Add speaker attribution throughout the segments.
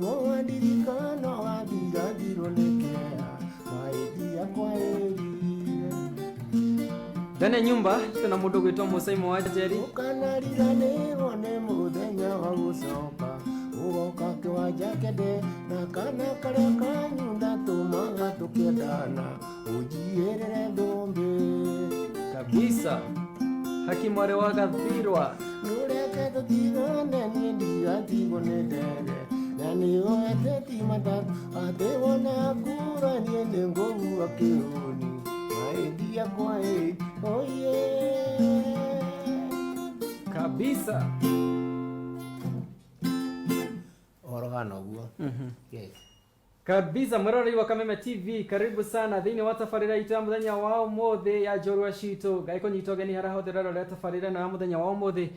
Speaker 1: Wandirikana wathirathirwo nĩ kĩeha mahĩtia kwaĩrire
Speaker 2: Ndani ya nyumba tuna mundu gwitwo Musaimo wa Njeri.
Speaker 1: Ũkanariganĩrwo nĩ mũthenya wa gũcoka ũgoka kĩwanja kende na kana karĩa kanyu ndatũmaga tũkĩendana ũnjiyĩrĩre thũmbĩ.
Speaker 2: Kabisa. Hakimu arĩ wa Gathirwa.
Speaker 1: Nũreke tũtigane niĩ ndigatigwo nĩ ndege na nĩũeteti matatũ atĩ wona kura niĩ nĩngũgua kĩhũni maĩndia kwaĩ oye.
Speaker 2: Kabisa.
Speaker 1: Ũhoro hana ũguo. Yes.
Speaker 2: Kabisa mwiroreri wa Kameme TV, karibu sana thiini wa tabarĩra itũ ya mũthenya wa ũmũthĩ ya njorua citũ. Ngai kũnyita ũgeni harĩa hothe ũrerorera tabarĩra ĩno ya mũthenya wa ũmũthĩ,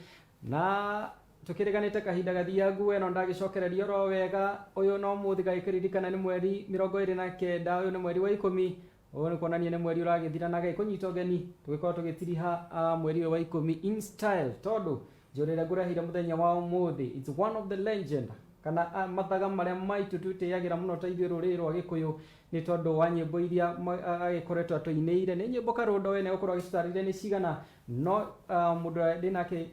Speaker 2: na tũkĩrĩganĩte kahinda gathiangu ĩno ndagĩcokereria oro wega. Ũyũ no mũthĩ gagĩkĩririkana nĩ mweri 29, ũyũ nĩ mweri wa 10, ũyũ nĩ kuonania nĩ mweri ũragĩthira, na Ngai kũnyita ũgeni tũgĩkorwo tũgĩtiriha mweri ũyũ wa 10 in style, tondũ njũrĩ ĩrĩa ngũreheire mũthenya wa ũmũthĩ, it's one of the legend kana mathaga marĩa maitũ twĩtĩyagĩra mũno ta ithuĩ rũrĩrĩ rwa Gĩkũyũ nĩ tondũ wa nyĩmbo iria agĩkoretwo atũinĩire. Nĩ nyĩmbo karũndo we nĩegũkorwo agĩtũtarĩria nĩ cigana, no mũndũ ũrĩa ndĩ nake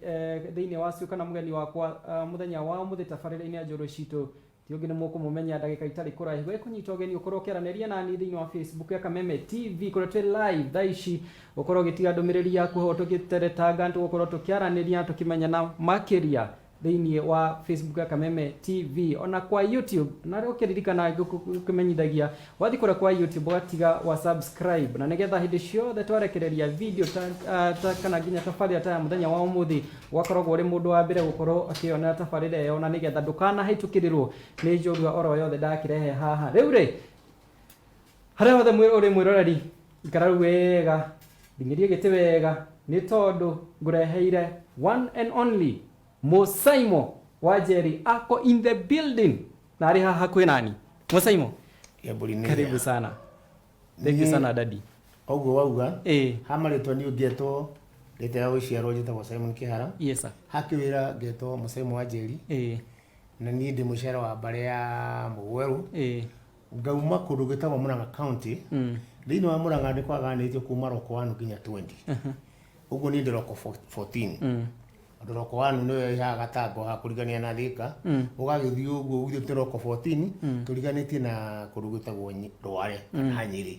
Speaker 2: thĩinĩ wa cio kana mũgeni wakwa mũthenya wa ũmũthĩ tabarĩra-inĩ ya njũrũ citũ ti ũngĩ nĩ mũkũmũmenya ndagĩka itarĩ kũraihu. Ekũnyita ũgeni ũkorwo ũkĩaranĩria nani thĩinĩ wa Facebook ya Kameme TV kũrĩa twĩ live thaa ici, ũkorwo ũgĩtiga ndũmĩrĩri yaku ho tũgĩteretanga, tũgũkorwo tũkĩaranĩria tũkĩmenyana makĩria thĩinĩ wa Facebook ya Kameme TV ona kwa YouTube. Na rĩu ũkĩririkana ngũkĩmenyithagia wathiĩ kũrĩa kwa YouTube ũgatiga wa subscribe, na nĩgetha hĩndĩ ciothe twarekereria video ta kana nginya tabarĩra ta ya mũthenya wa ũmũthĩ ũgakoragwo ũrĩ mũndũ wa mbere gũkorwo akĩyonera tabarĩra ĩyo, na nĩgetha ndũkanahĩtũkĩrĩrwo nĩ njorua oro yothe ndakĩrehe haha. Rĩu rĩ, harĩa hothe ũrĩ mwĩroreri, ikara rĩu wega, nginyĩrie gĩtĩ wega, nĩ tondũ ngũreheire one and only Musaimo wa Njeri ako in the building, na arĩ haha hakuhĩ nani. Musaimo, karibu sana. Thank you sana daddy.
Speaker 1: Ũguo wauga. Ha marĩtwa niĩ ngetwo rĩtwa rĩa gũciarwo njĩtagwo Simon Kĩhara.
Speaker 2: Yes sir.
Speaker 1: Ha kĩwĩra ngetwo Mũsaimo wa Njeri. Na niĩ ndĩ mũciaro wa mbarĩ ya Mũgwerũ. Ngauma kũndũ gwĩtagwo Murang'a County. Thĩinĩ wa Murang'a nĩ kwagayanĩtio kuma Roko 1 nginya 20. Ũguo niĩ ndĩ Roko 14. Tondũ Roko 1 nĩyo ĩhaga Gatango haha kũrigania na Thĩka. Ũgagĩthiĩ ũguo ithuĩ twĩ Roko 14 tũriganĩtie na kũndũ gwĩtagwo Rware kana Nyĩrĩ.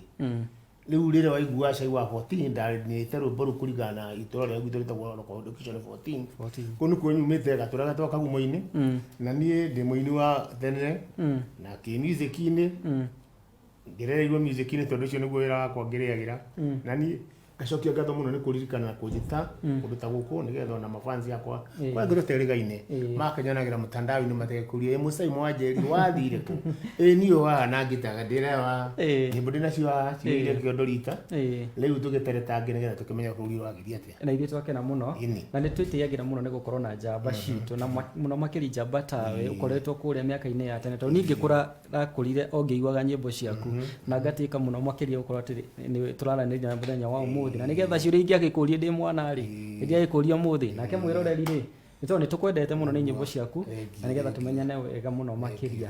Speaker 1: Rĩu rĩrĩa waigua cai wa 14 ndanĩte rwĩmbo rũu kũringana na itũra rĩa gwitũ rĩtagwo Roko Location 14.
Speaker 2: 14.
Speaker 1: Kũu nĩkuo nyumĩte gatũra gatagwo Kagumo-inĩ. Na niĩ ndĩ mũini wa tene na kĩ-music-inĩ. Ngĩrereirwo music-inĩ tondũ ũcio nĩguo wĩra wakwa ngĩrĩagĩra. Na niĩ ngacokia ngatho mũno nĩ kũririkana na kũnjĩta kũndũ ta gũkũ nĩgetha ona mafans yakwa kũrĩa tũterĩgaine makenyonagĩra mtandao-inĩ matekũria ĩ Mũsaimo wa Njeri wathire kũ? Ĩ niĩ ũyũ haha na ngitaga ndĩrewa nyĩmbo ndĩnacio haha ciyũire kĩondo rita. Rĩu tũgĩteretange nĩgetha tũkĩmenye bũrũri ũragĩthiĩ atĩa.
Speaker 2: Na ithuĩ twakena mũno. Na nĩ twĩtĩyagĩra mũno nĩ gũkorwo na njamba citũ, na mũno makĩria njamba tawe ũkoretwo kũrĩa mĩaka-inĩ ya tene, tondũ niĩ ngĩkũra ndakũrire o ngĩiguaga nyĩmbo ciaku na ngatĩka mũno makĩria gũkorwo atĩ nĩ tũraranĩria na mũthenya wa ũmũthĩ, na nĩgetha ciũria ingĩagĩkũria ndĩ mwana rĩ ingĩagĩkũria ũmũthĩ. Nake mwĩroreri rĩ, nĩ tondũ nĩ tũkwendete mũno nĩ nyĩmbo ciaku, na nĩgetha tũmenyane wega mũno makĩria.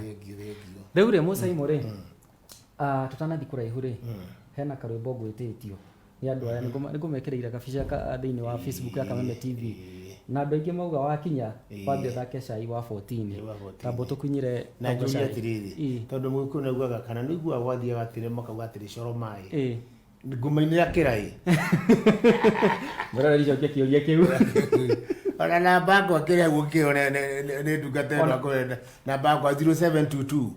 Speaker 2: Rĩu rĩ, Mũsaimo rĩ, tũtanathiĩ kũraihu rĩ, hena karwĩmbo ngwĩtĩtio nĩ andũ aya, nĩngũmekĩrĩire kabica ka thĩinĩ wa Facebook ya Kameme TV, na andũ aingĩ mauga wakinya wambe ũthake cai wa 14.
Speaker 1: Wa 14.
Speaker 2: Tamba ũtũkunyĩre
Speaker 1: na
Speaker 2: tongo
Speaker 1: njũrie
Speaker 2: cai.
Speaker 1: Atĩrĩrĩ, tondũ mũgĩkũyũ nĩaugaga kana nĩiguaga gwathiaga atĩrĩ makauga atĩrĩ coro maĩ ngũma-inĩ ya kĩraĩ.
Speaker 2: Mwĩroreri, cokia kĩũria kĩu.
Speaker 1: Ona namba yakwa kĩrĩa gũkĩo nĩ ndungata ĩno akũrenda namba yakwa 0722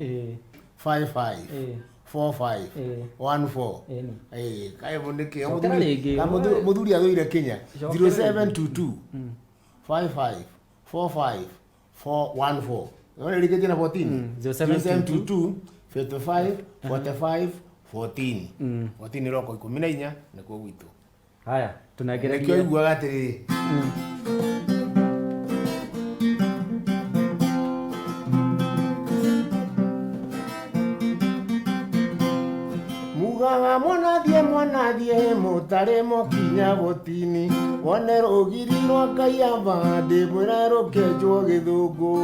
Speaker 1: 55 45 14.
Speaker 2: Ĩni.
Speaker 1: Kaĩ nĩkĩ?
Speaker 2: Cokera rĩngĩ.
Speaker 1: Mũthuri athũire kinya.
Speaker 2: Cokera rĩngĩ.
Speaker 1: 0722 55 45 414. Nĩwona ĩrĩkĩtie na 14.
Speaker 2: 0722
Speaker 1: 0722 55 45 14 14 nĩ roko 14 nĩkuo gwitũ.
Speaker 2: Haya,
Speaker 1: nĩkĩo
Speaker 2: tunagereria.
Speaker 1: Iguaga atĩrĩrĩ, mugaga mwanathiĩ mwanathiĩ mũtarĩ mũkinya bũtini wone rũgiri rwa Kaiamba ndĩmwĩra rũkenjwo gĩthũngũ.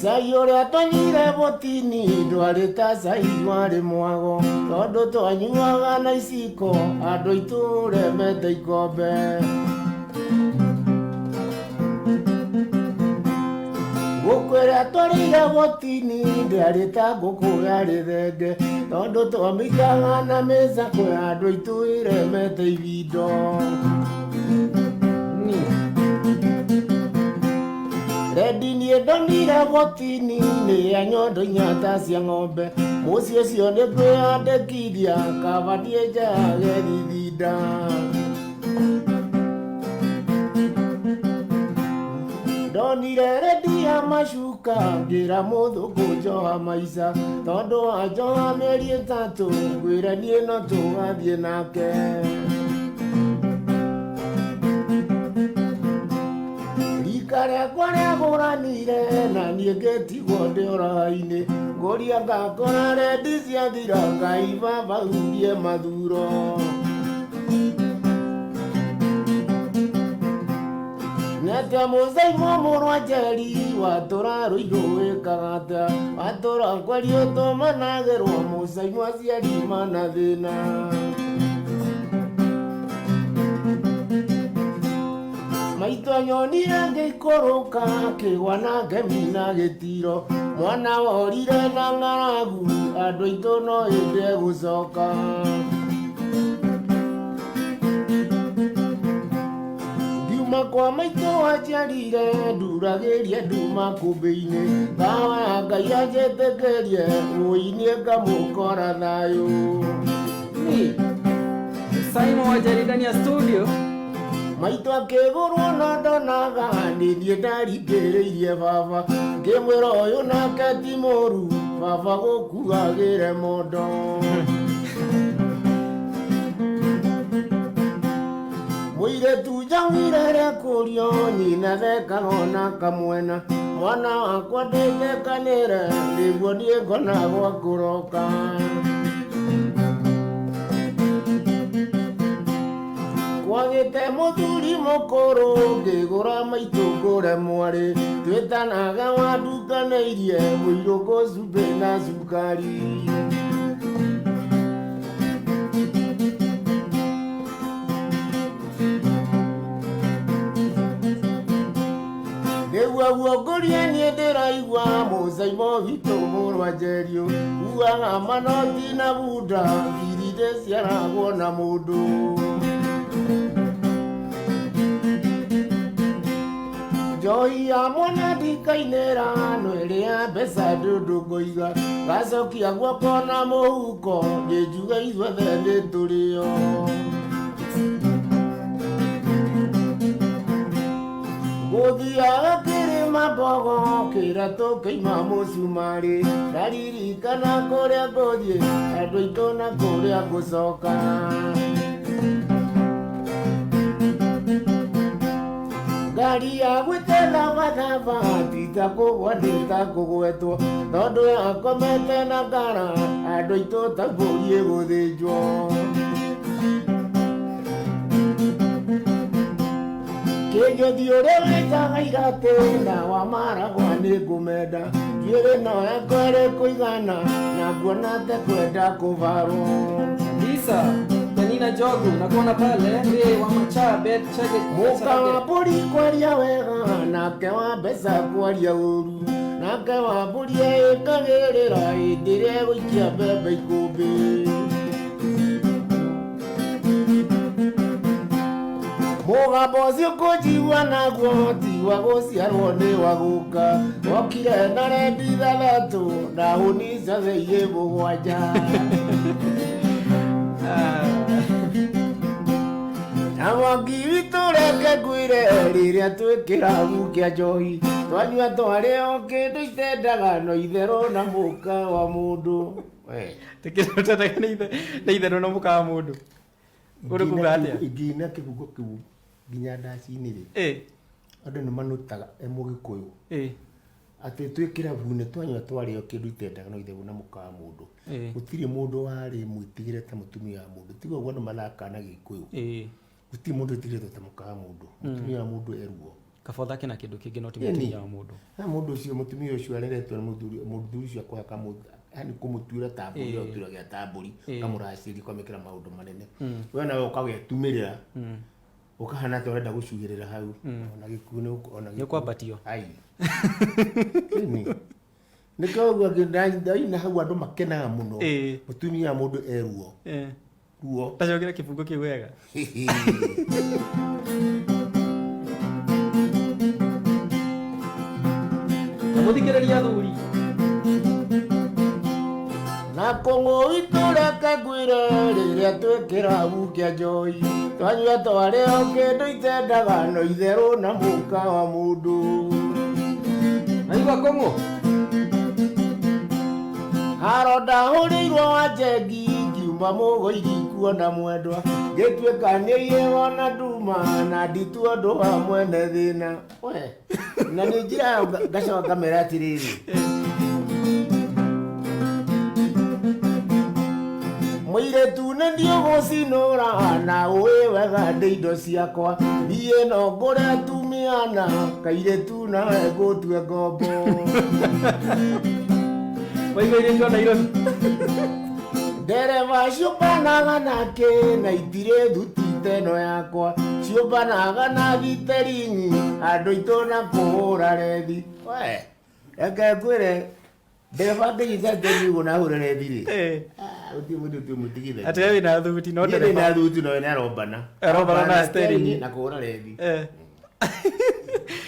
Speaker 1: Cai ũrĩa twanyuire botini ndwarĩ ta cai warĩ mwago, tondũ twanyuaga na iciko andũ aitũ remete ikombe. Ngũkũ ĩrĩa twarĩire botini ndĩarĩ ta ngũkũ yarĩ thenge, tondũ twamĩikaga na mĩcakwe andũ aitũ ĩremete ibindo.
Speaker 2: Ni.
Speaker 1: Rendi niĩ ndonire botini nĩ ya nyondo inya ta cia ng'ombe, mũciĩ ũcio nĩ kwĩyandĩkithia kaba niĩ njage gĩthinda. Ndonire rendi ya macuka ngĩra mũthũngũ njoha maica, tondũ wanjoha mĩeri 3 ngwĩre niĩ no tũgathiĩ nake. Rika rĩakwa rĩagũranire na niĩ ngĩtigwo ndĩ ũraha-inĩ, ngũria ngakora rendi ciathira Ngai baba hurie mathuro. Nete mũcaimo mũrwa Njeri watũra rũirũ wĩkaga atĩa, watũra kwaria ũtũmanagĩrwo mũcaimo aciari mana thĩna. Maitũ anyonire ngĩikũrũka akĩgwa na ngemi na gĩtiro, mwana worire na ng'aragu andũ aitũ no hĩndĩ egũcoka. Ngiuma kwa maitũ anjiarire nduragĩrie nduma kũmbĩ-inĩ, ngahoya Ngai anjĩtĩkĩrie wũi niĩ ngamũkora thayũ.
Speaker 2: Ni. Simon Wanjeri ndani ya studio.
Speaker 1: Maitũ akĩgũrwo na ndonaga nĩ niĩ ndaringĩrĩirie baba, ngĩmwĩra ũyũ nake ti mũru baba gũkuagĩre mondo. Mũirĩtu njagire rĩakũrio nyina thekaga ona kamwena, mwana wakwa ndĩthekanĩre nĩguo niĩ ngona gwa kũroka. Kwagĩte mũthuri mũkũrũ ngĩgũra maitũ ngũre mwarĩ, twĩtanaga wandukanĩirie mũirũ cumbĩ na cukari. Nĩguo guo ngũrie niĩ ndĩraigua mũcaimo witũ mũrwa Njeriũ, ugaga manoti na bunda ngiri ndĩciaragwo na mũndũ. Njohi ya mwana ndikainĩra no ĩrĩa mbeca ndũndũ ngũiga, ngacokia guoko na mũhuko nĩ njuge ithuothe nĩ tũrĩo. Gũthiaga kĩrĩma mbogo kĩra tũkĩima mũcumarĩ, ndaririkana kũrĩa ngũthiĩ andũ aitũ na kũrĩa ngũcoka. Ngari ya gwĩtethabathaba tita kũgwa ndĩta kũgwetwo, tondũ yakomete na ngara andũ aitũ ta mbũri ĩgũthĩnjwo. Kĩnjũthi ũrĩa wenjaga iratĩ na wa maragwa nĩ ngũmenda, njuĩrĩ no yakwa ĩrĩ kũigana na nguona ta kwenda kũbarwo.
Speaker 2: Kabisa. Penina Njogu nakuona pale ni wa Macha Bet Chege.
Speaker 1: Mũka wa mbũri kwaria wega nake wa mbeca kwaria ũru, nake wa mbũri ĩkagĩrĩra hĩndĩ ĩrĩa egũikia mbembe ikũmbĩ. Mũgambo ũcio kũnjigua naguo ti wa gũciarwo nĩ wa gũka, wokire na rendi 6 na hũni ciothe irĩ 7. Na mwangi witũ reke ngwĩre rĩrĩa twĩ kĩrabu kĩa njohi, twanyua twarĩ o kĩndũ itendaga no itherũ na mũka wa mũndũ.
Speaker 2: Tũkĩrutaga nĩ itherũ na mũka wa mũndũ. Ũrĩ kuga atĩa?
Speaker 1: Ingĩina kĩbungo kĩu nginya ndaci-inĩ rĩ, andũ nĩ manutaga e mũgĩkũyũ atĩ twĩ kĩrabu-inĩ twanyua twarĩ o kĩndũ itendaga no itherũ na mũka wa mũndũ. Gũtirĩ mũndũ warĩ mwĩtigĩre ta mũtumia wa mũndũ. Tiga ũguo andũ mathakaga na Gĩkũyũ. Gũtirĩ mũndũ wĩtigĩrĩtwo ta mũka wa mũndũ. Mũtumia wa mũndũ e ruo.
Speaker 2: Kaba ũthake na kĩndũ kĩngĩ no ti
Speaker 1: Ĩni.
Speaker 2: mũtumia wa mũndũ.
Speaker 1: Na mũndũ ũcio, mũtumia ũcio areretwo nĩ mũthuri, mũthuri ũcio akoya yani kũmũtuĩra ta mbũri,
Speaker 2: Ĩĩ.
Speaker 1: ũrĩa ũtuĩragia ta mbũri,
Speaker 2: Ĩĩ.
Speaker 1: kamũracĩria, ũkamĩkĩra maũndũ manene, we nawe ũkagetumĩrĩra, ũkahana ta ũrenda gũcuhĩrĩra hau, ona gĩkuũ nĩ ona
Speaker 2: Nĩ
Speaker 1: gĩkuũ.
Speaker 2: ũkwambatio.
Speaker 1: Ai. Ĩni. Nĩkĩo ũguo ndaina hau andũ makenaga mũno.
Speaker 2: Ĩĩ.
Speaker 1: Mũtumia wa mũndũ e ruo. Ruo.
Speaker 2: Tacokera kĩbungo kĩu wega. Na mũthikĩrĩria athuri.
Speaker 1: Na kũng'ũ itũreke ngwĩre, rĩrĩa twĩkĩra kĩa njoi, twanyua twarĩo kĩndũ itendaga, no itherũ na mũka wa mũndũ.
Speaker 2: Naigua kũng'ũ.
Speaker 1: Haro ndahũrĩirwo wa njengi, ngiuma mũgũiri kuona mwendwa, ngĩtuĩka nĩ wona nduma na nditu ũndũ wa mwene thĩna we, na nĩ njĩra ĩyo ngacoka ngamera atĩrĩrĩ, mũirĩtu nĩ ndiũgũcinũra, na ũĩ wega ndĩ indo ciakwa, niĩ no ngũre atumia na kairĩtu nawe ngũtue ngombo.
Speaker 2: Waigua airĩtu a Nairobi.
Speaker 1: Ndereba ciũmbanaga nake na itirĩ thuti teno yakwa, ciũmbanaga na thiteringi andũ aitũ na kũhũra rethi. We reke ngwĩre, ndereba ngĩnyita steering ũguo na hũre rethi rĩ, ah, gũtirĩ mũndũ tũmũtigithania.
Speaker 2: Atĩ we wĩna thuti no
Speaker 1: Niĩ ndĩ
Speaker 2: ndereba.
Speaker 1: na thuti no we nĩarombana.
Speaker 2: Arombana na steering.
Speaker 1: Na kũhũra rethi.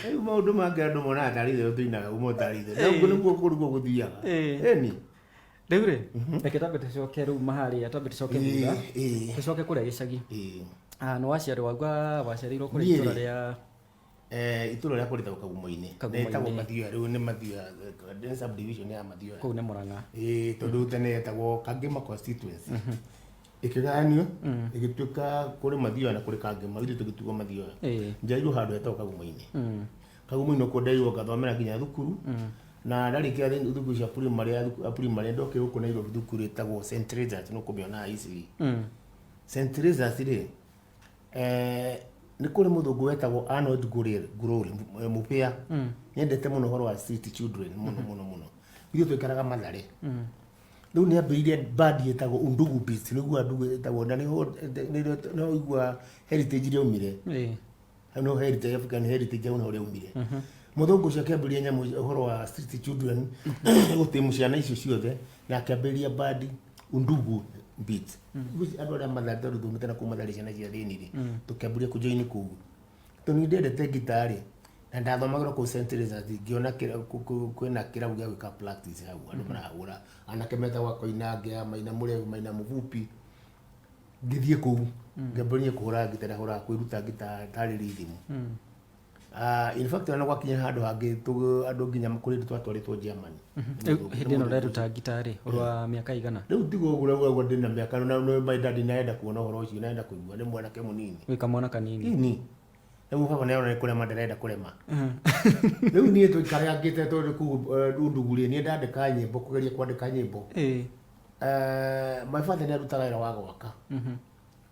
Speaker 1: Rĩu maũndũ mangĩ andũ monaga tarĩ itherũ tũinaga uma tarĩ itherũ, na ũguo nĩguo kũu nĩguo gũthiaga. Ĩni.
Speaker 2: Rĩu rĩ, reke twambe tũcoke rĩu maharĩa, twambe tũcoke thutha. Tũcoke kũrĩa gĩcagi. Ah, nĩ waciarĩ wauga waciarĩirwo kũrĩa
Speaker 1: Niĩ
Speaker 2: itũra
Speaker 1: rĩ,
Speaker 2: rĩa
Speaker 1: Itũra rĩa kũrĩtagwo Kagumo-inĩ.
Speaker 2: Kagumo-inĩ.
Speaker 1: Rĩtagwo Mathioya, rĩu nĩ Mathioya, nĩ subdivision ya Mathioya.
Speaker 2: Kũu nĩ Mũrang'a.
Speaker 1: Ĩĩ, tondũ tene yetagwo Kangema constituency. Ĩkĩgayanio, ĩgĩtuĩka kũrĩ Mathioya na kũrĩ Kangema, ithuĩ tũgĩtuo Mathioya. Njiarirwo handũ hetagwo Kagumo-inĩ. Kagumo-inĩ kuo nderirwo ngathomera nginya thukuru. Na ndarĩkia thukuru cia primary, ya primary ndokire gũkũ Nairobi thukuru ĩtagwo St. Teresa's, nĩ ũkũmĩona easily. St. Teresa's rĩ, nĩ kũrĩ mũthũngũ wetagwo Arnold Gurori, mũbĩa. Nĩendete mũno ũhoro wa street children mũno mũno mũno. Ithuĩ twaikaraga Mathare. Rĩu nĩ ambĩrĩirie band ĩtagwo Undugu Beats, nĩguo Undugu ĩtagwo, na nĩho nĩho igua heritage ĩrĩa yaumire. Hau nĩho heritage, African heritage, hau nĩho rĩaumire. Mũthũngũ ũcio akĩambĩrĩria nyamũ ũhoro wa street children, gũtimu ciana icio ciothe, na akĩambĩrĩria band Undugu Beats. Rĩu andũ arĩa Mathare, tondũ tumĩte na kũu Mathare, ciana cia thĩni rĩ, tũkĩambĩrĩria kũjoin kũu. Tondũ nĩ ndendete ngita rĩ, na ndathomagĩra kũu St. Teresa's, ngĩona kwĩna kĩrabu gĩa gwĩka practice hau, andũ marahũra, anake metagwo Koinange, Maina Mũrehu, Maina Mũbupi. Ngĩthiĩ kũu, ngĩambĩrĩria kũhũra ngita, ndahũraga kwĩruta ngita tarĩ rhythm. In fact, ona gwakinya handũ hangĩ andũ nginya kũrĩ twatwarĩtwo Germany.
Speaker 2: Rĩu hĩndĩ ĩno ũreruta ngita rĩ, ũrĩ wa mĩaka igana?
Speaker 1: Rĩu tiguo ũguo ũguo ndĩna mĩaka na my daddy nĩarenda kuona ũhoro ũcio, nĩarenda kũigua nĩ mwanake mũnini.
Speaker 2: Wĩ kamwana kanini.
Speaker 1: Ini. Rĩu baba nĩarona nĩ kũrema ndĩrenda kũrema. Rĩu niĩ tũikarangĩte tondũ kũu Undugu rĩ, niĩ ndandĩka nyĩmbo, kũgeria kwandĩka nyĩmbo. My father nĩarutaga wĩra wa gwaka.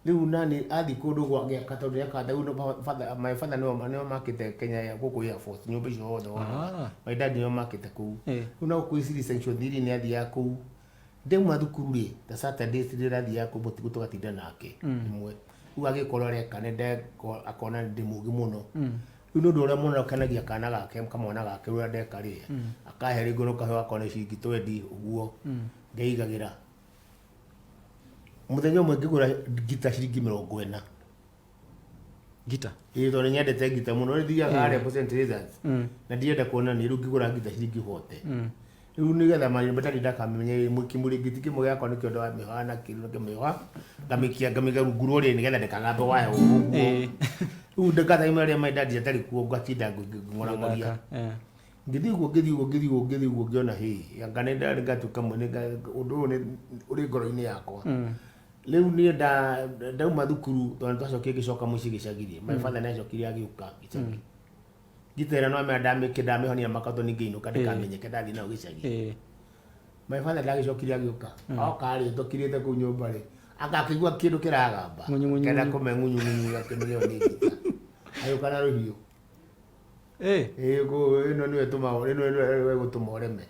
Speaker 1: Rĩu nani athiĩ kũndũ gwa gĩaka, tondũ nĩakaga rĩu father, my father nĩo makĩte Kenya gũkũ Air Force, nyũmba icio hothe wonaga. My dad nĩo makĩte kũu. Rĩu na gũkũ Eastleigh section 3 nĩ athiaga kũu. Ndauma thukuru rĩ, ta Saturdays ndĩrathiaga kũu mũtĩ tũgatinda nake rĩmwe. Rĩu agĩkorwo areka nĩ akona ndĩ mũũgĩ mũno. Rĩu nĩ ũndũ ũrĩa mũno ũkenagia kana gake, kamwana gake ũrĩa ndeka rĩ, akahe rĩngĩ no kahe akona ciringi 20 ũguo, ngeigagĩra. Mũthenya ũmwe ngĩgũra ngita ciringi 40.
Speaker 2: Ngita?
Speaker 1: Ĩĩ, tondũ nyendete ngita mũno, rĩu thiaga harĩa St. Teresa's. Na ndirenda kuona nĩ rĩu ngĩgũra ngita ciringi 40. Rĩu nĩgetha ndarĩ ndakamenye kĩmũrĩngĩti kĩmwe gĩakwa nĩkĩo ndamĩoha na kĩndũ ngĩmĩoha, ngamĩikia ngamĩiga rungu rwa ũrĩrĩ nĩgetha ndĩkagambe waya ũguo. Rĩu ndĩkathaima rĩrĩa my daddy atarĩ kuo ngatinda ngĩng'orang'oria. Ngĩthiĩ ũguo, ngĩthiĩ ũguo, ngĩthiĩ ũguo, ngĩthiĩ ũguo, ngĩona hĩ, anga nĩ ngatuĩka ũndũ ũyũ nĩ ũrĩ ngoro-inĩ yakwa. Rĩu niĩ ndauma thukuru, tondũ twacokire ngĩcoka mũciĩ gĩcagi rĩ, my father nĩacokire agĩũka gĩcagi. Ngita ĩrĩa no ndamĩhonia makatoni ngĩinũka ndĩkamenyeke ndathiĩ nayo gĩcagi. My father ndagĩcokire agĩũka. Oka rĩ, tũkirĩte kũu nyũmba rĩ, anga akĩigua kĩndũ kĩragamba.
Speaker 2: Ng'unyu, ng'unyu,
Speaker 1: Kenda
Speaker 2: ng'unyu.
Speaker 1: kũme ng'unyu, ng'unyu, akĩmenya ĩyo nĩ ngita. Agĩũka na rũhiũ. Ĩĩ ĩno nĩyo ĩtũmaga, ĩno nĩyo ĩgũtũma ũreme.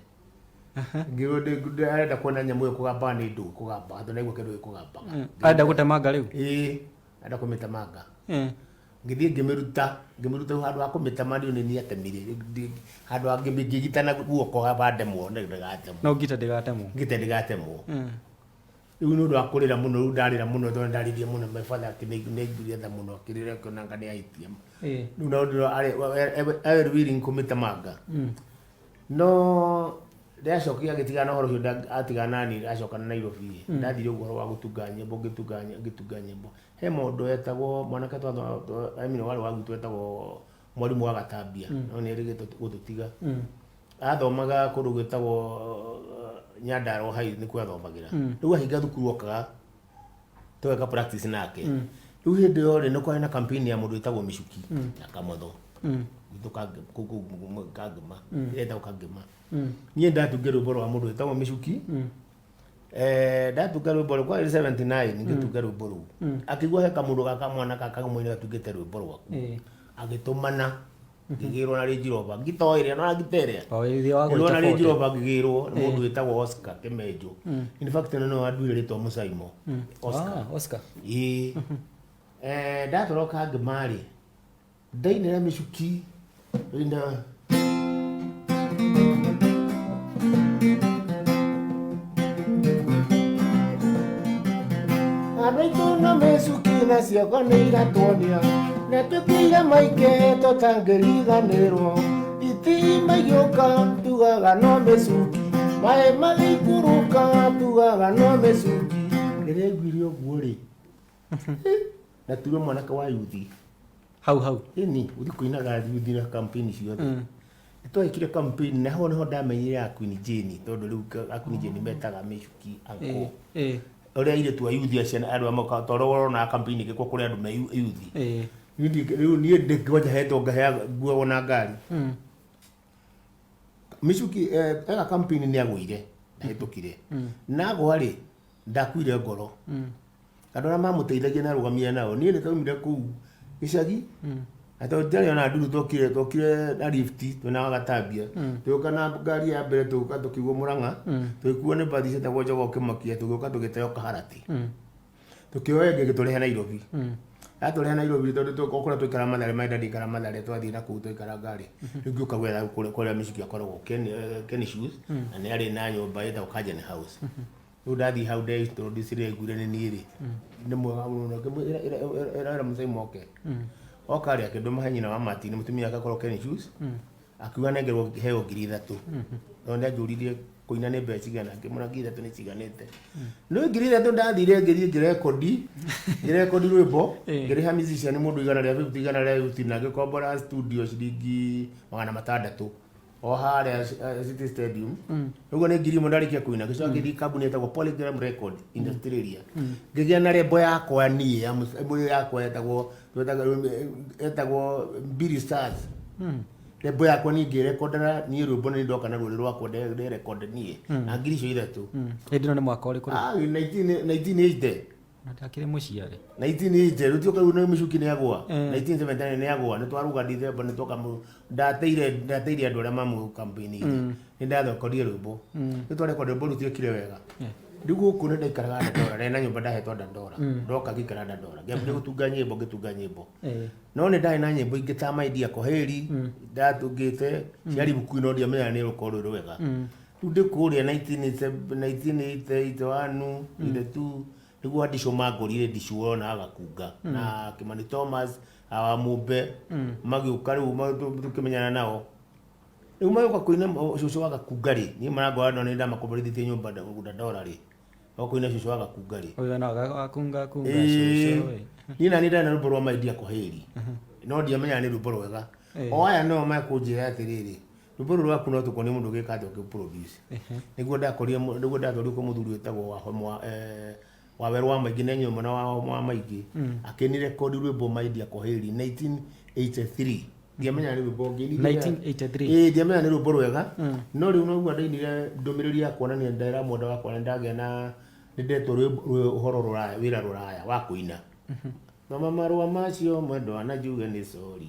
Speaker 1: Ngĩrwo arenda kuona nyamũ ĩyo kũgambaga nĩ ndũ kũgambaga tondũ ndaigua kĩndũ gĩkũgambaga.
Speaker 2: Arenda gũtemanga rĩu?
Speaker 1: Ĩĩ, arenda kũmĩtemanga. Ngĩthiĩ ngĩmĩruta, ngĩmĩruta rĩu handũ ha kũmĩtema rĩu nĩ niĩ atemire. Handũ ha ngĩgita na guoko haba ndemwo ndĩgatemwo.
Speaker 2: No ngita ndĩgatemwo.
Speaker 1: Ngita ndĩgatemwo. Rĩu nĩ ũndũ wa kũrĩra mũno, rĩu ndarĩra mũno tondũ ndarĩrire mũno my father nĩaiguire tha mũno akĩrĩra akĩona anga nĩ ahĩtia. Rĩu na ũndũ arĩ willing kũmĩtemanga. No ndacokire agĩtigana na ũhoro ũcio, atigana nani acoka na Nairobi. Ndathire ũguo ũhoro wa gũtunga nyĩmbo, ngĩtunga ngĩtunga nyĩmbo. He mũndũ wetagwo mwanake I mean warĩ wa gwitũ wetagwo mwarimũ wa Gatambia, no nĩ erĩgĩte gũtũtiga. Athomaga kũndũ gwĩtagwo Nyandarua High nĩkuo athomagĩra. Rĩu ahinga thukuru okaga tũgeka practice nake. Rĩu hĩndĩ ĩyo rĩ, nĩ kwarĩ na campaign ya mũndũ wĩtagwo Mĩcuki na Kamotho. Gwitũ kũu Kangema, ĩretagwo Kangema. Niĩ ndatunga rwĩmbo rwa mũndũ wĩtagwo Mĩcuki. Ndatunga rwĩmbo rũu kwarĩ 79 ngĩtunga rwĩmbo rũu. Akĩigua he kamũndũ gaka mwana gaka kamwe gatungĩte rwĩmbo rwaku. Agĩtũmana ngĩgĩrwo na Range Rover ngita o ĩrĩa no ngita ĩrĩa.
Speaker 2: O ĩrĩa wagũrĩte
Speaker 1: Ngĩgĩrwo na Range Rover ngĩgĩrwo nĩ mũndũ wĩtagwo Oscar Kĩmenjo. In fact no nĩwe wanduire rĩtwa Mũcaimo. Oscar.
Speaker 2: Oscar.
Speaker 1: Ĩĩ. Ndatoroka ngĩma rĩ, ndainĩra Mĩcuki ina andũ aitũ na mĩcuki na cioko nĩ iratuonia na tũkĩire maingĩ tũtangĩriganĩrwo itima igĩũka tugaga no mĩcuki maĩ magĩikũrũka tugaga no mĩcuki. Rĩrĩa aiguire ũguo rĩ, na tuge mwanake wa yuthi
Speaker 2: hau hau
Speaker 1: ĩni ũthi kũinaga yuthi na campaign ciothe. Nĩtwekire campaign na ho nĩho ndamenyire a Queen Jane, tondũ rĩu a Queen Jane metaga mĩcuki uncle. Ũrĩa airĩtu a yuthi acio andũ a moka tondũ ũrona campaign ĩgĩkwo kũrĩ andũ me yuthi. Rĩu niĩ ndĩkwanja hetwo ngahea nguo na ngari. Mĩcuki eka campaign nĩ agũire ndahĩtũkire. Na agwa rĩ, ndakuire ngoro. Andũ arĩa mamũteithagia na arũgamire nao niĩ nĩ twaumire kũu gĩcagi na tondũ ndiarĩ ona nduru twokire twokire na lift twĩna Gatambia tũgĩũka na ngari ya mbere tũgĩũka tũkĩigwo Mũrang'a tũgĩkuo nĩ mbathi cietagwo Jogoo Kĩmakia tũgĩũka tũgĩteo Kaharati tũkĩoya ĩngĩ ĩgĩtũrehe Nairobi. Yatũrehe Nairobi tondũ kũrĩa twaikara Mathare maenda ndikara Mathare twathiĩ na kũu twaikara ngari rĩu ngĩũka gwetha kũrĩa Mĩcuki akoragwo Ken Shoes na nĩ arĩ na nyũmba ĩtagwo Kajen House. Rĩu ndathiĩ hau ndeintroduce rĩ aiguire nĩ niĩ rĩ nĩ mwega mũno ĩra Mũcai oke oka rĩ akĩndũma he nyina wa Martin mũtumia wake akorwo Ken Shoes akiuga nengerwo heo 3,000 no nĩ anjũririe kũina nĩ mbeca cigana ngĩmwĩra 3,000 nĩ ciganĩte no 3,000 ndathire ngĩthiĩ ngĩrekondi ngĩrekondi rwĩmbo ngĩrĩha musician mũndũ 150 150 na ngĩkombora studio ciringi 600 o harĩa City Stadium. Ũguo nĩ 1,000 ndarĩkia kũina ngĩcoka ngĩthiĩ kambuni ĩtagwo Polygram Record in Australia ngĩgĩa na rembo yakwa niĩ ya yakwa yetagwo etagwo Mbiri Stars. Rembo yakwa niĩ ngĩrekondera niĩ rwĩmbo nĩ ndoka naruo rwĩ rwakwa nderekonde niĩ na 3,000.
Speaker 2: Hĩndĩ ĩno nĩ mwaka ũrĩkũ rĩu?
Speaker 1: 1980.
Speaker 2: Na ndakĩrĩ mũciare.
Speaker 1: 1980 rĩu tioka rĩu nĩ Mĩcuki nĩ agũa 1979 nĩ agũa nĩ twaruga December nĩ twoka ndateire ndateire andũ arĩa mamũ campaign nĩ ndathokoririe rwĩmbo nĩ twarekondi rwĩmbo rũu tiekire wega. Rĩu gũkũ nĩ ndaikaraga Dandora na nyũmba ndahetwo Dandora ndoka ngĩikara Dandora ngĩambĩrĩria gũtunga nyĩmbo ngĩtunga nyĩmbo no nĩ ndarĩ na nyĩmbo ingĩ ta My Dear Kwaheri ndatungĩte ciarĩ ibuku no ndiamenyaga nĩ rũkorwo rwĩ rwega. Rĩu ndĩ kũrĩa 1981 82 nĩguo Ndicũ mangorire Ndicũ ona agakunga na Kimani Thomas awa Mumbe magĩũka rĩu tũkĩmenyana nao rĩu magĩũka kũina cũcũ wa Gakunga rĩ niĩ marangora no nĩ ndamakomborithĩtie nyũmba Dandora rĩ kũina cũcũ wa Gakunga rĩ
Speaker 2: Ũyũ no gakunga kunga cũcũ.
Speaker 1: Niĩ nani ndarĩ na rwĩmbo rwa My Dear Kwaheri no ndiamenyaga nĩ rwĩmbo rwega. O aya no mekũnjĩra atĩrĩrĩ rwĩmbo rũrũ rwaku no tũkuonie mũndũ ũgĩka atĩa ũkĩproduce. Nĩguo ndakorire nĩguo ndatwarirwo kwĩ mũthuri wĩtagwo Wawerũ wa Maingĩ nĩ nyũmba na wa Maingĩ akĩnirekondi rwĩmbo My Dear Kwaheri 1983 ndiamenyaga nĩ rwĩmbo ngĩinire
Speaker 2: 1983.
Speaker 1: Ĩĩ ndiamenyaga nĩ rwĩmbo rwega no rĩu noguo ndainire ndũmĩrĩri ya kuonania ndera mwenda wakwa nĩ ndagĩa na nĩ ndetwo ũhoro rũraya wĩra rũraya wa kũina mama marũa macio mwendwa na njuge nĩ sorry.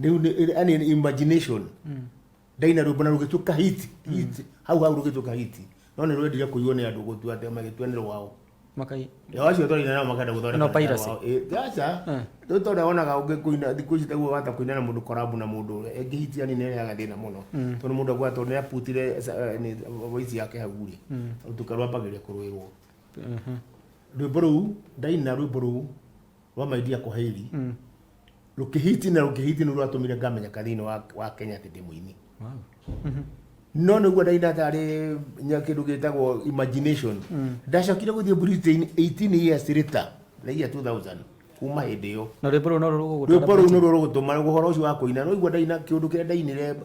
Speaker 1: Rĩu yani imagination. Ndaina rwĩmbo na rũgĩtuĩka hit hit hau hau, rũgĩtuĩka hit, no nĩ rwendire kũiywo nĩ andũ gũtua atĩ magĩtua nĩ rwao.
Speaker 2: Makai.
Speaker 1: Ya acio twarina nao makenda gũthondeka
Speaker 2: No
Speaker 1: nĩ
Speaker 2: piracy.
Speaker 1: rwao. Aca. Rĩu tondũ wonaga ũngĩkũina thikũ ici taguo wata kũina na mũndũ collab na mũndũ ũrĩa ĩngĩhitia nĩ ĩrehaga thĩna mũno, tondũ mũndũ akuga tondũ nĩ aputire voice yake hau rĩ, rũtuka rwambagĩrĩria kũrũĩrwo. Rwĩmbo rũu ndaina, rwĩmbo rũu rwa My Dear Kwaheri, rũkĩhiti na rũkĩhiti, nĩ rwatũmire ngamenyeka thĩinĩ wa Kenya atĩ ndĩ mũini. No nĩguo ndaina tarĩ nya kĩndũ gĩtagwo imagination. Ndacokire gũthiĩ Britain 18 years later, the year 2000, kuma hĩndĩ ĩyo.
Speaker 2: Na rwĩmbo rũu no rũgũgũtwara?
Speaker 1: Rwĩmbo rũu nĩruo rũgũtũma ũhoro ũcio wa kũina. No igua ndaina kĩũndũ kĩrĩa ndainire,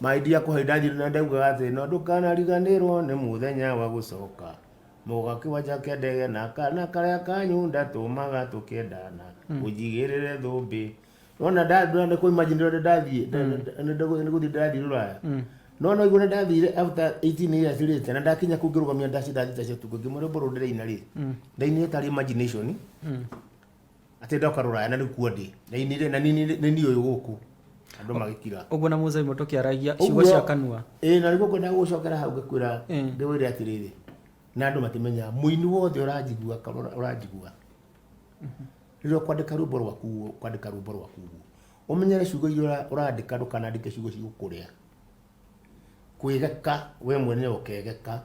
Speaker 1: My Dear Kwaheri, ndathire na ndaugaga atĩ no ndũkanariganĩrwo nĩ mũthenya wa gũcoka mũga kĩwanja kĩa ndege na kana karĩa kanyu ndatũmaga tũkĩendana ũnjigĩrĩre thũmbĩ. Nona nĩ kũ imagine ũrĩa ndathiĩ nĩ gũthiĩ ndathiĩ rũraya, no igua nĩ ndathire after 18 years later na ndakinya kũu ngĩrũgamia ndaci thaa 3 cia ũtukũ, ngĩmwĩra rwĩmbo rũrũ ndĩraina rĩ, ndainire tarĩ imagination atĩ ndoka rũraya na rĩu kuo ndĩ ndainire na nĩ niĩ ũyũ gũkũ, andũ magĩkira.
Speaker 2: Ũguo na mũzaimo tũkĩaragia ciugo cia kanua.
Speaker 1: Ĩĩ, na nĩguo ngwenda gũcokera hau ngĩkwĩra, ngĩwĩre atĩrĩrĩ, na andũ matimenyaga, mũini wothe ũranjigua kana ũranjigua, rĩrĩa ũkwandĩka rwĩmbo rwaku ũguo, kwandĩka rwĩmbo rwaku ũguo, ũmenyere ciugo iria ũrandĩka, ndũkanandĩke ciugo cigũkũrĩa kwĩgeka we mwene, ũkegeka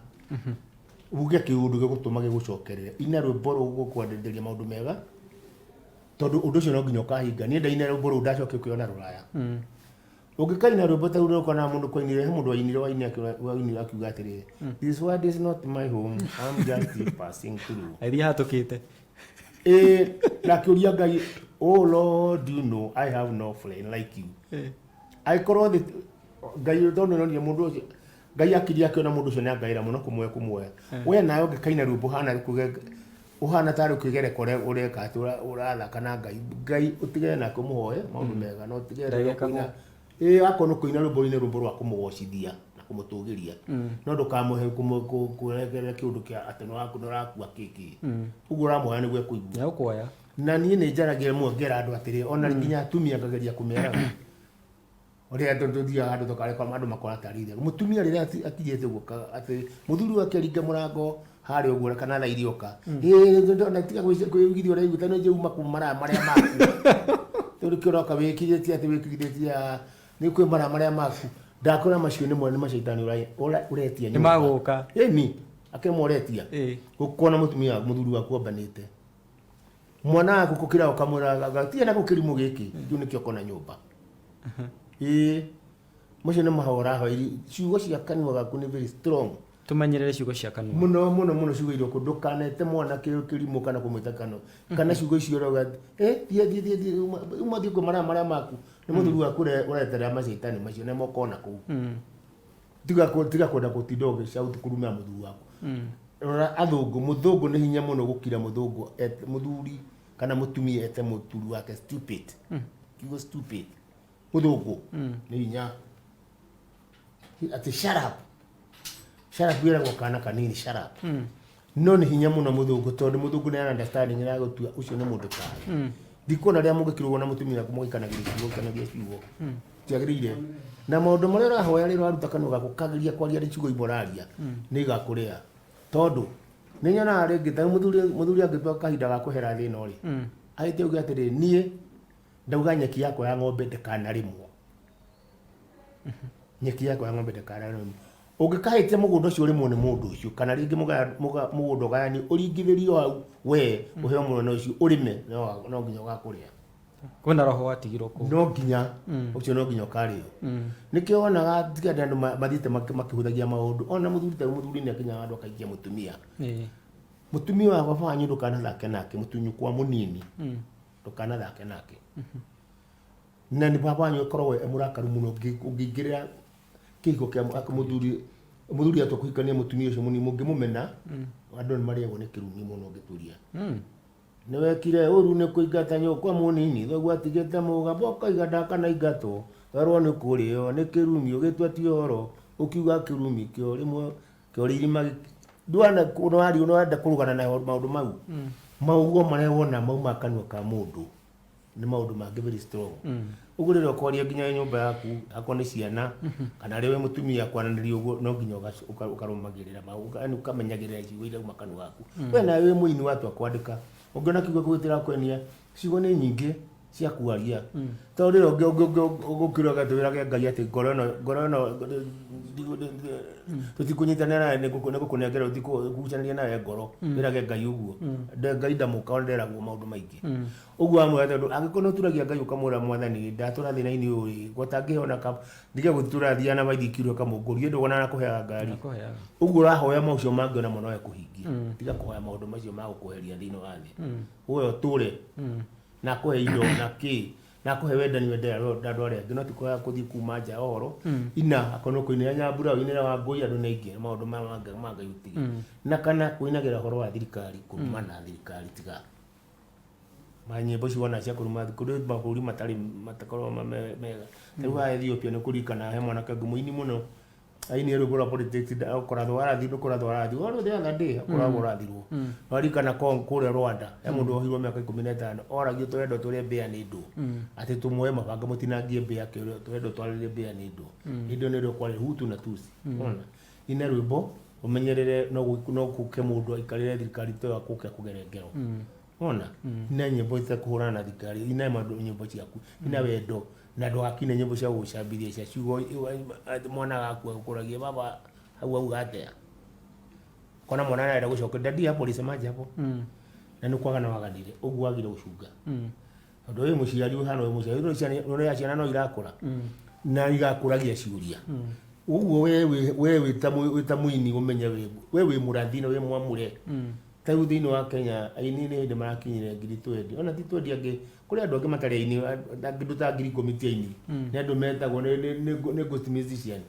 Speaker 1: uge kĩũndũ gĩgũtũma gĩgũcokerere. Ina rwĩmbo rũgũkwendithĩria maũndũ mega, tondũ ũndũ ũcio no nginya ũkahinga. Niĩ ndaina rwĩmbo rũu, ndacokia kwĩona rũraya. Ũngĩkaina rwĩmbo ta rũu ũkona mũndũ kwainire, he mũndũ wainire wainire akiuga atĩrĩrĩ, "This world is not my home, I'm just passing through."
Speaker 2: Aithia hatũkĩte.
Speaker 1: Ĩĩ, na akĩũria Ngai, "Oh Lord, you know I have no friend like you." Angĩkorwo thĩ Ngai tondũ nĩonire mũndũ ũcio, Ngai akirie akĩona mũndũ ũcio nĩ angaĩra mũno kũmuoya. We nawe ũngĩkaina rwĩmbo ũhana ũhana tarĩ kwĩgereka ũrĩa ũreka atĩ ũrathaka na Ngai, Ngai ũtigane nake, ũmũhoe maũndũ mega, no ũtige
Speaker 2: Ndagĩka.
Speaker 1: kũina. Ĩĩ, akorwo nĩ kũina rwĩmbo, ũine rwĩmbo rwa kũmũgocithia na kũmũtũgĩria, no ndũkamũhe kũrekerera kĩũndũ kĩa atĩ nĩ ũrakua kĩkĩ ũguo ũramũhoya nĩguo ekũigua.
Speaker 2: Nĩegũkuoya.
Speaker 1: Na niĩ nĩ njaragia rĩmwe ngera andũ atĩrĩ, ona nginya atumia ngageria kũmeraga ũrĩa tũthiaga handũ tũkareka andũ makona tarĩ itherũ. Mũtumia rĩrĩa akinyĩte ũguo atĩ mũthuri wake aringa mũrango harĩa ũguo kana thaa iria oka, "Ĩĩ, tiga kwĩigithia ũraigua ta nĩ uma kuma maraa marĩa maku tondũ kĩo ũroka wĩkirĩtie atĩ wĩkirithĩtie nĩ kwĩ maraa marĩa maku." Ndakwĩra macio nĩ nĩ macaitani ũretia
Speaker 2: Nĩ
Speaker 1: nyũmba.
Speaker 2: Magũka.
Speaker 1: Ĩni akĩmwe ũretia gũkona mũtumia mũthuri waku ambanĩte mwana waku kũkĩra ũkamwĩra tiga na gũkĩrimũ gĩkĩ kĩu nĩkĩo kona nyũmba. Ĩĩ, macio nĩ mahora hoiri. Ciugo cia kanua gaku nĩ very strong.
Speaker 2: Tũmenyerere ciugo cia kanua.
Speaker 1: Mũno mũno mũno. Ciugo iria ndũkanete mwana kĩrimũ kana kũmwĩta kana ciugo icio ũrauga, "Thiĩ thiĩ thiĩ thiĩ uma thiĩ kwĩ maraya marĩa maku," nĩ mũthuri waku ũreterera macaitani macio nĩ mokona kũu. Tiga kwenda gũtinda ũgĩcaut kũrumĩra mũthuri waku. Rora athũngũ, mũthũngũ nĩ hinya mũno gũkira mũthũngũ mũthuri kana mũtumia ete mũthuri wake stupid, kiugo stupid. Mũthũngũ nĩ hinya atĩ "Shut up, shut up," wĩragwo kana kanini, "Shut up." No nĩ hinya mũno mũthũngũ, tondũ mũthũngũ nĩ understanding ya gũtua ũcio nĩ mũndũ tawe. Ndikuona rĩrĩa mũngĩkirwo na mũtumia waku mũgĩkanagĩria ciugo, gĩkanagia ciugo tiagĩrĩire na maũndũ marĩa ũrahoya. Rĩrĩa ũraruta kanua gaku kageria kwaria nĩ ciugo imwe ũraria nĩ igakũrĩa, tondũ nĩ nyonaga rĩngĩ ta mũthuri angĩtua kahinda ga kwehera thĩ ĩno rĩ, ahĩtie uge atĩrĩ, "Niĩ ndauga nyeki yakwa ya ng'ombe ndĩkanarĩmwo, nyeki yakwa ya ng'ombe ndĩkanarĩmwo." Ũngĩkahĩtia mũgũnda ũcio ũrĩmwo nĩ mũndũ ũcio, kana rĩngĩ mũgũnda ũgayanio ũringithĩrio hau, we ũheo mwena ũcio ũrĩme, no nginya ũgakũrĩa.
Speaker 2: Kwĩna roho watigirwo kũu.
Speaker 1: No nginya ũcio no nginya ũkarĩo. Nĩkĩo wonaga tiga andũ mathiĩte makĩhũthagia maũndũ. Ona mũthuri ta mũthuri nĩ akinyaga handũ akaikia mũtumia. Mũtumia wa baba wanyu ndũkanathake nake, mũtunyukwa mũnini ndũkanathake nake, na nĩ baba wanyu akoragwo e mũrakaru mũno ũngĩingĩrĩra kĩhiko kĩa mũthuri atua kũhikania mũtumia ũcio mũnini. Mũngĩmũmena, andũ nĩ marĩagwo nĩ kĩrumi mũno ũngĩturia. Nĩ wekire ũru nĩ kũingata nyũkwa mũnini, thoguo atigĩte mũgambo ũkaiga ndakanaingatwo, werwo nĩ kũrĩo nĩ kĩrumi, ũgĩtua ti ũhoro, ũkiuga kĩrumi kĩo rĩmwe kĩorĩ irima ndwana nĩwenda kũrũgana na maũndũ mau. Maugo marĩa wona mauma kanua ka mũndũ. Nĩ maũndũ mangĩ very strong. Ũguo rĩrĩa ũkwaria nginya nyũmba yaku, akorwo nĩ ciana kana rĩrĩa wĩ mũtumia, kwaranĩria ũguo no nginya ũkarũmagĩrĩra yaani ũkamenyagĩrĩra ciugo iria uma kanua gaku. We nawe wĩ mũini watua kwandĩka, ũngĩona kiugo kĩu gĩtirakwenia, ciugo nĩ nyingĩ cia kwaria, tondũ rĩrĩa ũgũkĩra ũgatwĩrage Ngai atĩ ngoro ĩno tũtikũnyitanĩra nawe, nĩ ngũkũnengera, tũtikũgucanĩria nawe ngoro, wĩrage Ngai ũguo. Ngai ndamũka ona nderagwo maũndũ maingĩ ũguo amwĩra, tondũ angĩkorwo nĩ ũturagia Ngai ũkamwĩra, "Mwathani, ndatũra thĩna-inĩ ũyũ rĩ, gwatangĩhona ka ndige gũtũra thiaga na maithikiri ũkamũngũria ndũgona na kũheaga ngari." Nakũheaga. Ũguo ũrahoya maũcio mangĩ ona no ekũhingia. Tiga kũhoya maũndũ macio ma gũkweheria thĩinĩ wa thĩ, ũwe ũtũre na akũhe indo na kĩ na akũhe wendani, wende andũ arĩa angĩ, no ti kũhoya kũthiĩ kuma nja ya ũhoro. Ina akorwo nĩ kũinĩra Nyambura, ũinĩre Wangũi, andũ nĩ aingĩ, maũndũ maya ma Ngai ũtige, na kana kũinagĩra ũhoro wa thirikari, kũrumana thirikari, tiga ma nyĩmbo ciwona cia kũruma. Kũrĩ mabũrũri matarĩ matakoragwo mega. Rĩu haha Ethiopia nĩ kũririkana he mwanake ũngĩ mũini mũno ainire rwĩmbo rwa politics, kũrathwo arathirwo, kũrathwo arathirwo o the other day kũrathwo ũrathirwo. Waririkana kũrĩa Rwanda he mũndũ wohirwo mĩaka 15, oragio tũrendwo tũrĩe mbĩa nĩ ndũ, atĩ tũmuoe mabanga mũtinangie mbĩa, tũrendwo twarĩrie mbĩa nĩ ndũ. Hĩndĩ ĩyo nĩrĩo kwarĩ Hutu na Tutsi. Ona ina rwĩmbo ũmenyerere, no gũke mũndũ aikarĩre thirikari to akũke kũgere ngero. Ona ina nyĩmbo itekũhũrana na thirikari, ina nyĩmbo ciaku, ina wendo, na ndũgakine nyĩmbo cia gũcambithia cia ciugo mwana agaku agũkũragia baba hau auga atĩa, kona mwana arenda gũcoka dadi hapo ulisemaje hapo, na nĩ kwagana waganire ũguo wagire gũcunga, tondũ wĩ mũciari ũhana wĩ mũciari ũrĩa ciana no irakũra na igakũragia ciũria. Ũguo we wĩ ta mũini ũmenye we wĩ mũrathi na wĩ mwamũre. Ta rĩu thĩinĩ wa Kenya aini nĩ hĩndĩ marakinyire 20,000, ona ti 20 angĩ, kũrĩ andũ angĩ matarĩ aini, kĩndũ ta 10,000 ti aini, nĩ andũ metagwo nĩ ghost musician.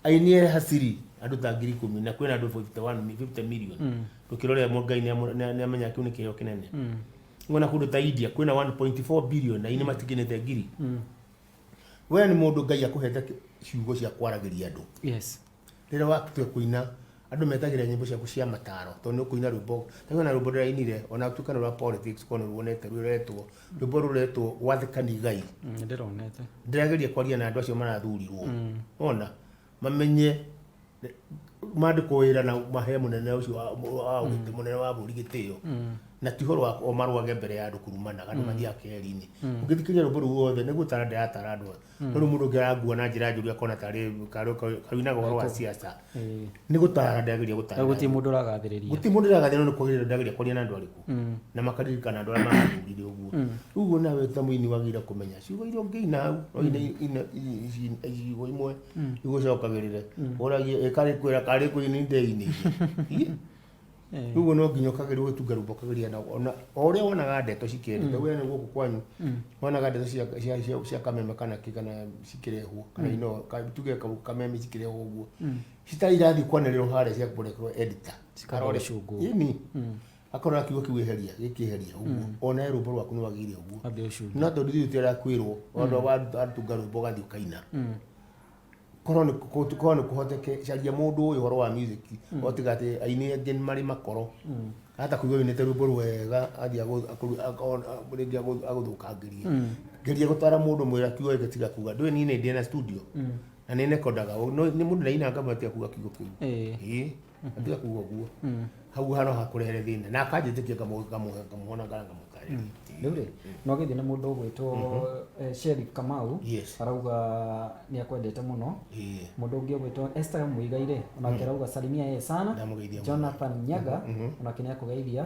Speaker 1: Aini ere hasiri andũ ta 10,000, na kwĩna andũ 51 50 million. Ndũkĩrore Ngai nĩ amenya kĩu nĩ kĩheo kĩnene. Ngona kũndũ ta India kwĩna 1.4 billion na aini matikinyĩte ngiri. We nĩ mũndũ Ngai akũhete ciugo cia kwaragĩria andũ. Rĩrĩa watua kũina, andũ metagĩra nyĩmbo ciaku cia mataro, tondũ nĩ ũkũina rwĩmbo ta na rwĩmbo ndĩrainire, ona tuĩka nĩ rwa politics, korwo nĩ ruonete, rũretwo rwĩmbo rũretwo "Gwathĩka nĩ Igai".
Speaker 2: Ndĩronete.
Speaker 1: Ndĩrageria kwaria na andũ acio marathurirwo, ona mamenye mandĩkwo wĩra na mahe mũnene ũcio wa mũnene wa bũrũri gĩtĩo, na ti ũhoro wa o marũage mbere ya andũ kũrumanaga, andũ mathiaga keheri-inĩ. Ũngĩthikĩrĩria rwĩmbo rũu ruothe nĩ gũtara ndĩratara andũ, no rĩu mũndũ ũngĩ arangua na njĩra njũru akona tarĩ karuinaga ũhoro wa siasa. Nĩ gũtara ndĩrageria gũtara.
Speaker 2: Gũtirĩ mũndũ ũragathĩrĩria.
Speaker 1: Gũtirĩ mũndũ ũragathĩrĩria, no nĩ kwagĩrĩire ndĩrageria kwaria na andũ arĩkũ na makaririkana andũ arĩa marathurire ũguo. Rĩu ũguo nawe ta mũini wagĩrĩire kũmenya ciugo iria ũngĩina hau, no ine ciugo imwe igũcokagĩrĩre ũragie ĩkarĩ kwĩra karĩ kũini ndeinĩ. Rĩu no nginya ũkageria ũgĩtunga rwĩmbo, ũkageria na ona o ũrĩa wonaga ndeto cikĩendeka. We nĩ gũkũ kwanyu wonaga ndeto cia kameme kana kĩ kana cikĩrehwo kana ino tuge kameme cikĩrehwo ũguo citarĩ irathiĩ kwanĩrĩrwo harĩa cia kũrekerwo editor.
Speaker 2: Cikamba gũcungwo.
Speaker 1: Ĩni akorwo kiugo kĩu eheria gĩkĩeheria ũguo, ona rwĩmbo rwaku nĩ wagĩrĩire ũguo.
Speaker 2: Wambe ũcunge.
Speaker 1: No tondũ ithuĩ tũrĩa kwĩrwo ũndũ watunga rwĩmbo ũgathiĩ ũkaina, korwo nĩ kũhoteke caria mũndũ ũyũ ũhoro wa music, o tiga atĩ aini angĩ marĩ makoro hata kũigua wĩinĩte rwĩmbo rwega athiĩ rĩngĩ agũthũkangĩrie. Geria gũtara mũndũ, mwĩra kiugo gĩkĩ tiga kuga. Ndũĩ niĩ nĩ ndĩ na studio na nĩ nekondaga no nĩ mũndũ naina ngamwĩra tiga kuga kiugo kĩu. Ĩĩ, tiga kuga ũguo hau hano hakũrehere thĩna, na akanjĩtĩkia, ngamuona ngamũtarĩria.
Speaker 2: Rĩu rĩ no gĩthiĩ na mũndũ ũgwĩtwo Sheriff Kamau. Arauga nĩ akwendete mũno. Mũndũ ũngĩ ũgwĩtwo Esther Muigai rĩ, onake arauga salimia yeye sana.
Speaker 1: Ndamũgeithia mũno.
Speaker 2: Jonathan Nyaga onake nĩ akũgeithia.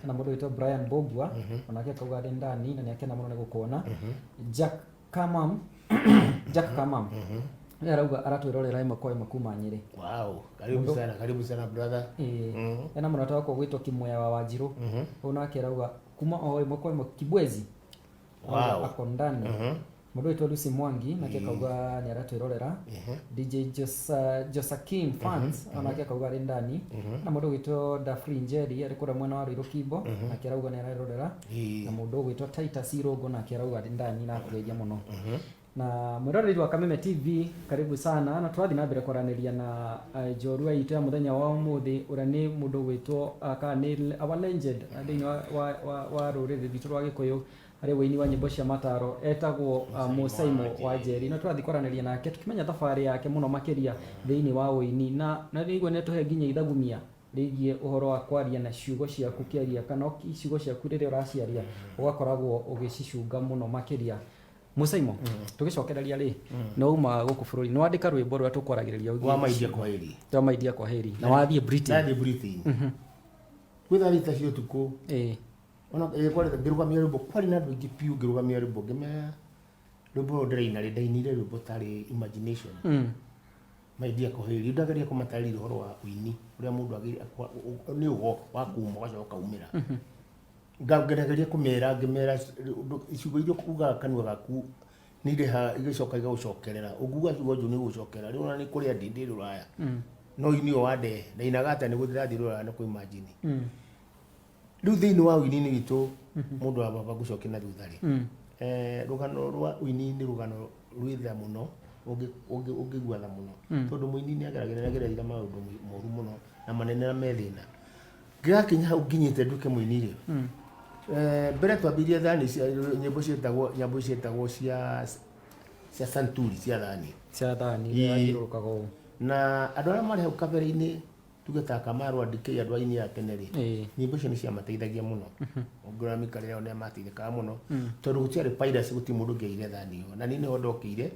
Speaker 2: Na mũndũ ũgwĩtwo Brian Bogwa onake akauga arĩ ndani na nĩ akena mũno nĩ gũkuona. Jack Kamam, Jack Kamam we arauga aratwĩrorera ĩmwe kwa ĩmwe kuma Nyĩrĩ.
Speaker 1: Wow, karibu sana, karibu sana brother.
Speaker 2: Ĩĩ, ena mũrata wakwa ũgwĩtwo Kimwea wa Wanjirũ, ũyũ nake arauga kuma o ĩmwe kwa ĩmwe Kibwezi. Arauga ako ndani. Mũndũ wĩtwo Lucy Mwangi nake akauga nĩ aratwĩrorera. DJ Josakim Fans onake akauga arĩ ndani. Na mũndũ ũgwĩtwo Dafri Njeri arĩ kũrĩa mwena wa Ruiru Kimbo, nake arauga nĩ arerorera. Na mũndũ ũgwĩtwo Titus Irũngũ nake arauga arĩ ndani na akũgeithia mũno. Na mwiroreri wa Kameme TV, karibu sana, na tũrathiĩ na mbere kwaranĩria na njorua itũ ya mũthenya wa ũmũthĩ, ũrĩa nĩ mũndũ gwĩtwo kana nĩ our legend thĩinĩ wa rũrĩrĩ rwitũ rwa Gĩkũyũ harĩ ũini wa nyĩmbo cia mataro, etagwo Mũsaimo wa Njeri. Na tũrathiĩ kwaranĩria nake tũkĩmenya thabarĩ yake mũno makĩria thĩinĩ wa ũini, na nĩigua nĩ tũhe nginya ithagumia rĩgiĩ ũhoro wa kwaria na ciugo ciaku kĩaria, kana ciugo ciaku rĩrĩa ũraciaria ũgakoragwo ũgĩcicunga mũno makĩria. Mũsaimo, tũgĩcokereria rĩ, no uma gũkũ bũrũri nĩ wandĩka rwĩmbo rũrĩa tũkwaragĩrĩria.
Speaker 1: Wa Maidia Kwaheri.
Speaker 2: Rwa Maidia Kwaheri, na wathiĩ Britain.
Speaker 1: Ndathiĩ Britain gwĩ thaa 3 cia ũtukũ. Ona kwarĩ ngĩrũgamia rwĩmbo, kwarĩ na andũ aingĩ piũ, ngĩrũgamia rwĩmbo, ngĩmera rwĩmbo rũrũ ndĩraina rĩ, ndainire rwĩmbo tarĩ imagination. Maidia Kwaheri, ndageria kũmatarĩria ũhoro wa ũini ũrĩa mũndũ agĩrĩire nĩ ũgo wa kuma ũgacoka ũkaumĩra. Ngerageria kũmera, ngĩmera ciugo iria ugaga kanua gaku nĩ irĩha igĩcoka igagũcokerera. Ũnguga ciugo njũru nĩ igũgũcokerera. Rĩu ona nĩ kũrĩa ndĩ rũraya, no ini ũyũ wa ndehe ndainaga atĩa nĩguo ndĩrathiĩ rũraya na kũ-imagine. Rĩu thĩinĩ wa ũini-inĩ witũ, mũndũ wa baba, ngũcokia na thutha rĩ, rũgano rwa ũini nĩ rũgano rwĩ tha mũno, ũngĩigua tha mũno, tondũ mũini nĩ ageragĩra agereire maũndũ moru mũno na manene na me thĩna. Ngĩgakinya hau nginyĩte nduĩke mũini rĩ, mbere twambĩrĩirie thani cia nyĩmbo ciĩtagwo, nyambo ciĩtagwo cia santuri, cia thani.
Speaker 2: Cia thani iria yathiũrũrũkaga ũũ.
Speaker 1: Na andũ arĩa marĩ hau kabere-inĩ, tuge ta Kamaru, Andikei, andũ aini a tene rĩ, nyĩmbo icio nĩ ciamateithagia mũno. Ũngĩrora mĩikarĩre yao nĩ mateithĩkaga mũno, tondũ gũtiarĩ piracy, gũtirĩ mũndũ ũngĩaire thani ĩyo. Na niĩ nĩho ndokĩire.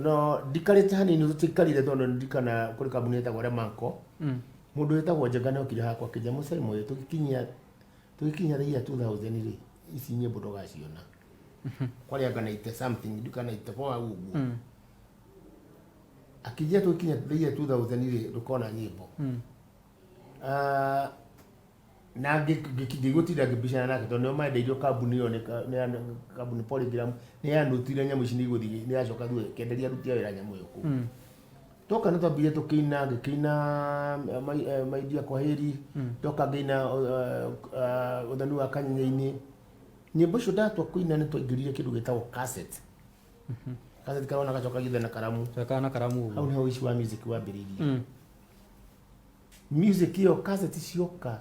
Speaker 1: No ndikarĩte hanini, tũtikarire, tondũ ndirikana kũrĩ kambuni ĩtagwo Remanco. Mũndũ wĩtagwo Njenga nĩ okire hakwa akĩnjĩra, "Mũcaimo ĩ, tũgĩkinya the year 2000 rĩ, ici nyĩmbo ndũgaciona." Kwarĩ anga 90 something, ndikana 94 hau ũguo. Akĩnjĩra tũgĩkinya the year 2000 rĩ, ndũkona nyĩmbo. Ah, na ngĩgũtinda ngĩbicana nake, tondũ nĩo mendeirio kambuni ĩyo, nĩ ya kambuni Polygram nĩ yanutire nyamũ ici nĩ igũthiĩ, nĩ yacoka thutha ĩkĩenderia aruti a wĩra nyamũ ĩyo kũu. Toka nĩ twambire tũkĩina, ngĩkĩina Maidia Kwaheri, ndoka ngĩina Ũthoni wa Kanyenya-inĩ. Nyĩmbo icio ndatua kũina nĩ twaingĩrire kĩndũ gĩtagwo cassette. Cassette karona gacoka githe na karamu.
Speaker 2: Twekaga na karamu
Speaker 1: Hau
Speaker 2: ũguo.
Speaker 1: Nĩho ũici wa music wambĩrĩirie. Music ĩyo cassette cioka,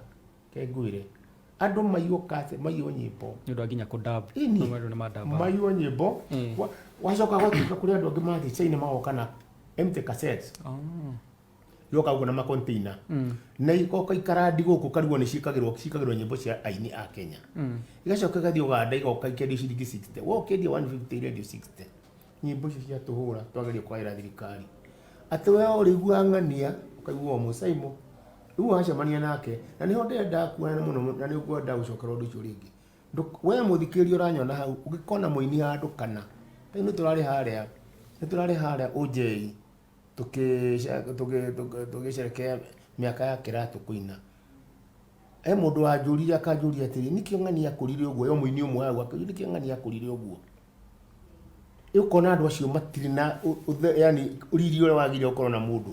Speaker 1: ke ngwĩre, andũ maiywo cassette, maiywo nyĩmbo.
Speaker 2: Nĩ ũndũ wa nginya kũdub.
Speaker 1: Ĩni.
Speaker 2: Rĩu andũ nĩ madambaga.
Speaker 1: Maiywo nyĩmbo. Wacoka gwatuĩka kũrĩ andũ angĩ mathiĩ China magoka na empty cassette. Yoka ũguo na macontainer na igoka ikarandi gũkũ, karigwo nĩ ciĩkagĩrwo nyĩmbo cia aini a Kenya. Igacoka igathiĩ Uganda, igoka ikendio ciringi 60, we ũkĩendia 150, irendio 60. Nyĩmbo icio cia tũhũra twageria kwaĩra thirikari atĩ we ũrĩiguaga ng'ania ũkaigua Mũcaimo rĩu wacemania nake, na nĩho ndĩrenda kuona mũno, na nĩ ngwenda gũcokera ũndũ ũcio rĩngĩ. We mũthikĩrĩria ũranyona hau, ũngĩkona mũini handũ, kana rĩu nĩ tũrarĩ harĩa ũnjei tũgĩcerekea mĩaka ya kĩratũ kũina, he mũndũ wanjũrire, akanjũria atĩrĩ, "Nĩkĩo ng'ania akũrire ũguo?" Yo mũini ũmwe hau akĩũria, "Nĩkĩo ng'ania akũrire ũguo?" Ũkona andũ acio matirĩ na yani riri ũrĩa wagĩrĩire gũkorwo na mũndũ.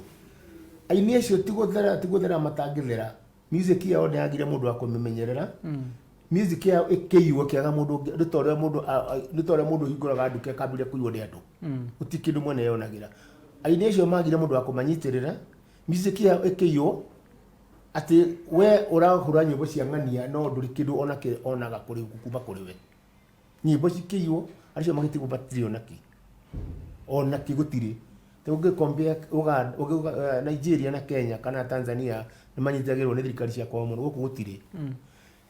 Speaker 1: Aini acio ti gũthera matangĩthera. Music yao nĩ yagire mũndũ wa kũmĩmenyerera. Music yao ĩkĩiywo, ĩkĩaga mũndũ ũngĩ. Nĩ ta ũrĩa mũndũ ũhingũraga nduka ĩkambĩrĩria kũiywo nĩ andũ, gũtirĩ kĩndũ mwene yonagĩra. Aini acio magire mũndũ wa kũmanyitĩrĩra, music yao ĩkĩiywo, atĩ we ũrahũra nyĩmbo cia ng'ania no ndũrĩ kĩndũ onake onaga kũrĩ kuma kũrĩ we. Nyĩmbo cikĩiywo, acio magĩtigwo matirĩ onakĩ, onakĩ gũtirĩ. Ũngĩ Uganda, Nigeria na Kenya kana Tanzania nĩ manyitagĩrwo nĩ thirikari cia kwao mũno, gũkũ gũtirĩ.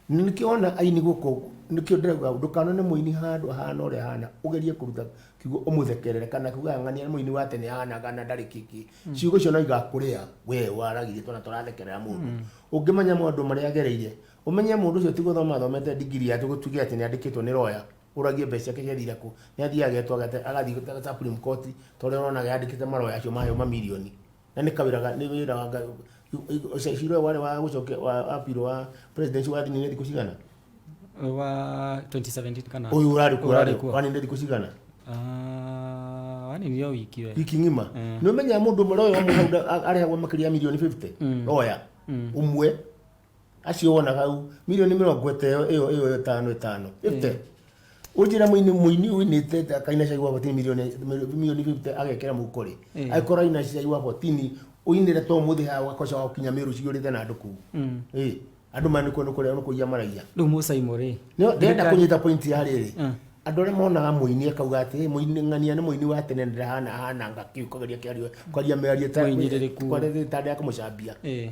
Speaker 1: Nĩkĩo ona aini gũkũ, nĩkĩo ndĩrauga ndũkanone mũini handũ ahana ũrĩa ahana ũgerie kũruta kiugo ũmũthekerere kana kuga ng'ania nĩ mũini wa tene ahana kana ndarĩ kĩkĩ. Ciugo icio no igakũrĩa we waragirie twana tũrathekerera mũndũ. Ũngĩmenya maũndũ marĩa agereire, ũmenye mũndũ ũcio ti gũthoma athomete ndigiri ya tũgũtuge atĩ nĩ andĩkĩtwo nĩ roya ũragie mbeca ciake ciathire kũ. Nĩ athiaga agetwo agathiĩ Supreme Court, ta ũrĩa ũronaga yandĩkĩte maroya acio maheo mamirioni, na nĩ kawĩra nĩ wĩra wa cira ũyũ warĩ wa gũcokia wa appeal wa president wathinire thikũ cigana?
Speaker 2: Wa 2017 kana?
Speaker 1: Ũyũ ũrarĩ kuo.
Speaker 2: Ũrarĩ kuo.
Speaker 1: Waninire thikũ cigana?
Speaker 2: Ah, waninire o wiki we.
Speaker 1: Wiki ng'ima. Nĩ ũmenyaga mũndũ ũmwe roya ũmwe hau arĩhagwo makĩria ya mirioni 50, roya ũmwe acio wonaga hau, mirioni 50 ĩyo ĩyo 5 5 50. Ũnjĩra mũini mũini ũinĩte akaina cai wa botini milioni milioni 50 agekĩra mũhuko rĩ, angĩkorwo aina cai wa botini ũinĩre to mũthĩ haha ũgakoca wa gũkinya Mĩrũ ciyũrĩte na andũ kũu. Ĩ andũ manĩkwo nĩ kũrĩa nĩ kũiya maraiya.
Speaker 2: Rĩu Mũsaimo rĩ,
Speaker 1: No ndĩrenda kũnyita point ya rĩrĩ. Andũ arĩa monaga mũini akauga atĩ "Ĩ, mũini ng'ania nĩ mũini wa tene ndĩrahana ahana ngaki ũkageria kĩario kwaria mĩario ta
Speaker 2: Mũinyĩrĩrĩku.
Speaker 1: kwaria ta ndĩa kũmũcambia.
Speaker 2: Ĩ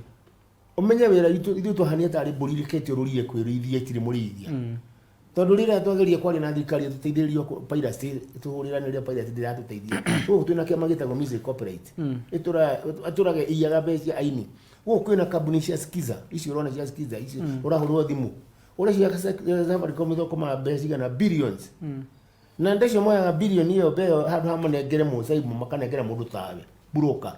Speaker 1: Ũmenye wĩra witũ ithuĩ twahania tarĩ mbũri ireketio rũriĩ kwĩrĩithia itirĩ mũrĩithia. Tondũ rĩrĩa twageria kwaria na thirikari ĩtũteithĩrĩrio piracy tũhũrĩranĩria piracy ndĩratũteithia. Gũkũ twĩna kĩama gĩtagwo Music Copyright. Ĩtũraga ĩiyaga mbeca cia aini. Gũkũ kwĩna kambuni cia Skiza, icio ũrona cia Skiza icio ũrahũrwo thimũ. Ũrĩa cia Safaricom ithũkũmaga mbeca cigana billions. Na ndecio moyaga bilioni ĩyo mbeo handũ ha manengere Mũsaimo makanengera mũndũ tawe broker.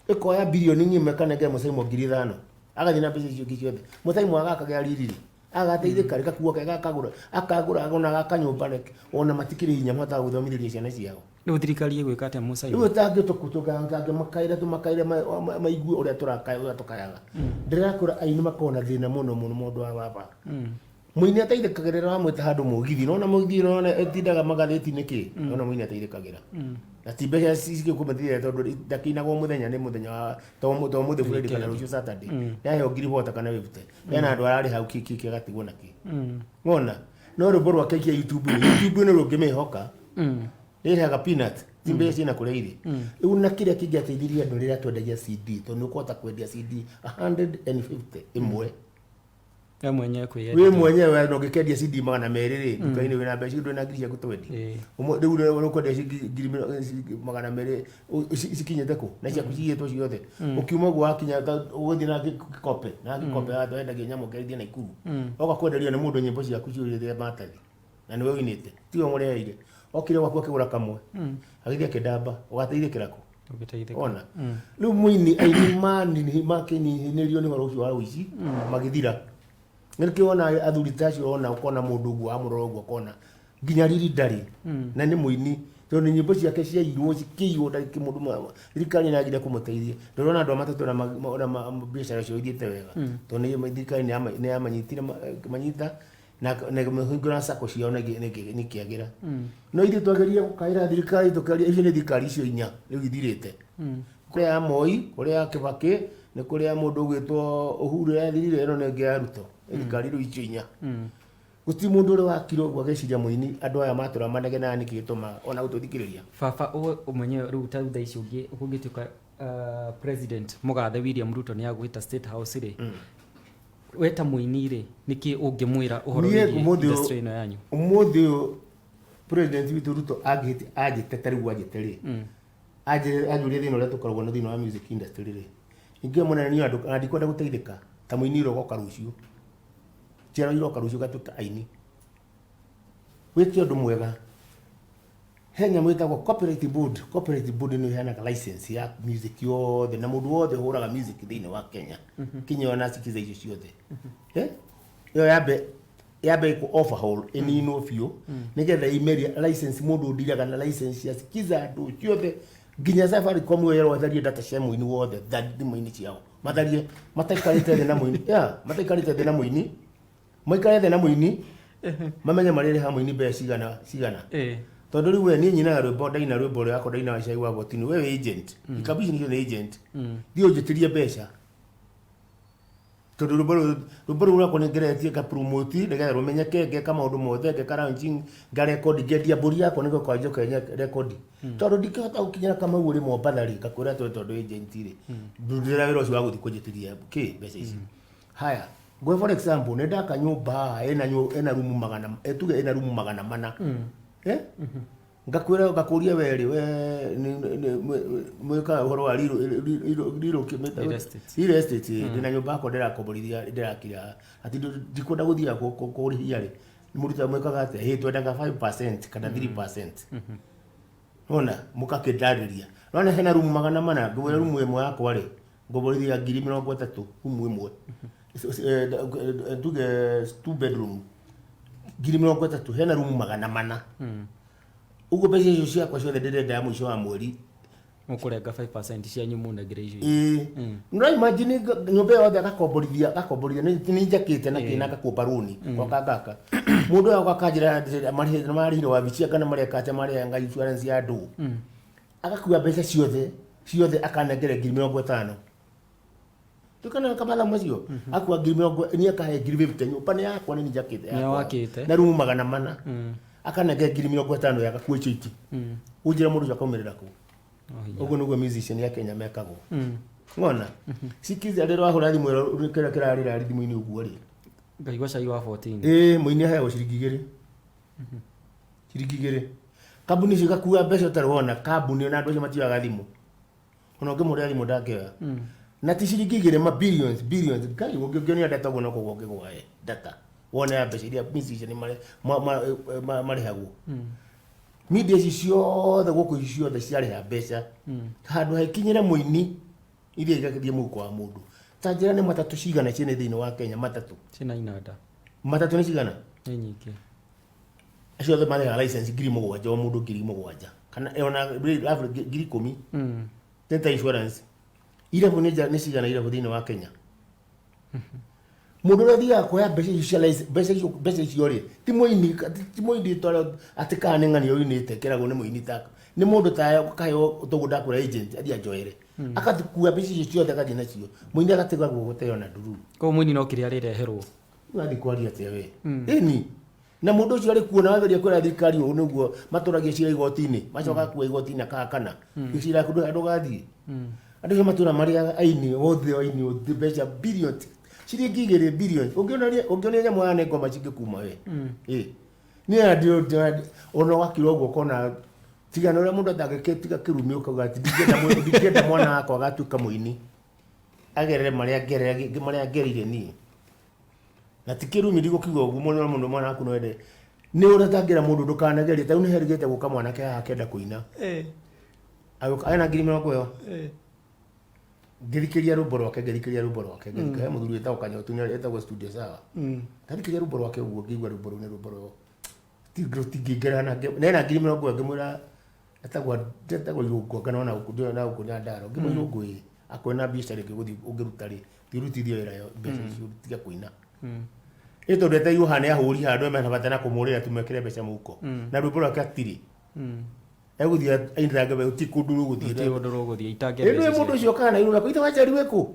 Speaker 1: Ĩkoya bilioni ng'ima ĩkanengera Mũsaimo 5,000 agathiĩ na mbeca icio ingĩ ciothe. Mũsaimo agakagĩa riri agateithĩka gakuo ke gakagũra akagũra ona gaka nyũmba ona matikĩrĩ hinya mahotaga gũthomithĩria ciana ciao.
Speaker 2: Rĩu thirikari ĩgwĩka atĩa Mũsaimo?
Speaker 1: Rĩu tangĩtũmakaĩra tũmakaĩre maigue ũrĩa tũrakaya ũrĩa tũkayaga. Ndĩrakũra aini makoragwo na thĩna mũno mũno mũndũ wa baba. Mũini ateithĩkagĩra rĩrĩa wamwĩta handũ mũgithi nona mũgithi nona ĩtindaga magathĩti nĩkĩ nona mũini ateithĩkagĩra na ti mbeca cigĩkũmĩthirĩra tondũ ndakĩinagwo mũthenya nĩ mũthenya wa to mũthĩ Friday kana rũciũ Saturday yaheo ngiri bota kana 50 hena andũ ararĩ hau kĩ kĩ agatigwo na kĩ wona no rwĩmbo rwake aikia YouTube YouTube nĩ rũngĩmĩhoka rĩrĩhaga peanut ti mbeca ciĩna kũrĩa irĩ. Rĩu na kĩrĩa kĩngĩateithirie andũ rĩrĩa twendagia CD tondũ nĩ ũkũhota kwendia CD 150 ĩmwe.
Speaker 2: We mwenyewe
Speaker 1: Wĩ
Speaker 2: kwĩyenderia.
Speaker 1: Mwenyewe na ũngĩkendia CD 200 rĩ nduka-inĩ wĩna mbeca ndũrĩ na ngiri ciaku 20. Rĩu rĩ ũkwendia ngiri 200 cikinyĩte kũ na ciaku ciyĩtwo ciothe ũkiuma ũguo wakinya ũgũthiĩ na gĩkope na gĩkope handũ hendagia nyamũ ũkerithia Naikuru oka kwenderio nĩ mũndũ nyĩmbo ciaku ciũrĩte maratathi na nĩwe ũinĩte tiwe ũmũreheire okire gwaku akĩgũra kamwe agĩthiĩ akĩndamba ũgateithĩkĩra kũ?
Speaker 2: Ũgĩteithĩka.
Speaker 1: Ona rĩu mũini aini makĩnyihĩrĩrio nĩ ũhoro ũcio wa ũici magĩthira nĩkĩo wona athuri ta acio ona ũkona mũndũ ũguo wamũrora ũguo ũkona nginya riri ndarĩ na nĩ mũini tondũ nĩ nyĩmbo ciake ciairwo cikĩiywo ndarĩ kĩmũndũ thirikari nĩ yagire kũmũteithia ndũrona andũ a matatũ na biacara ciao ithiĩte wega tondũ nĩ thirikari nĩ yamanyitire manyita na ĩkĩhingũra sacco ciao na ikĩagĩra no ithuĩ twageria gũkaĩra thirikari tũkaria icio nĩ thirikari icio inya rĩu ithirĩte kũrĩa ya Moi kũrĩa ya Kibaki nĩ kũrĩa mũndũ ũgwĩtwo Uhuru yathirire ĩno nĩ ĩngĩ ya Ruto thirikari rĩu icio inya gũtirĩ mũndũ ũrĩa wakire ũguo ageciria mũini andũ aya matũra manegenaga nĩkĩ gĩtũmaga ona gũtũthikĩrĩria.
Speaker 2: Baba ũmenye rĩu ta thaa ici ũngĩ ũngĩtuĩka president mũgathe William Ruto nĩ agwĩta State House rĩ we ta mũini rĩ nĩkĩ ũngĩmwĩra ũhoro
Speaker 1: Niĩ
Speaker 2: wĩgiĩ
Speaker 1: ũmũthĩ
Speaker 2: industry ĩno yanyu?
Speaker 1: Ũmũthĩ ũyũ president witũ Ruto angĩhĩtia anjĩte ta rĩu anjĩte rĩ anjĩre anjũrie thĩna ũrĩa tũkoragwo na thĩinĩ wa music industry rĩ ingĩ mũnene niĩ andũ na ndikwenda gũteithĩka ta mũini ũrogoka rũciũ njiarwa iroka rũciũ gatuĩka aini wĩke ũndũ mwega he nyamũ ĩtagwo copyright board. Copyright board nĩ ĩheanaga license ya music yothe na mũndũ wothe ũhũraga music thĩinĩ wa Kenya kinya ona cikiza icio ciothe. Eh? Ĩyo yambe ĩkwo overhaul ĩninwo biũ nĩgetha imerie license mũndũ ũndiraga na license cia Skiza andũ ciothe nginya Safaricom ĩyo yerwo ĩtharie data cia mũini wothe thimũ-inĩ ciao matharie mataikarĩte thĩ na mũini yeah, mataikarĩte thĩ na mũini maikare thĩ na mũini mamenye marĩrĩha mũini mbeca cigana cigana tondũ rĩu we niĩ nyinaga rwĩmbo ndaina rwĩmbo rwakwa ndaina cai wa botini we wĩ agent ikabu ici nĩcio nĩ agent thiĩ ũnjĩtĩrie mbeca tondũ rwĩmbo rũu rwakwa nĩ ngeretie ngapromote nĩgetha rũmenyeke ngeka maũndũ mothe ngeka launching ngarekondi ngendia mbũri yakwa nĩguo kwa njoke rekondi tondũ ndingĩhota gũkinyĩra Kamau ũrĩ Mombatha rĩ ngakwĩra tondũ tondũ agent rĩ ndutĩra wĩra ũcio wa gũthiĩ kũnjĩtĩria kĩ mbeca ici. Haya ngwe for example nĩ ndaka nyũmba haha ĩna rumu magana tuge ĩna rumu 400 eh ngakwĩra ngakũria we rĩ we mwĩkaga ũhoro wa
Speaker 2: Real estate.
Speaker 1: Real estate ndĩna nyũmba yakwa ndĩrakomborithia ndĩrakira atĩ ndikwenda gũthiaga kũrĩhia rĩ mũruta mwĩkaga atĩa hĩ twendaga 5% kana 3% ona mũgakĩndarĩria nona hena rumu 400 ngũgũra rumu ĩmwe yakwa rĩ ngomborithia 30,000 rumu ĩmwe tuge two bedroom 30,000 hena rumu 400 ũguo mbeca icio ciakwa ciothe ndĩrenda ya mũico wa mweri.
Speaker 2: Mũkũrenga 5% cianyu mũnengere icio.
Speaker 1: Ĩĩ, no imagine nyũmba ĩyo yothe agakomborithia, agakomborithia nĩ njakĩte na kĩna agakomba rũni gwaka ngaka. Mũndũ ũyũ akanjĩra marĩhire wabici kana mareka atĩa, marĩhanga insurance ya andũ, agakua mbeca ciothe ciothe, akanengere 50,000. Tukana kamatha macio akua 20,000, niĩ akahe 50,000. Nyũmba nĩ yakwa, nĩ njakĩte
Speaker 2: Nĩ
Speaker 1: yakwa.
Speaker 2: Wakĩte.
Speaker 1: Na rumu 400, akanengere 50,000 yagakua icio ingĩ. Ũnjĩra mũndũ ũcio akaumĩrĩra kũ?
Speaker 2: No hinya.
Speaker 1: Ũguo nĩguo musician ya Kenya mekagwo. Ng'ona sikiza rĩrĩa wahũra thimũ ĩyo, kĩrĩa kĩrarĩra thimũ-inĩ ũguo rĩ.
Speaker 2: Ngaigua cai wa 14.
Speaker 1: Ĩĩ, mũini aheagwo ciringi 2, ciringi 2. Kambuni icio igakua mbeca ũtarĩ wona kambuni, ona andũ acio matioyaga thimũ, ona ũngĩmũrĩa thimũ ndangĩoya. Na ti ciringi 2, ma billions, billions. Ngai, ũngĩonia data ũguo no kũgwa ũngĩgwa data wone ya mbeca iria musician marĩhagwo. Media ici ciothe gũkũ, ici ciothe ciarĩha mbeca handũ haikinyĩre mũini, iria igathiĩ mũhuko wa mũndũ. Ta njĩra nĩ matatũ cigana ciene thĩinĩ wa Kenya? Matatũ.
Speaker 2: Cina inanda.
Speaker 1: Matatũ nĩ cigana?
Speaker 2: Nĩ nyingĩ.
Speaker 1: Acio othe marĩhaga license 7,000 o mũndũ, 7,000 kana ona 10,000. Teta insurance irabu nĩ cigana irabu thĩinĩ wa Kenya? Mũndũ ũrĩa ũthiaga kuoya mbeca icio cia license, mbeca icio rĩ, ti mũini tondũ atĩ kana nĩ ng'ani ũinĩte kĩragwo nĩ mũini, ta nĩ mũndũ ta kaheo toguo ndakwĩra, agent athiĩ anjoere, akathikua mbeca icio ciothe, agathiĩ nacio, mũini agatigagwo gũteo na ndururu.
Speaker 2: Koguo mũini no kĩrĩa arĩreherwo.
Speaker 1: Ũrathiĩ kwaria atĩa we? Ĩni na mũndũ ũcio arĩ kuo na wageria kwĩra thirikari ũũ nĩguo matũragia cira igoti-inĩ, macoka kuo igoti-inĩ akahakana cira ndũgathiĩ. Andũ acio matũra marĩaga aini othe, aini othe mbeca billion, ciringi 2 billion. Ũngĩonia nyamũ ya nĩ ngoma cingĩkuma we. Ĩ niĩ ndĩ ona wakira ũguo ũkona tiga na ũrĩa mũndũ atangĩtiga kĩrumi, ũkauga atĩ ndingĩenda mwana wakwa agatuĩka mũini agerere marĩa ngereire niĩ. Na ti kĩrumi, ndigũkiuga ũguo mũno mũno. Mwana waku no ende nĩ ũrĩa ũtangĩra mũndũ ndũkanagerie. Ta rĩu nĩ herigĩte gũka mwanake haha akĩenda kũina. Agĩũka ena 20,000 ĩyo. Ngĩthikĩria rwĩmbo rwake, ngĩthikĩria rwĩmbo rwake, ngĩthikĩria. He mũthuri wĩtagwo Kanyotu, nĩ etagwo Studio Sawa. Ndathikĩria rwĩmbo rwake ũguo, ngĩigua rwĩmbo rũu nĩ rwĩmbo rwa rũtingĩingĩra na ena 20,000. Ngĩmwĩra etagwo Irũngũ, anga nona gũkũ na gũkũ Nyandarua. Ngĩmwĩra, Irũngũ ĩ akorwo na biacara ĩngĩ ũgũthiĩ ũngĩruta rĩ, thiĩ ũrutithie wĩra yo mbeca icio, tiga kũina. Ĩ tondũ eteirwo haha nĩ ahũri haha, andũ mena bata na kũmũrĩra tu mekĩre mbeca mũhuko na rwĩmbo rwake atirĩ egũthiĩ ainĩrange gũtirĩ kũndũ rũgũthiĩ.
Speaker 2: Gũtirĩ ũndũ rũgũthiĩ itange.
Speaker 1: Ĩndũ ĩ mũndũ ũcio kana irũga ithe wanjari wĩkũ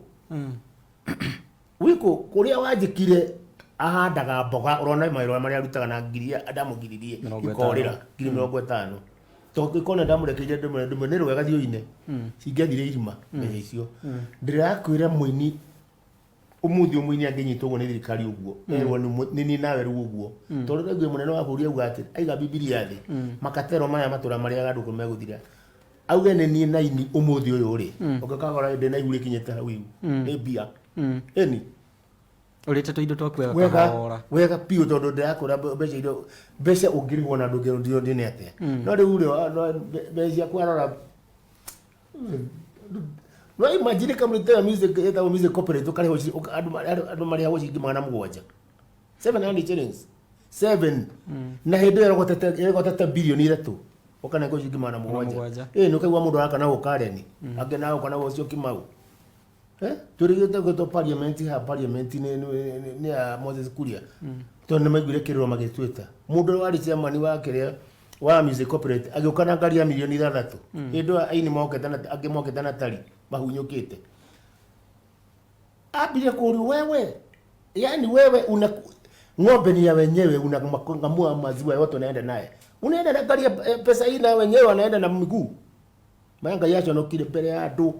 Speaker 1: wĩkũ kũrĩa wanjĩkire ahandaga mboga, ũrona mawĩra marĩa arutaga na ngiri ndamũgiririe.
Speaker 2: 50.
Speaker 1: Ikorĩra 50,000 tondũ ikona ndamũrekeire ndĩmwe nĩ rwega thiĩ ũine, cingĩathire irima mbeca icio. Ndĩrakwĩra mũini ũmũthĩ, ũmũini angĩnyitwo ũguo nĩ thirikari ũguo erwo nĩ niĩ nawe rĩu ũguo, tondũ ndaiguire mũnene wa bũrũri auga atĩ aiga Bibilia thĩ, makatero maya matũra marĩaga andũ kũ megũthira, auge nĩ niĩ naini ũmũthĩ ũyũ rĩ, ũngĩkagora ndĩ na ihu rĩkinyĩte hau, ihu nĩ mbia ĩni.
Speaker 2: Ũrĩte tũindo twaku wega.
Speaker 1: Wega.
Speaker 2: Kahora.
Speaker 1: Wega biũ, tondũ ndĩrakwĩra mbeca iria mbeca ũngĩrĩhwo na ndũngĩ nĩ atĩa. No rĩu rĩ, mbeca ciaku arora no imagine kambuni ta music ĩtagwo Music Corporate, ũkarĩhwo andũ marĩhagwo ciringi 700, 700 shillings, seven, na hĩndĩ ĩyo ĩrogotete 3 bilioni, ũkanengwo ciringi 700.
Speaker 2: 700.
Speaker 1: Ĩ nĩ ũkaigua mũndũ araka na gũka Karen, angĩ na gũka na ũcio Kimau. Tũrĩgĩte gwĩtwo parliament ha parliament nĩ ya Moses Kuria, tondũ nĩ maiguire kĩrĩro magĩtuĩta mũndũ ũrĩa warĩ chairman wa kĩrĩa wa Music Corporate agĩũka na ngari ya 6 milioni. Hĩndĩ ĩyo aini mokĩte na angĩ mokĩte na tari mahunyũkĩte, ambire kũrio, wewe, yani wewe una ng'ombe ni ya wenyewe, unang'amua maziwa yote unaenda naye, unaenda na gari ya pesa hii na wenyewe wanaenda na miguu. Maya Ngai aconokire mbere ya andũ.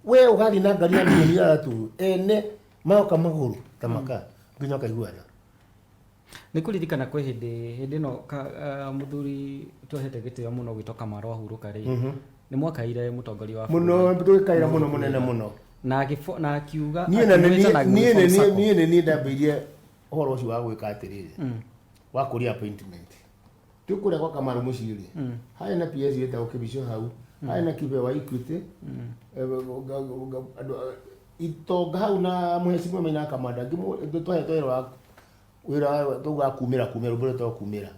Speaker 1: We ũgathiĩ na ngari ya 3 milioni, ene magoka magũrũ ta maka nginya ũkaiguana.
Speaker 2: Nĩ kũririkana kwĩ hĩndĩ ĩno mũthuri twehete gĩtĩo mũno gwĩtwo Kamaro ahurũka rĩ, nĩ mwakaire mũtongoria wa
Speaker 1: Mũno, tũgĩkaĩra mũno, mũnene mũno.
Speaker 2: Na akiuga
Speaker 1: Niĩ na
Speaker 2: akĩmwĩta na
Speaker 1: niĩ
Speaker 2: akĩmwĩta Sacco.
Speaker 1: Niĩ nĩ niĩ ndambĩirie ũhoro ũcio wa gwĩka atĩrĩrĩ, wa kũria appointment twĩ kũrĩa gwa Kamaru mũciĩ rĩ, harĩ na PS wĩtagwo Kĩbico hau, harĩ na Kibe wa Equity. Andũ itonga hau na mũhecimiwa Maina Kamanda, twahetwo wĩra wa wĩra tauga kumĩra kumĩra rwĩmbo rwĩtagwo kumĩra.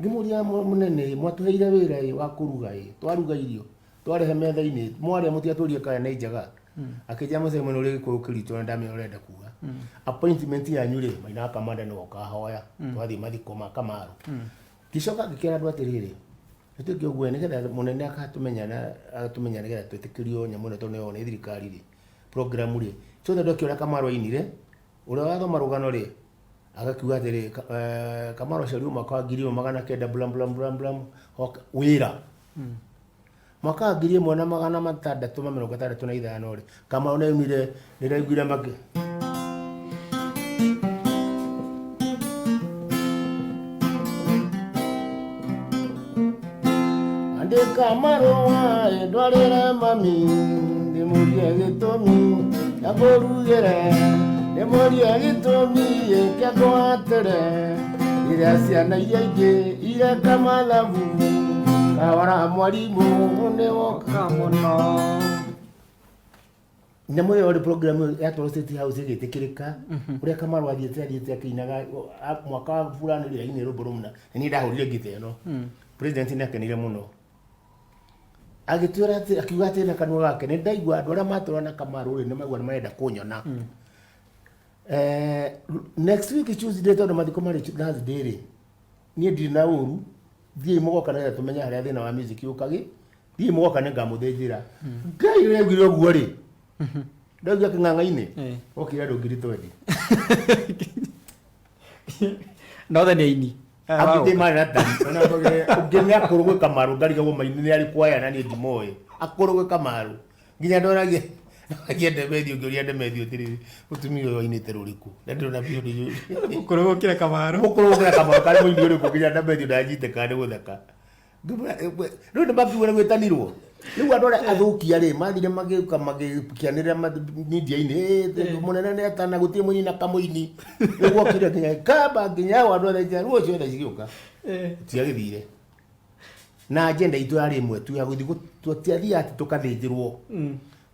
Speaker 1: Ngĩmũria, mũnene, mwatũheire wĩra ĩ wa kũruga ĩ, twaruga irio. Twarehe metha-inĩ, mwarĩa mũtigatũrie kana nĩ njega. Akĩnjĩra mũcere mwena ũrĩa gĩkũyũ kĩritũ na ndamenya ũrenda kuga. Appointment yanyu rĩ, Maina wa Kamanda nĩwe ũkahoya. Twathiĩ mathiko ma Kamaru. Ngĩcoka ngĩkĩra andũ atĩrĩrĩ, nĩtwĩke ũguo nĩgetha mũnene akatũmenya na agatũmenya nĩgetha twĩtĩkĩrio nyamũ ĩno tondũ nĩyo nĩ thirikari rĩ, program rĩ. Ciothe ndokĩũria Kamaru ainire, ũrĩa wathoma rũgano rĩ, agakiuga atĩrĩ, Kamaru aciarirwo mwaka wa 1900 blam blam blam blam, wĩra. Mwaka wa 1665 rĩ, Kamau nĩ aumire, nĩraiguire makĩ Andĩka marũa ndwarĩre mami, ndĩmũrie gĩtũmi kĩa kũrugĩre, ndĩmũrie gĩtũmi kĩa kũhatĩre, rĩrĩa ciana iria ingĩ ireka mathabu, kahora mwarimũ nĩwoka
Speaker 2: mũno.
Speaker 1: Nyamũ ĩyo rĩ program ĩyo yatwarwo State House ĩgĩtĩkĩrĩka, ũrĩa Kamaru athiĩte athiĩte akĩinaga mwaka wa fulani rĩrĩa ainire rwĩmbo rũmwe na niĩ ndahũrire ngita ĩno. President nĩ akenire mũno. Agĩtwĩra atĩ, akiuga atĩ na kanua gake, nĩ ndaigua andũ arĩa matũra na Kamaru rĩ, nĩ maigua nĩ marenda kũnyona. Next week Tuesday tondũ mathiko marĩ Thursday rĩ, niĩ ndirĩ na ũru, thiĩi mũgoka nĩgetha tũmenye harĩa thĩna wa music ũkagĩ, thiĩi mũgoka nĩ ngamũthĩnjĩra. Ngai rĩrĩa aiguire ũguo rĩ, ndaiguire kĩng'ang'a-inĩ, okire andũ 20,000.
Speaker 2: Na othe nĩ aini.
Speaker 1: Angĩ ndĩ marĩ na tari. Ona ũngĩ nĩ akũrũ gwĩ Kamaru, ngarigagwo maini nĩ arĩ kwaya na niĩ ndimoĩ. Akũrũ gwĩ Kamaru. Nginya ndoragia ndoragia Ndemethi, ũngĩũria Ndemethi atĩrĩrĩ, mũtumia ũyũ ainĩte rũrĩkũ? Na ndĩrona biũ nĩ
Speaker 2: Mũkũrũ gũkĩra Kamaru.
Speaker 1: Mũkũrũ gũkĩra Kamaru karĩ mũini ũrĩkũ nginya Ndemethi ndanyite kana nĩ gũtheka. Rĩu nĩ makiuga nĩ gwĩtanirwo. Rĩu andũ arĩa athũkia rĩ, mathire magĩũka magĩkĩanĩrĩra media-inĩ, mũnene nĩ atana gũtirĩ mũini na kamũini. Rĩu gwokire nginya kamba nginya hau andũ othe ruo ciothe cigĩũka. Tiagĩthire. Na agenda itũ yarĩ ĩmwe tu ya gũthiĩ tũtiathiaga atĩ tũkathĩnjĩrwo.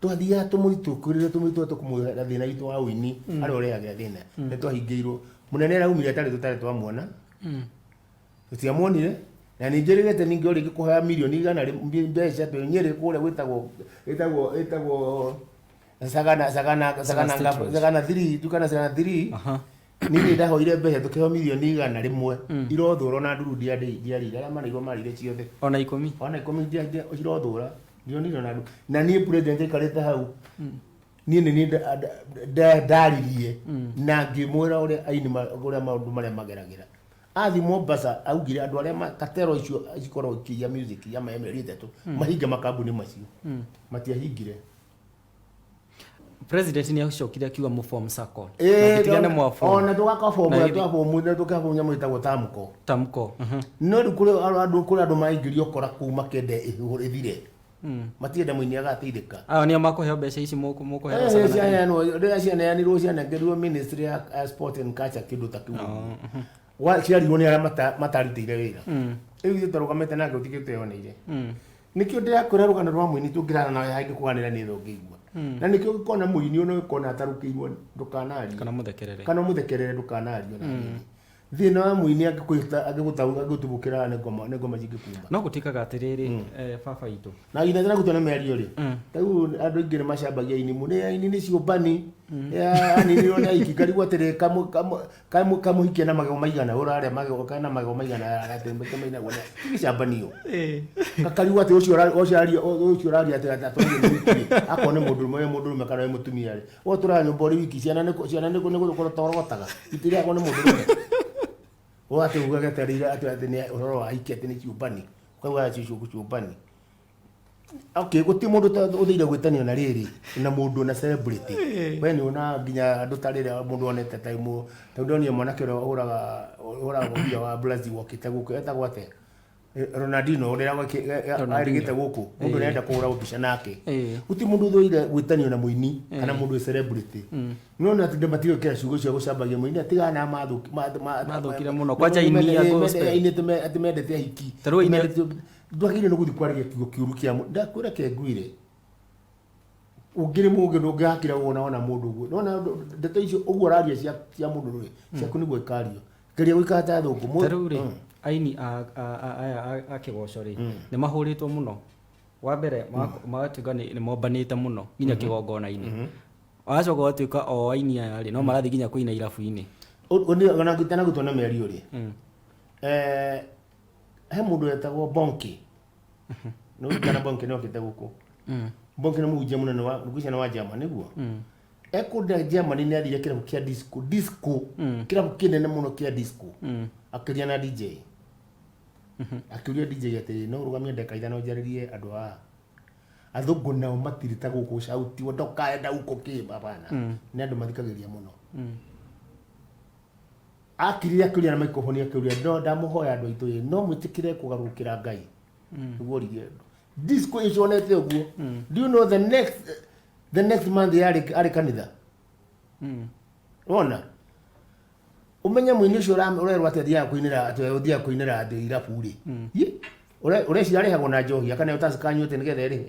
Speaker 1: Twathiaga tũmũritũkĩrĩre tũmũritũkĩrĩre tũkũmwĩra thĩna witũ wa ũini harĩa ũrehagĩra thĩna. Nĩ twahingĩirwo. Mũnene araumire atarĩ tũtarĩ twamuona. Tũtiamuonire. Na nĩ njĩrĩgĩte ningĩ o rĩngĩ kũhoya mirioni igana mbeca twĩ Nyĩrĩ kũrĩa gwĩtagwo ĩtagwo ĩtagwo Sagana Sagana Sagana
Speaker 2: State Lodge.
Speaker 1: Sagana 3 tukana Sagana 3. Niĩ ndahoire mbeca tũkĩheo mirioni 100 irothũra na nduru ndiarĩire arĩa marĩirwo marĩire ciothe.
Speaker 2: Ona 10.
Speaker 1: Ona 10 irothũra mirioni igana na na niĩ president aikarĩte hau. Niĩ nĩ niĩ ndaririe na ngĩmwĩra ũrĩa aini ũrĩa maũndũ marĩa mageragĩra. Athiĩ Mombasa augire andũ arĩa katero icio cikoragwo ikĩiya music ya mĩeri 3 mahinge makambuni macio. Matiahingire.
Speaker 2: President nĩ acokire akiuga mũ form sacco. Tigane mwa form.
Speaker 1: Ona tũgaka form
Speaker 2: Na
Speaker 1: na
Speaker 2: gĩthi-
Speaker 1: twa form na tũka form nyamũ ĩtagwo tamko.
Speaker 2: Tamko.
Speaker 1: No rĩu kũrĩ andũ kũrĩ andũ maingĩrio kora kũu makende ĩthire. Matienda mũini agateithĩka.
Speaker 2: Aya nĩo makũheo mbeca ici mũkũheo sagana.
Speaker 1: Ciaheanwo rĩrĩa cianeanirwo cianengerirwo ministry ya sport and culture kĩndũ ta kĩu. Ciarirwo nĩ arĩa matarutĩire wĩra. Rĩu ithuĩ twarũgamĩte nake gũtirĩ kĩndũ tweyoneire. Nĩkĩo ndĩrakwĩra rũgano rwa mũini tũngĩrara nawe hangĩ kũganĩra nĩ ũngĩigua. Na nĩkĩo ũngĩkona mũini ona ũngĩkona atarũkĩirwo ndũkanarie.
Speaker 2: Kana mũthekerere.
Speaker 1: Kana mũthekerere ndũkanarie ona hanini. Thĩna wa mũini angĩgũtubũkĩra nĩ ngoma nĩ ngoma cingĩkuma.
Speaker 2: No gũtuĩkaga atĩrĩrĩ, baba itũ.
Speaker 1: Na githĩ ndĩragutwo nĩ mĩario rĩ. Rĩu andũ aingĩ nĩ macambagia aini mũno, aini nĩ ciũmbani. Aninirwo nĩ aiki ngarigwo atĩrĩ kamũhikia na magego maigana, ũrarĩa magego kana magego maigana atĩ mainagwo nĩ gĩcambanio. Gakarigwo atĩ ũcio ũcio ũraria atĩ atũragia nĩ wiki rĩ, akorwo nĩ mũndũrũme wĩ mũndũrũme kana wĩ mũtumia rĩ. We ũtũraga nyũmba ũrĩ wiki, ciana nĩ ciana nĩ gũtorogotaga. Itirĩagwo nĩ mũndũrũme. We atĩ ugage atĩ atĩ atĩ nĩ ũhoro wa aiki atĩ nĩ ciũmbani. Ũkauga atĩ ciũmbani. Okay, gũtirĩ mũndũ ũthĩire gwĩtanio na rĩrĩ na mũndũ na celebrity. We nĩ ũna nginya andũ ta rĩrĩa mũndũ onete ta mũ ta ndonire mwanake ũrĩa ũhũraga mũbira wa Brazil wokĩte gũkũ etagwo atĩa? Ronaldinho ũrĩa arĩgĩte gũkũ mũndũ arenda kũhũra mbica nake. Gũtirĩ mũndũ ũthũire gwĩtanio na mũini kana mũndũ wĩ celebrity. No na atĩ matigwĩkĩra ciugo cia gũcambagia mũini atigana na
Speaker 2: mathũkire mũno kwanja aini a gospel.
Speaker 1: Aini atĩ mendete ahiki.
Speaker 2: Ta rĩu aini
Speaker 1: Ndwagĩrĩirwo nĩ gũthiĩ kwaragia kiugo kĩũru kĩa mũndũ. Ndakwĩra ke ngwĩre. Ũngĩrĩ mũũgĩ ndũngĩhakĩra wona ona mũndũ ũguo. Nĩwona ndeto icio ũguo ũraria cia mũndũ rĩ, ciaku nĩguo ikario. Geria gũikara ta thũngũ.
Speaker 2: Ta rĩu rĩ, aini aya a kĩgoco rĩ, nĩ mahũrĩtwo mũno. Wa mbere magatuĩka nĩ mombanĩte mũno nginya kĩgongona-inĩ. Wagacoka ũgatuĩka o aini aya rĩ, no marathiĩ nginya kũina irabu-inĩ.
Speaker 1: Ona itanagutwo na mĩario rĩ, he mũndũ wetagwo Bonke. Nĩ kana Bonke nĩ okĩte gũkũ. Bonke nĩ mũhunjia mũnene wa ngwĩciria nĩ wa Germany nĩguo. Ekũndĩa Germany nĩ athire kĩrabu kĩa disco, disco, kĩrabu kĩnene mũno kĩa disco. Akĩria na DJ. Akĩũria DJ atĩrĩ, no ũrũgamie ndagĩka 5 njarĩrie andũ aya. Athũngũ nao matirĩ ta gũkũ sauti ondoka enda huko kĩ hapana. Nĩ andũ mathikagĩrĩria mũno. Akirire akĩũria na microphone akĩũria, no ndamũhoya andũ aitũ ĩ, no mwĩtĩkĩre kũgarũrũkĩra Ngai. Nĩguo oririe andũ. Disco ĩconete ũguo. Do you know the next month yarĩ arĩ kanitha? Wona? Ũmenye mũini ũcio ũrerwo atĩ athiaga kũinĩra, atĩ ũthiaga kũinĩra andũ irabu rĩ. Ũreciria arĩhagwo na njohi akaneo Tusker anyuĩte nĩgetha ĩrĩhe?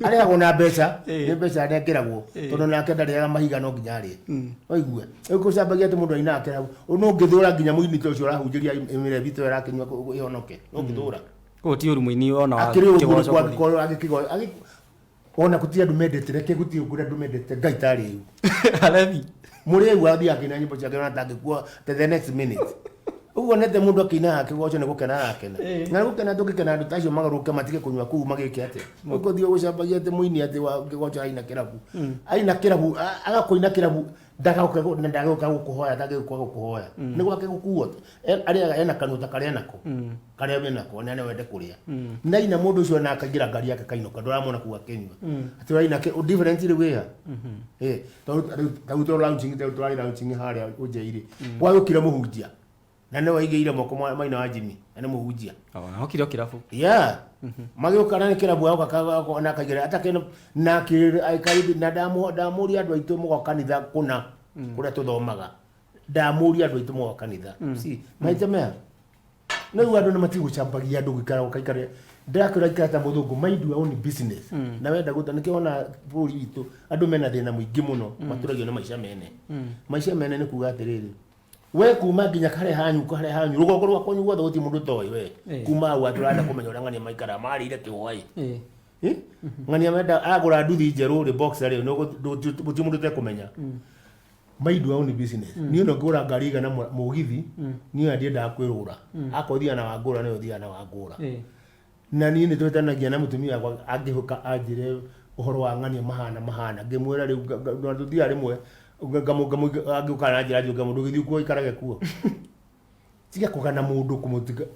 Speaker 1: Arĩhagwo na mbeca, nĩ mbeca anengeragwo, tondũ nake ndarĩaga mahiga no nginya arĩe. Waigua? Rĩu gũcambagia atĩ mũndũ ainaga kĩrabu, no ũngĩthũra nginya mũini ta ũcio ũrahunjĩria mĩrebi ta ĩyo ĩrakĩnyua ĩhonoke, no ũngĩthũra.
Speaker 2: Koguo ti ũru mũini ona wa
Speaker 1: Akĩrĩ ũguo
Speaker 2: kĩgoco
Speaker 1: nĩguo
Speaker 2: kũthi.
Speaker 1: angĩkorwo ona gũtirĩ andũ mendete, reke gũtirĩ kũrĩ andũ mendete Ngai ta rĩu.
Speaker 2: Alevi.
Speaker 1: Mũrĩu athiĩ akĩina nyĩmbo ciake ona atangĩkua the next minute. Ũguo nete mũndũ akĩina kĩgoco nĩ gũkena arakena. Na nĩ gũkena tũngĩkena andũ ta acio magarũrũke matige kũnyua kũu magĩke atĩa. Ũgũthiĩ gũcambagia atĩ mũini atĩ wa kĩgoco aina kĩrabu. Aina kĩrabu, agakũina kĩrabu, ndagauke na ndagauka gũkũhoya, ndagĩũka gũkũhoya. Nĩ gwake gũkuo. Arĩaga ena kanua ta karĩa nako. Karĩa wĩ nako, na wende kũrĩa. Na ina mũndũ ũcio na akaingĩra ngari yake kainũka, ndũramwona kũu akĩnyua. Atĩ ũraina difference rĩu ĩha. Tondũ rĩu tondũ launching, tondũ tũrarĩ launching harĩa Ũnjei-rĩ, gwagĩũkire mũhunjia. Na nĩwe waigĩire moko maina wa Jimmy, na nĩ mũhunjia.
Speaker 2: Ona okire o kĩrabu.
Speaker 1: Yeah. Magĩũka na nĩ kĩrabu agoka na akaigĩra atakĩna na na ndamũria andũ aitũ mũgoka kanitha kũna kũrĩa tũthomaga. Ndamũria andũ aitũ mũgoka kanitha. Si, maita mea. No rĩu andũ nĩ matigũcambagia andũ gũikara gũkaikara. Ndĩrakwĩra ikara ta mũthũngũ, mind your own business. Na wenda gũta nĩkĩo wona bũrũri witũ andũ mena thĩna mũingĩ mũno matũragio nĩ maica mene. Maica mene nĩ kuga atĩrĩrĩ, we kuma nginya harĩa hanyu, harĩa hanyu rũgongo rwa kwanyu guothe gũtirĩ mũndũ ũtoĩ we. Kuma hau atĩ ũrenda kũmenya ũrĩa ng'ania maikaraga marĩire kĩhwaĩ. Ng'ania wenda agũra nduthi njerũ rĩ, boxer rĩ, gũtirĩ mũndũ ũtekũmenya. Mind your own business. Niĩ no ngũra ngari igana mũgithi, niĩ ona ndiendaga kwĩrũra. Akorwo thiaga na wangũra nĩwe ũthiaga na wangũra. Na niĩ nĩ twĩtanagia na mũtumia wakwa angĩhũka anjĩre ũhoro wa ng'ania mahana mahana, ngĩmwĩra rĩu na tũthiaga rĩmwe angĩũka na njĩra njũru ngamwĩra ndũgĩthiĩ kuo ũikarage kuo. Tiga kũgana mũndũ kũmũtiga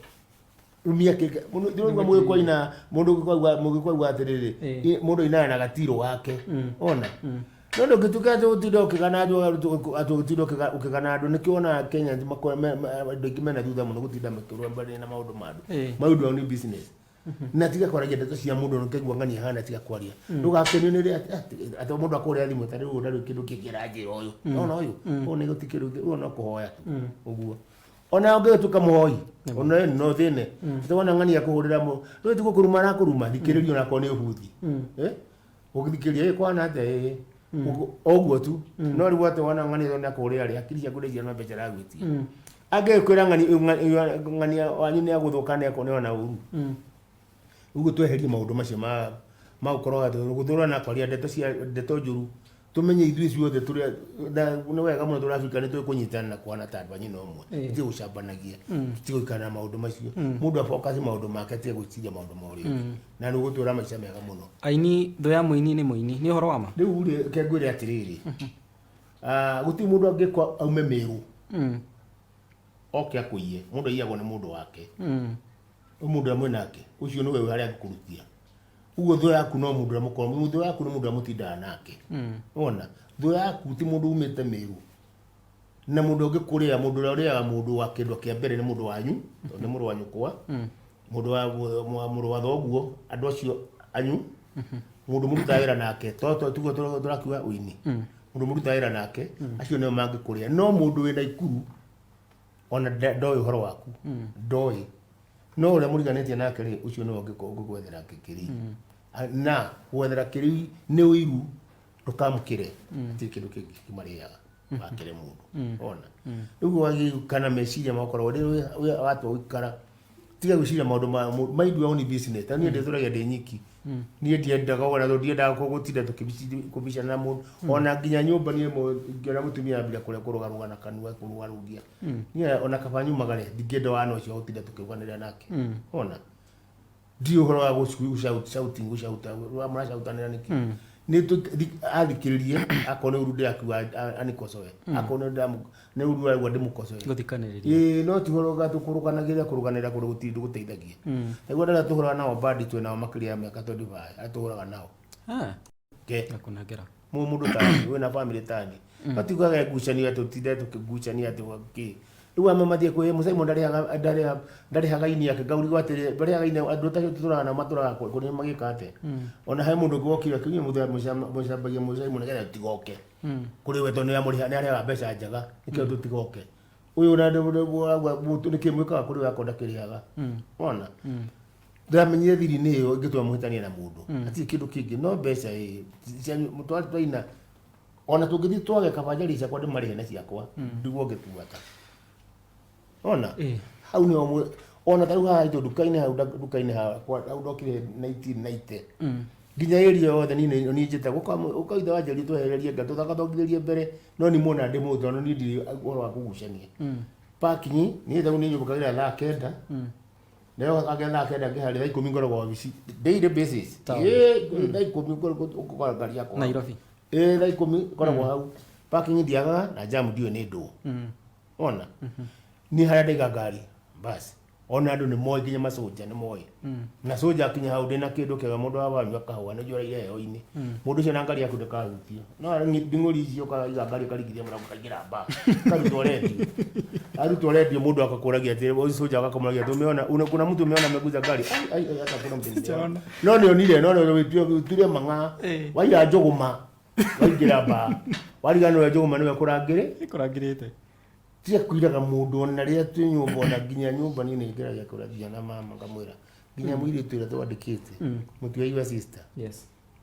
Speaker 1: rumia kĩke ndĩraigua mũgĩkũ aina mũndũ mũgĩkũ auga atĩrĩrĩ, mũndũ ainaga na gatirũ gake ona no ndũngĩtuĩka atĩ ũtinde ũkĩgana andũ, atĩ ũtinde ũkĩgana andũ. Nĩkĩo wonaga Kenya andũ aingĩ mena thutha mũno gũtinda makĩrũa na maũndũ ma andũ. Mind your own business na tiga kwaragia ndeto cia mũndũ na ũkaigua ng'ania hana, tiga kwaria, ndũgakenio nĩ rĩrĩa atĩ mũndũ akũrĩa thimũ ta rĩu ndarĩ kĩndũ kĩngĩ aranjĩra ũyũ nona ũyũ ũyũ nĩ gũtirĩ kĩndũ, ũyũ no kũhoya tu ũguo. Ona ũngĩgĩtuĩka mũhoi ona we no thĩne atĩ wona ng'ania kũhũrĩra rĩu ti gũkũruma arakũruma, thikĩrĩria onakorwo nĩ ũbuthi. Ũgĩthikĩrĩria ĩ kwana atĩa ĩ ũguo tu. No rĩu atĩ wona ng'ania nĩ akũhũrĩra rĩ, hakiri ciaku nĩ na mbeca aragwĩtia, angĩkwĩra ng'ania wanyu nĩ agũthũka nĩ akorwo na ũru ũguo. Tweherie maũndũ macio ma gũkorwo atĩ gũthũra na kwaria ndeto cia ndeto njũru. Tũmenye ithuĩ ciothe tũrĩa na nĩ wega mũno tũrĩ Afrika nĩ tũĩ kũnyitana na kũhana ta andũ a nyina ũmwe. Tũtige gũcambanagia, tũtige gũikara na maũndũ macio. Mũndũ afocus maũndũ make, atige gwĩciria maũndũ ma ũrĩa ũngĩ, na nĩ ũgũtũra maica mega mũno.
Speaker 2: Aini thũ ya mũini nĩ mũini, nĩ ũhoro wa ma?
Speaker 1: Rĩu rĩ, reke ngwĩre atĩrĩrĩ, gũtirĩ mũndũ angĩkwa aume Mĩrũ oke akũiye. Mũndũ aiyagwo nĩ mũndũ wake. Ũyũ mũndũ ũrĩa mwĩ nake ũcio nĩwe wĩ harĩa angĩkũrutia ũguo. Thũ yaku no mũndũ ũrĩa mũkorwo, thũ yaku nĩ mũndũ ũrĩa mũtindaga nake. Wona thũ yaku ti mũndũ umĩte Mĩrũ na mũndũ ũngĩ kũrĩa. Mũndũ ũrĩa ũrĩaga mũndũ wa kĩndũ kĩa mbere nĩ mũndũ wanyu, tondũ nĩ mũrũ wa nyũkwa, mũndũ wa mũrũ wa thoguo, andũ acio anyu, mũndũ mũrutaga wĩra nake, to tiguo tũrakiuga ũini, mũndũ mũrutaga wĩra nake, acio nĩo mangĩkũrĩa. No mũndũ wĩna ikuru ona ndoĩ ũhoro waku, ndoĩ no ũrĩa mũriganĩtie nake rĩ, ũcio nĩwe ũngĩgwethera kĩrĩi. Na gwethera kĩrĩi nĩ ũiru, ndũkamũkĩre. Hatirĩ kĩndũ kĩngĩ kĩmarĩaga wakĩre mũndũ ona rĩu wagĩũka na meciria makorwo rĩu watua gũikara. Tiga gwĩciria maũndũ ma mind your own business. Ta niĩ ndĩtũragia ndĩ nyiki. Niĩ ndiendaga ona tondũ ndiendaga gũtinda tũkĩbicana na mũndũ. Ona nginya nyũmba niĩ ngĩona mũtumia ambia kũrĩa kũrũgarũga na kanua kũrũgarũgia. Niĩ ona kaba nyumagare ndingĩenda wana ũcio wa gũtinda tũkĩuganĩra nake. Ona ndirĩ ũhoro wa shouting gũcauta mũracautanĩra nĩkĩ? Nĩ athikĩrĩrie akorwo nĩ ũru ndĩrakiuga anikocoe, akorwo nĩ ũru araigua ndĩmũkocoe.
Speaker 2: Gũthikanĩrĩria.
Speaker 1: Ĩĩ, no ti ũhoro tũkũrũganagĩrĩra kũrũganĩra kũndũ gũtirĩ gũteithagia. Nĩguo andũ arĩa tũhũraga nao bandi twĩ nao makĩria ya mĩaka 25 arĩa tũhũraga nao. Ke.
Speaker 2: Nakũnengera.
Speaker 1: Mũndũ tani wĩna family tani. No ti kwaga ngucanio atĩ ũtinde tũkĩgucania atĩ kĩ. Rĩu amwe mathiĩ kwĩ Mũcaimo ndarĩhaga ini yake ngaurigwo atĩrĩ ndarĩhaga ini andũ ta tũtũraga nao matũraga kũrĩa magĩka atĩa. Ona he mũndũ ũngĩ wokire akiuga mũcambagia Mũcaimo nĩgetha tũtigoke. Kũrĩ we tondũ nĩarĩhaga mbeca njega nĩkĩo tũtigoke. Ũyũ na nĩkĩ mwĩkaga kũrĩ we akorwo ndakĩrĩhaga. Wona? Ndamenyire thiri nĩ ĩyo ĩngĩtũma mũhĩtanie na mũndũ. Hatirĩ kĩndũ kĩngĩ no mbeca ĩ cianyu twaina ona tũngĩthiĩ twage kaba njarie ciakwa ndĩmarĩhe na ciakwa ndigwo ngĩtuata. Ona hau nĩho ona ta rĩu haha itũ nduka-inĩ hau nduka-inĩ hakwa hau ndokire 1990 nginya area yothe niĩ niĩ njĩtagwo ũka ithe wa Njeri twehererie nga tũthakathongithĩrie mbere no nĩ muona ndĩ mũndũ tondũ niĩ ndirĩ ũhoro wa kũgucania. Parking niĩ ta rĩu niĩ nyũmbũkagĩra thaa kenda nayo agĩa thaa kenda ngĩharĩ thaa ikũmi ngoragwo wabici daily basis. Ĩĩ, thaa ikũmi ngoragwo ngari yakwa
Speaker 2: Nairobi.
Speaker 1: Ĩĩ, thaa ikũmi ngoragwo hau. Parking ndiagaga na jam ndiũĩ nĩ ndũ. Ona niĩ harĩa ndaiga ngari basi ona andũ nĩ moĩ nginya macoja nĩ moĩ. Na soja akinya hau ndĩna kĩndũ kĩega mũndũ wa wanyua kahũa nĩ njoreire heho-inĩ. Mũndũ ũcio na ngari yaku ndakahutio. No nding'ũri icio ũkaiga ngari ũkaringithia mũrango ũkaingĩra mba. Karutwo redio. Arutwo redio mũndũ akakũragia atĩ ũcio soja akakamũragia atĩ umeona kuna mtu umeona ameguza ngari. Ai ai ai hata kuna mtu nimeona. No nĩonire no nĩ mang'a. Waiya njũgũma. Waingĩra mba. Wariganĩrwo njũgũma nĩwe kũrangĩrĩ.
Speaker 2: Kũrangĩrĩte.
Speaker 1: Tiga kũiraga mũndũ ona rĩrĩa twĩ nyũmba ona nginya nyũmba niĩ nĩ ngeragia kũragia na mama ngamwĩra nginya mũirĩtu ũrĩa twandĩkĩte mũtue your sister.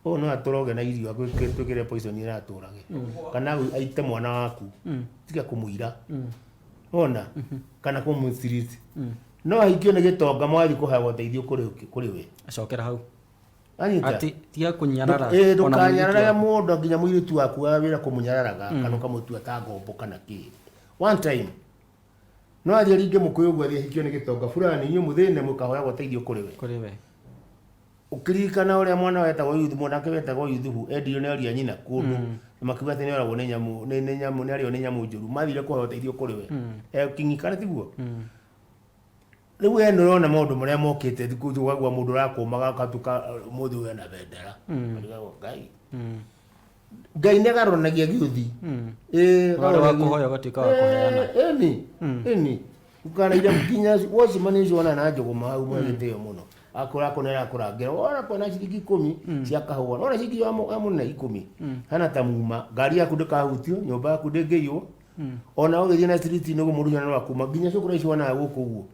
Speaker 1: Ũyũ no atũroge na irio twĩkĩre poison ĩratũrage kana aite mwana waku tiga kũmũira ona kana kũmũmistreat. No ahikio nĩ gĩtonga mwathiĩ kũheagwo ũteithio kũrĩ we.
Speaker 2: Acokera hau.
Speaker 1: Anyita.
Speaker 2: Atĩ tiga kũnyarara.
Speaker 1: Ĩĩ, ndũkanyarare mũndũ nginya mũirĩtu waku wa wĩra kũmũnyararaga kana ũkamũtua ta ngombo kana kĩ. One time no athiĩ ringe mũkũyũ ũguo athiĩ ahikio nĩ gĩtonga fulani inyuĩ mũthĩne mũkahoyagwo ũteithio kũrĩ we.
Speaker 2: Kũrĩ we.
Speaker 1: Ũkĩririkana ũrĩa mwana wetagwo Yuthu, mwanake wetagwo Yuthubu endirio nĩ ariũ a nyina kũndũ makiuga atĩ nĩ oragwo nĩ nyamũ nĩ nyamũ nĩ arĩo nĩ nyamũ njũru mathire kũhoya ũteithio kũrĩ we. King'i kana tiguo? Rĩu we nĩ ũrona maũndũ marĩa mokĩte thikũ ici ũkagua mũndũ ũrakũmaga akatuka mũthĩ ũyũ ena bendera. Ũkarigagwo Ngai. Ngai nĩ agarũranagia gĩũthi. Ĩĩ,
Speaker 2: Warĩ wa
Speaker 1: agarũranagia-
Speaker 2: kũhoya ũgatuĩka wa kũheana.
Speaker 1: Ĩni, ĩni. Ũkanaira nginya wocimania ũcio wona na njũgũma hau mwe gĩtĩo mũno. Akũra akũnera akũrangĩra. Wona kona ciringi ikũmi cia kahũa. Wona ciringi ya mũnene ikũmi. Hana ta muma. Ngari yaku ndĩkahutio, nyũmba yaku ndĩngĩiywo. Ona ũgĩthiĩ na street-inĩ ũguo mũndũ ũcio no akuma nginya cukuru icio wonaga gũkũ ũguo.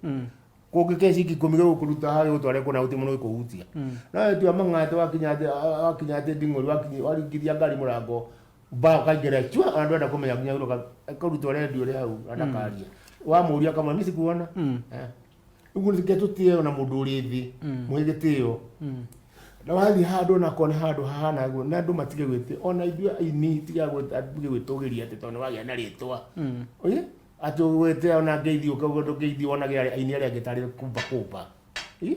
Speaker 1: Kũngĩke ciringi ikũmi gĩgũkũruta haha gĩgũtware kũna gũtirĩ mũndũ ũgĩkũhutia. No we tua mang'ate wakinya atĩ wakinya atĩ nding'ũri wakinya waringithia ngari mũrango mba ũkaingĩra chua ona ndwenda kũmenya nginya ũroka akarutwo redio ĩrĩ hau na ndakaria. Wamũria akamwĩra mimi sikuona. Ũguo nĩkĩo tũtĩe ona mũndũ ũrĩ thĩ mũhe gĩtĩo. Na wathiĩ handũ ona akorwo nĩ handũ hahana ũguo na andũ matige gwĩtĩ ona ithuĩ aini tiga gwĩtũgĩria atĩ tondũ nĩ wagĩa na rĩtwa. Ĩ? Atĩ ũgwĩte ona ngeithi ũkauga ndũngeithi wonage aini arĩa angĩ tarĩ kumba kumba. Ĩ?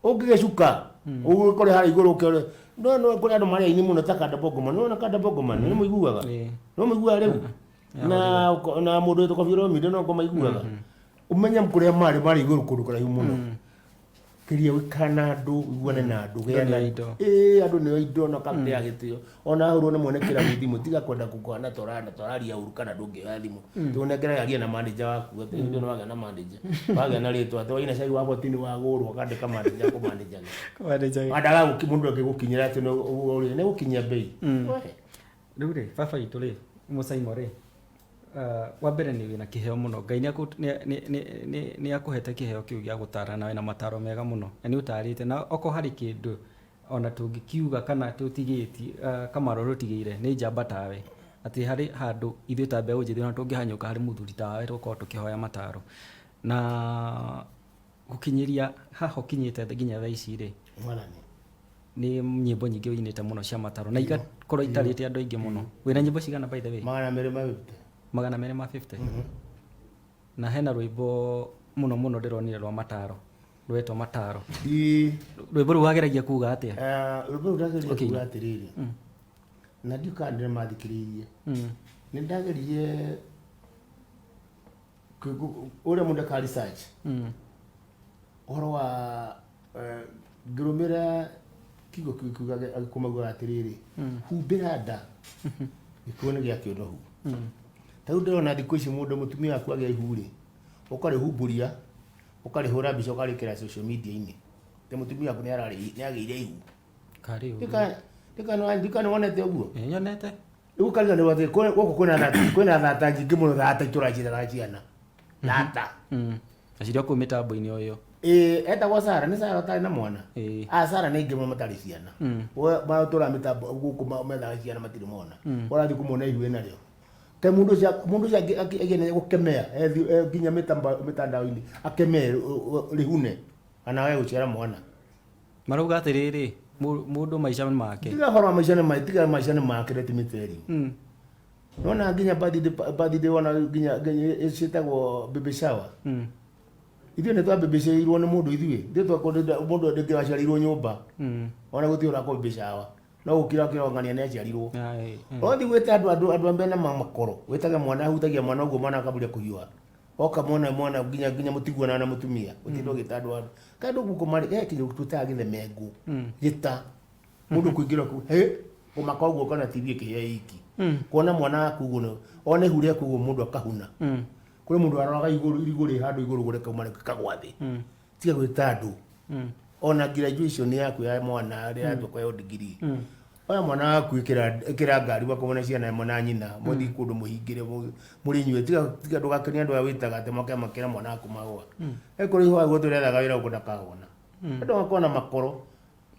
Speaker 1: Ũngĩgĩcuka ũgĩkore harĩa igũrũ ũkĩore no no kũrĩ andũ marĩ aini mũno ta Kanda Bongoman. Nĩ wona Kanda Bongoman? Nĩ mũiguaga? No mũiguaga rĩu? Na na mũndũ wĩtwo Koffi Olomide no kũmaiguaga. Ũmenye kũrĩa marĩ marĩ igũrũ kũndũ kũraihu mũno. Geria gũikara na andũ ũiguane na andũ gĩa
Speaker 2: Andũ
Speaker 1: na
Speaker 2: nĩo indo.
Speaker 1: Ĩĩ, andũ nĩo indo na ũkamũhe gĩtĩo. Ona ahũrwo nĩ mwene kĩrabu thimũ tiga kwenda kũhana ta ũraria ũru kana ndũngĩoya thimũ. Tũnengere aria na manager waku atĩ nĩ wagĩa na manager. Wagĩa na rĩtwa atĩ waina cai wa boti nĩ wagũrwo ũkandĩka manager akũmanĩnjage. Wandaga mũndũ angĩgũkinyĩra atĩ nĩ ũrĩa nĩ gũkinyia bei. We.
Speaker 2: Rĩu rĩ baba witũ rĩ Mũcaimo rĩ wa mbere nĩ wĩna kĩheo mũno. Ngai nĩ akũhete kĩheo kĩu gĩa gũtara na wĩna mataro mega mũno na nĩ ũtarĩte na okorwo harĩ kĩndũ ona tũngĩkiuga kana tũtigĩtie Kamaru rũtigĩire nĩ njamba tawe atĩ harĩ handũ ithuĩ ta mbeũ njĩthĩ ona tũngĩhanyũka harĩ mũthuri tawe tũgũkorwo tũkĩhoya mataro na Gũkinyĩria haha ũkinyĩte nginya thaa ici rĩ,
Speaker 1: Mwathani.
Speaker 2: Nĩ nyĩmbo nyingĩ ũinĩte mũno cia mataro na igakorwo itarĩte andũ aingĩ mũno. Wĩna nyĩmbo cigana, by the way?
Speaker 1: 250.
Speaker 2: 250. Na hena rwĩmbo mũno mũno ndĩronire rwa mataro rwetwo Mataro.
Speaker 1: Ii.
Speaker 2: Rwĩmbo rũu wageragia kuga atĩa?
Speaker 1: Rwĩmbo rũu ndageria kuga atĩrĩrĩ, na ndiũ kana ndĩra mathikĩrĩirie. Nĩ ndageririe ũrĩa mũndũ eka research ũhoro wa ngĩrũmĩrĩra kiugo kĩu kiugaga, agĩkũmaugaga atĩrĩrĩ, humbĩra nda, gĩkuũ nĩ gĩa kĩũnũhu. Ta rĩu ndĩrona thikũ ici mũndũ mũtumia waku agĩa ihu rĩ, ũkarĩhumbũria, ũkarĩhũra mbica, ũkarĩkĩra social media-inĩ atĩ mũtumia waku nĩ agĩire ihu.
Speaker 2: Karĩ ũguo.
Speaker 1: Ndikana wonete ũguo?
Speaker 2: Ĩ, nyonete.
Speaker 1: Rĩu ũkariganĩrwo atĩ gũkũ kwĩna thata nyingĩ mũno, thata itũraciĩtaga ciana thata.
Speaker 2: Na cirĩ o kũu mĩtambo-inĩ o ĩyo.
Speaker 1: Ĩĩ, etagwo Sara, nĩ Sara ũtarĩ na mwana.
Speaker 2: Ĩĩ.
Speaker 1: A Sara nĩ aingĩ mũno matarĩ ciana. Matũraga mĩtambo gũkũ, methaga ciana matirĩ mona. Ũrathiĩ kũmona ihu ĩnarĩo. Kaĩ mũndũ ũcio angĩenda gũkemea nginya mĩtandao-inĩ akemee rĩhune kana wage gũciara mwana.
Speaker 2: Marauga atĩrĩrĩ, mũndũ maica nĩ make.
Speaker 1: Tiga ũhoro wa maica nĩ make, tiga maica nĩ make, let me tell you. Nona nginya birthday wona nginya ciĩtagwo baby shower. Ithuĩ nĩ twambĩbĩcĩirwo nĩ mũndũ, ithuĩ twakorire mũndũ rĩngĩ waciarĩirwo nyũmba. Ona gũtirĩ ũrakwo baby shower. No gũkira kĩrongania nĩ aciarirwo. Ũrathiĩ gwĩta andũ ambe na makoro, wĩtage mwana, ahutagia mwana ũguo, mwana akambĩrĩria kũhiũha. Oka mwana nginya mũtiguanaga na mũtumia, ũtinde ũgĩta andũ. Kaĩ andũ gũkũ marĩ he kĩndũ twĩtaga gĩthemengũ, gĩta. Mũndũ kũingĩra kũu, hĩ, kũmaka ũguo kana TV ĩkĩhĩa iki. Kuona mwana waku ũguo, one ihu rĩaku ũguo mũndũ akahuna. Kũrĩ mũndũ aroraga igũrũ, irigũ rĩ handũ igũrũ ũguo rĩkauma rĩkagwa thĩ. Tiga gwĩta andũ. Ona graduation yaku ya mwana rĩrĩa atua kũheo degree. Oya mwana waku, ĩkĩra ngari ũgakorwo na ciana ĩmwe na nyina, mũthiĩ kũndũ mũhingĩre mũrĩ inyuĩ. Tiga ndũgakenie andũ aya wĩtaga atĩ moke makĩre mwana waku mahũa. Kũrĩ ihũa gũtũ rĩethaga wĩra gũkũ ndakahona. Andũ magakorwo na makoro.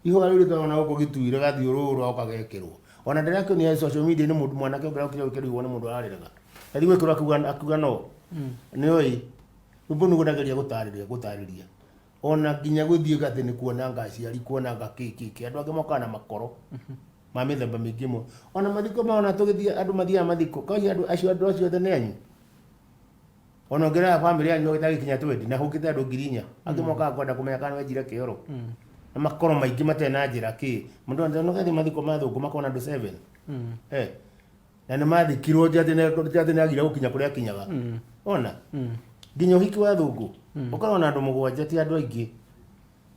Speaker 1: Ihũa rĩu rĩtwaragwo na gũkũ Gĩtui rĩgathiũrũrũrwo ũkagekĩrwo. Ona ndĩrakĩonire social media nĩ mũndũ mwanake ũngĩ ũrokire gwĩkĩrwo ihũa nĩ mũndũ ararĩraga. Athiĩ gwĩkĩrwo akiuga no. Nĩoĩ. Rĩu nĩguo ndageria gũtarĩria. Ona nginya gũthiĩ atĩ nĩ kuonanga aciari, kuonanga kĩ kĩ kĩ. Andũ angĩ mokaga na makoro ma mĩthemba mĩingĩ mũno. Ona mathiko ma ona tũgĩthiĩ andũ mathiaga mathiko. Kaĩ andũ acio othe nĩ anyu? Ona ũngĩrora bamĩrĩ yanyu ĩtagĩkinya 20 na hũkĩte andũ 4,000. Angĩ mokaga kwenda kũmenya kana wenjire kĩoro. Na makoro maingĩ matarĩ na njĩra kĩ. Mũndũ nĩ mathiko ma thũngũ makona andũ 7. Na nĩ mathikirwo ti atĩ nĩ agire gũkinya kũrĩa akinyaga. Ona nginya ũhiki wa thũngũ ũkoragwo na andũ mũgwanja, ti andũ aingĩ.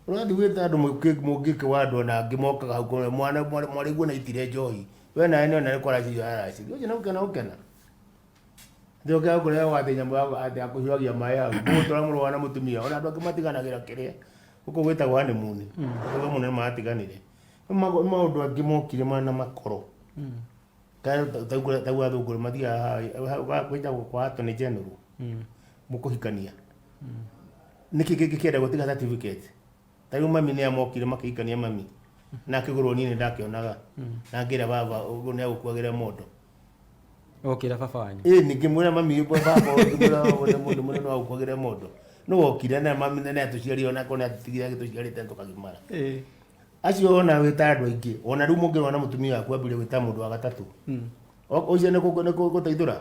Speaker 1: Ũrathiĩ gwĩta andũ mũngĩke wa andũ ona angĩ mokaga hau kũrĩa mwana mwarĩguo na itire njohi. We nawe nĩ ona nĩ kwaracirio aracirio. Ũcio nĩ gũkena gũkena. Njoke kũrĩa atĩ nyamũ ya atĩ akũhiũhagia maĩ hau. Mũgũtwara mũrũ na mũtumia. Ona andũ angĩ matiganagĩra kĩrĩa. Gũkũ gwĩtagwo honeymoon. Gũkũ mũno nĩ matiganire. Nĩ maũndũ angĩ mokire mana makoro. Tau athũngũ mathiaga gwĩtagwo kwa Attorney General. Mũkũhikania. Nĩkĩ kĩngĩ kĩenda gũtiga certificate? Ta rĩu mami nĩ amokire makĩhikania mami. Na akĩgũrwo niĩ nĩ ndakĩonaga. Na ngĩra baba ũguo nĩ agũkuagĩra mondo.
Speaker 2: Okĩra baba wanyu.
Speaker 1: Ĩĩ, ningĩmwĩra mami baba, ngĩmwĩra nĩ mũndũ mũnene wa gũkuagĩra mondo. Nĩ wokire na mami nĩ atũciarire onako nĩ atũtigire agĩtũciarĩte tũkagimara. Acio ona wĩta andũ aingĩ, ona rĩu mũngĩrũa na mũtumia waku ambĩrĩrie gwĩta mũndũ wa gatatũ. Ũcio nĩ gũteithũra.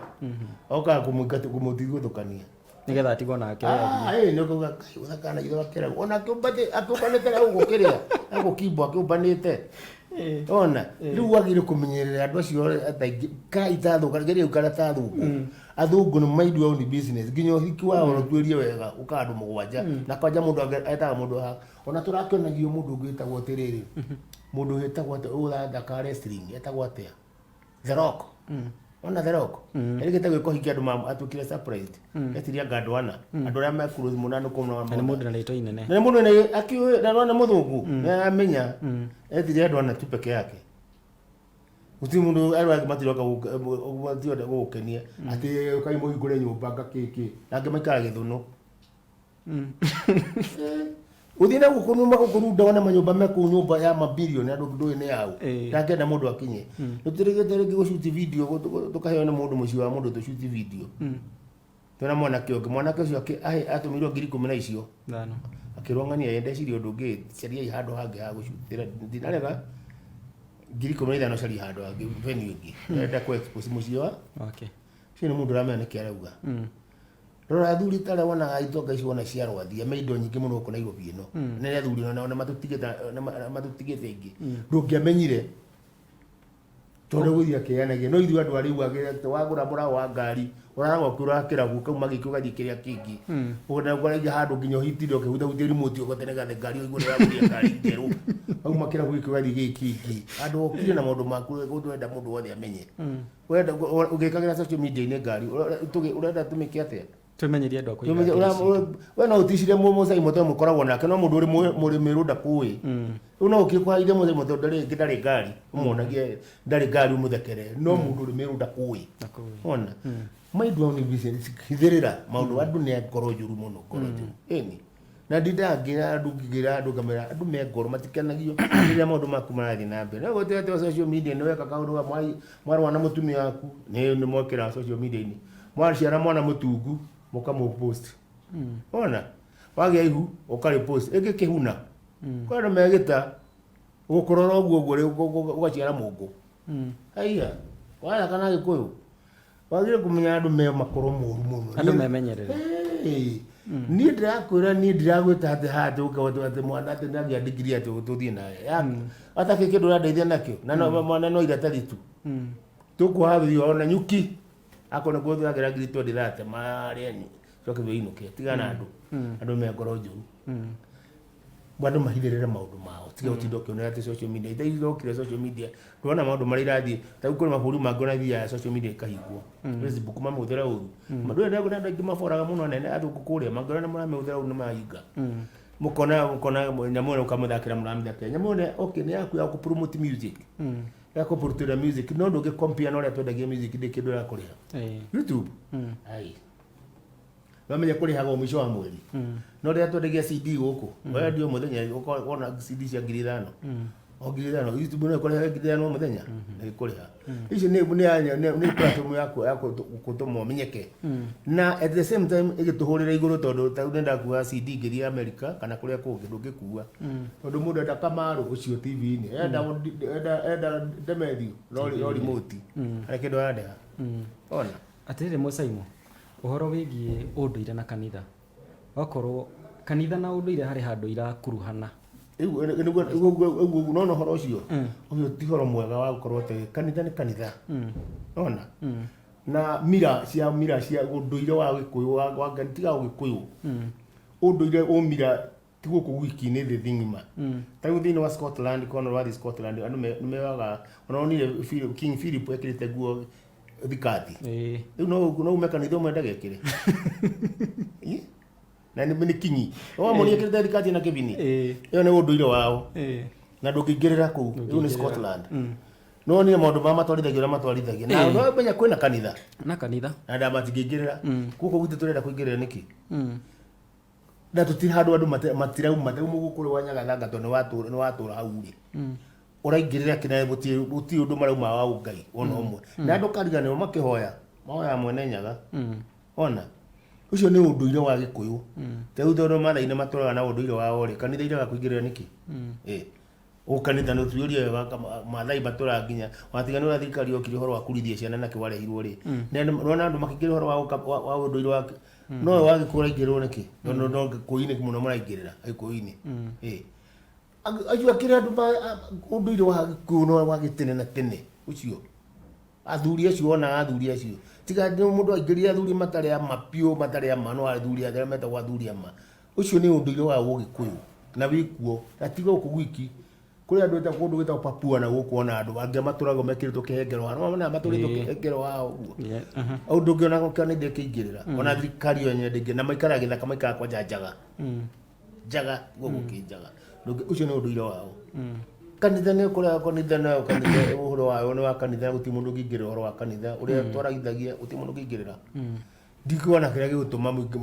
Speaker 1: Okaga kũmũtigithũkania.
Speaker 2: Nĩgetha atigwo nake.
Speaker 1: Ĩĩ, nĩ kuga ũthakana ithe wakĩra. Ona akĩũmbanĩte na gũkũ kĩrĩa, gũkũ kimbo akĩũmbanĩte. Ona rĩu wagĩrĩire kũmenyerera andũ acio ataingĩ ka itathũka geria gũikara ta athũngũ. Athũngũ nĩ mind your own business, nginya ũhiki wao ũtuĩrie wega ũkaga andũ mũgwanja na kwanja mũndũ etaga mũndũ ha ona tũrakĩonagio mũndũ ũngĩ wĩtagwo atĩrĩrĩ, mũndũ wĩtagwo atĩa ũrathaka wrestling, etagwo atĩa, The Rock. Ona The Rock erĩgĩte gwĩka ũhiki, andũ atuĩkire surprised, etirie anga andũ ana, andũ arĩa me close mũno nĩ kũmona.
Speaker 2: Na nĩ mũndũ na rĩtwa inene.
Speaker 1: Na nĩ mũndũ nĩ akiũĩ na nĩ mũthũngũ nĩ aramenya etirie andũ ana tu peke yake, gũtirĩ mũndũ, andũ angĩ matiroka matirenda gũgũkenia atĩ ũkai mũhingũre nyũmba ngakĩkĩ, na angĩ maikara Gĩthũnũ. Ũthiĩ na gũkũ numa gũkũ runda wone manyũmba me kũu, nyũmba ya mabilioni andũ ndũĩ nĩ yaũ. Ndangĩenda mũndũ akinye tũtirĩgĩte rĩngĩ gũcuti video, tũkaheo nĩ mũndũ mũciĩ wa mũndũ tũcuti video. Twĩna mwanake ũngĩ, mwanake ũcio atũmĩirwo 15,000 icio.
Speaker 2: Thano.
Speaker 1: Akĩrwo ng'ania ye ndeciria ũndũ ũngĩ, cariai handũ hangĩ ha gũcutĩra. Ndinarega 15,000, caria handũ hangĩ, venue ĩngĩ. Ndĩrenda kũ expose mũciĩ wa
Speaker 2: wake.
Speaker 1: Ũcio nĩ mũndũ ũramenya nĩkĩ arauga. Rora athuri ta arĩa wonaga itonga ici wona cia rwathia me indo nyingĩ mũno gũkũ Nairobi ĩno. Nĩ athuri ona ona matũtigĩte aingĩ. Ndũngĩamenyire tondũ gũthiĩ akĩanagia, no ithuĩ andũ arĩa agĩ wagũra mũraũ wa ngari ũraragwo ũkĩũraga kĩrabu kauma gĩkĩ ũgathiĩ kĩrĩa kĩngĩ, ũgenda ũkaragia handũ nginya ũhitire ũkĩhutahutia remote ũgote nĩgetha ngari ũigue nĩwagũria ngari njerũ, wauma kĩrabu gĩkĩ ũgathiĩ gĩkĩ kĩngĩ, handũ ũkire na maũndũ maku ũrenda mũndũ wothe amenye. Ũrenda ũgĩkagĩra social media-inĩ ngari ũrenda tũmĩke atĩa?
Speaker 2: Tũmenyerie andũ a kũiga ngiri citũ.
Speaker 1: We no ũticire mũcai mũtwe mũkoragwo nake, no mũndũ ũrĩ mũrĩmĩrũ ndakũĩ. Rĩu no ũkire kũhaithia mũcai mũtwe ndarĩ ngari, ũmuonagie ndarĩ ngari ũmũthekere, no mũndũ ũrĩ mĩrũ ndakũĩ.
Speaker 2: Ndakũĩ.
Speaker 1: Ona mind your own business, hithĩrĩra maũndũ. Andũ nĩ ngoro njũru mũno, ngoro njũru ĩni, na ndindangĩra andũ ngĩra andũ ngamera andũ me ngoro matikenagio rĩrĩa maũndũ maku marathiĩ na mbere. No gũtirĩ atĩ social media nĩ weka kaũndũ ga mwarũa na mũtumia waku nĩ mwekĩra social media-inĩ, mwaciara mwana mũtungu mũkamũpost, ona wagĩa ihu ũkarĩpost, ĩngĩ kĩhuna kwĩ andũ megĩta gũkũrora ũguo ũguo rĩu ũgaciara mũngũ. Aiya waya kana Gĩkũyũ wagĩrĩire kũmenya andũ me makoro moru mũno.
Speaker 2: Andũ memenyerere.
Speaker 1: Hey, niĩ ndĩrakwĩra, niĩ ndiragwĩta atĩ haha atĩ ũke atĩ mwana atĩ ndagĩa degree atĩ tũthiĩ naye atakĩ kĩndũ ũrandeithia nakĩo na no mwana no iratathi tu tũkũhathio ona nyuki akorwo nĩkuo tũragĩra 20,030 marĩa coke wĩinũke. Tigana na andũ, andũ me ngoro njũru. Andũ mahithĩrĩre maũndũ mao, tiga gũtinda ũkĩonera atĩ social media ita irokire. Social media ndũrona maũndũ marĩa irathiĩ ta rĩu kũrĩ mabũrũri mangĩ ona thiaga social media ĩkahingwo. Facebook mamĩhũthĩra ũru, ndũrĩ andũ aingĩ maboraga mũno anene athũngũ kũrĩa mangĩona nĩ mũramĩhũthĩra ũru nĩ mahinga. Mũkona nyamũ ĩno ũkamũthakĩra, mũramĩthakĩra nyamũ ĩno, okay, nĩ yaku ya kũ promote music, ya kũ promote music, no ndũngĩ compare na ũrĩa twendagia music, ndĩ kĩndũ ya kũrĩha. YouTube ai wamenya kũrĩhaga o mũico wa mweri, no rĩrĩa twendagia CD gũkũ wendio mũthenya wona CD cia 5,000, o 5,000. YouTube no ĩkũrĩhaga 5,000 o mũthenya na ĩkũrĩha. Ici nĩ platform ya gũtũma ũmenyeke na at the same time ĩgĩtũhũrĩra igũrũ, tondũ ta rĩu nĩndakua CD ngĩthiĩ America kana kũrĩa kũngĩ ndũngĩkua, tondũ mũndũ enda Kamaru ũcio TV-inĩ, enda Demethiũ no remote harĩ kĩndũ arandĩha ona.
Speaker 2: Atĩrĩrĩ Mũcaimo, ũhoro wĩgiĩ ũndũire na kanitha, wakorwo kanitha na ũndũire harĩ handũ irakuruhana.
Speaker 1: Rĩu nona ũhoro ũcio, ũcio ti ũhoro mwega wa gũkorwo atĩ kanitha nĩ kanitha, nona na mira cia ũndũire wa Gĩkũyũ wa tiga Ũgĩkũyũ, ũndũire ũmira ti gũkũ gwiki, nĩ thĩ ng'ima. Ta rĩu thĩinĩ wa Scotland, kona wathiĩ Scotland andũ nĩ meoyaga, ona wonire King Philip ekĩrĩte nguo thikati. Rĩu no ume kanitha ũmwe ndagekĩre. Ĩ? Na nĩ kinyi no wamũria ekĩrĩte thikati na kĩbini. Ĩyo nĩ ũndũire wao na ndũngĩingĩrĩra kũu. Rĩu nĩ Scotland, no nĩ maũndũ ma matwarithagia ũrĩa matwarithagia na no menya kwĩna kanitha
Speaker 2: na kanitha
Speaker 1: na ndamatingĩingĩrĩra gũkũ gwitũ. Tũrenda kũingĩrĩra nĩkĩ na tũtirĩ handũ andũ matirauma? Rĩu mũgũkũ wa Nyagathanga tondũ nĩ watũra hau rĩ, ũraingĩrĩra kĩnene, gũtirĩ ũndũ marauma wa ũngai ona ũmwe, na andũ kariganĩrwo makĩhoya mahoya Mwene Nyaga. Ona ũcio nĩ ũndũire wa Gĩkũyũ. Ta rĩu tondũ Maathai nĩ matũraga na ũndũire wao rĩ, kanitha iraga kũingĩrĩra nĩkĩ? Ĩ kanitha nĩ ũtuĩrie wega, Maathai matũraga nginya watiga nĩ ũrĩa thirikari yokire ũhoro wa kũrithia ciana nakĩ warehirwo rĩ, nĩwona andũ makĩingĩra ũhoro wa ũndũire wa no wa Gĩkũyũ ũraingĩrĩrwo nĩkĩ? Tondũ no Gĩkũyũ-inĩ mũno maraingĩrĩra Gĩkũyũ-inĩ. Ĩ acio akĩrĩ andũ ũndũire wa Gĩkũyũ no wa gĩtene na tene ũcio, athuri acio wonaga athuri acio tiga nĩ mũndũ aingĩrire athuri matarĩ ama piũ, matarĩ ama, no athuri arĩa metagwo athuri ama. Ũcio nĩ ũndũire wa Ũgĩkũyũ na wĩkuo, na ti gũkũ gwiki, kũrĩ andũ kũndũ gwĩtagwo Papua na gũkũ ona andũ angĩ matũragwo mekĩrĩtwo kĩhengero hao, nĩwona matũrĩtwo kĩhengero hao ũguo. Ũndũ ũngĩ ona kanitha ĩkĩingĩrĩra, ona thirikari yo yenyewe ndĩngĩ, na maikaraga gĩthaka, maikaraga kwanja njaga njaga gũkũ kĩ njaga. Ũcio nĩ ũndũire wao. Kanitha nĩ kũrĩa kanitha nayo kanitha ũhoro wayo nĩ wa kanitha, gũtirĩ mũndũ ũngĩingĩrĩra ũhoro wa kanitha ũrĩa twaragithagia, gũtirĩ mũndũ ũngĩingĩrĩra. Ndikuona kĩrĩa gĩgũtũma mũingĩ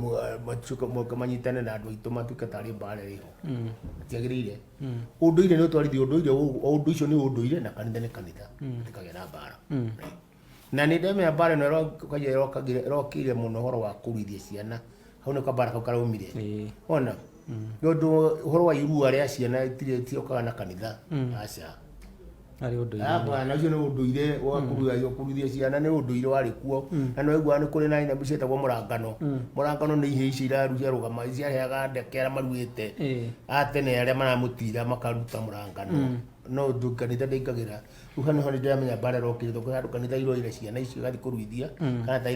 Speaker 1: matuĩke moke manyitane na andũ aitũ matuĩke tarĩ mbara ĩho, matiagĩrĩire. Ũndũire nĩ ũtwarithia ũndũire, ũndũ ũcio nĩ ũndũire na kanitha nĩ kanitha, matikagĩa na mbara. Na nĩ ndamenya mbara ĩno ĩrokire mũno ũhoro wa kũruithia ciana. Hau nĩ kambara kau karaumire. Ona tondũ ũhoro wa irua rĩa ciana itiokaga na kanitha, aca.
Speaker 2: Arĩ ũndũire.
Speaker 1: Hapana, ũcio nĩ ũndũire wa kũruithia ciana, nĩ ũndũire warĩ kuo. Na nĩ waiguaga nĩ kũrĩ na nyamũ cietagwo mũrangano. Mũrangano nĩ ihĩĩ icio iraru ciarũgama ciaheaga ndeke arĩa maruĩte a tene arĩa maramũtira makaruta mũrangano. No ũndũ kanitha ndĩingagĩra. Rĩu hau nĩho ndĩramenya mbara ĩrokire, tondũ kwĩ handũ kanitha iroire ciana icio igathiĩ kũruithia kana ta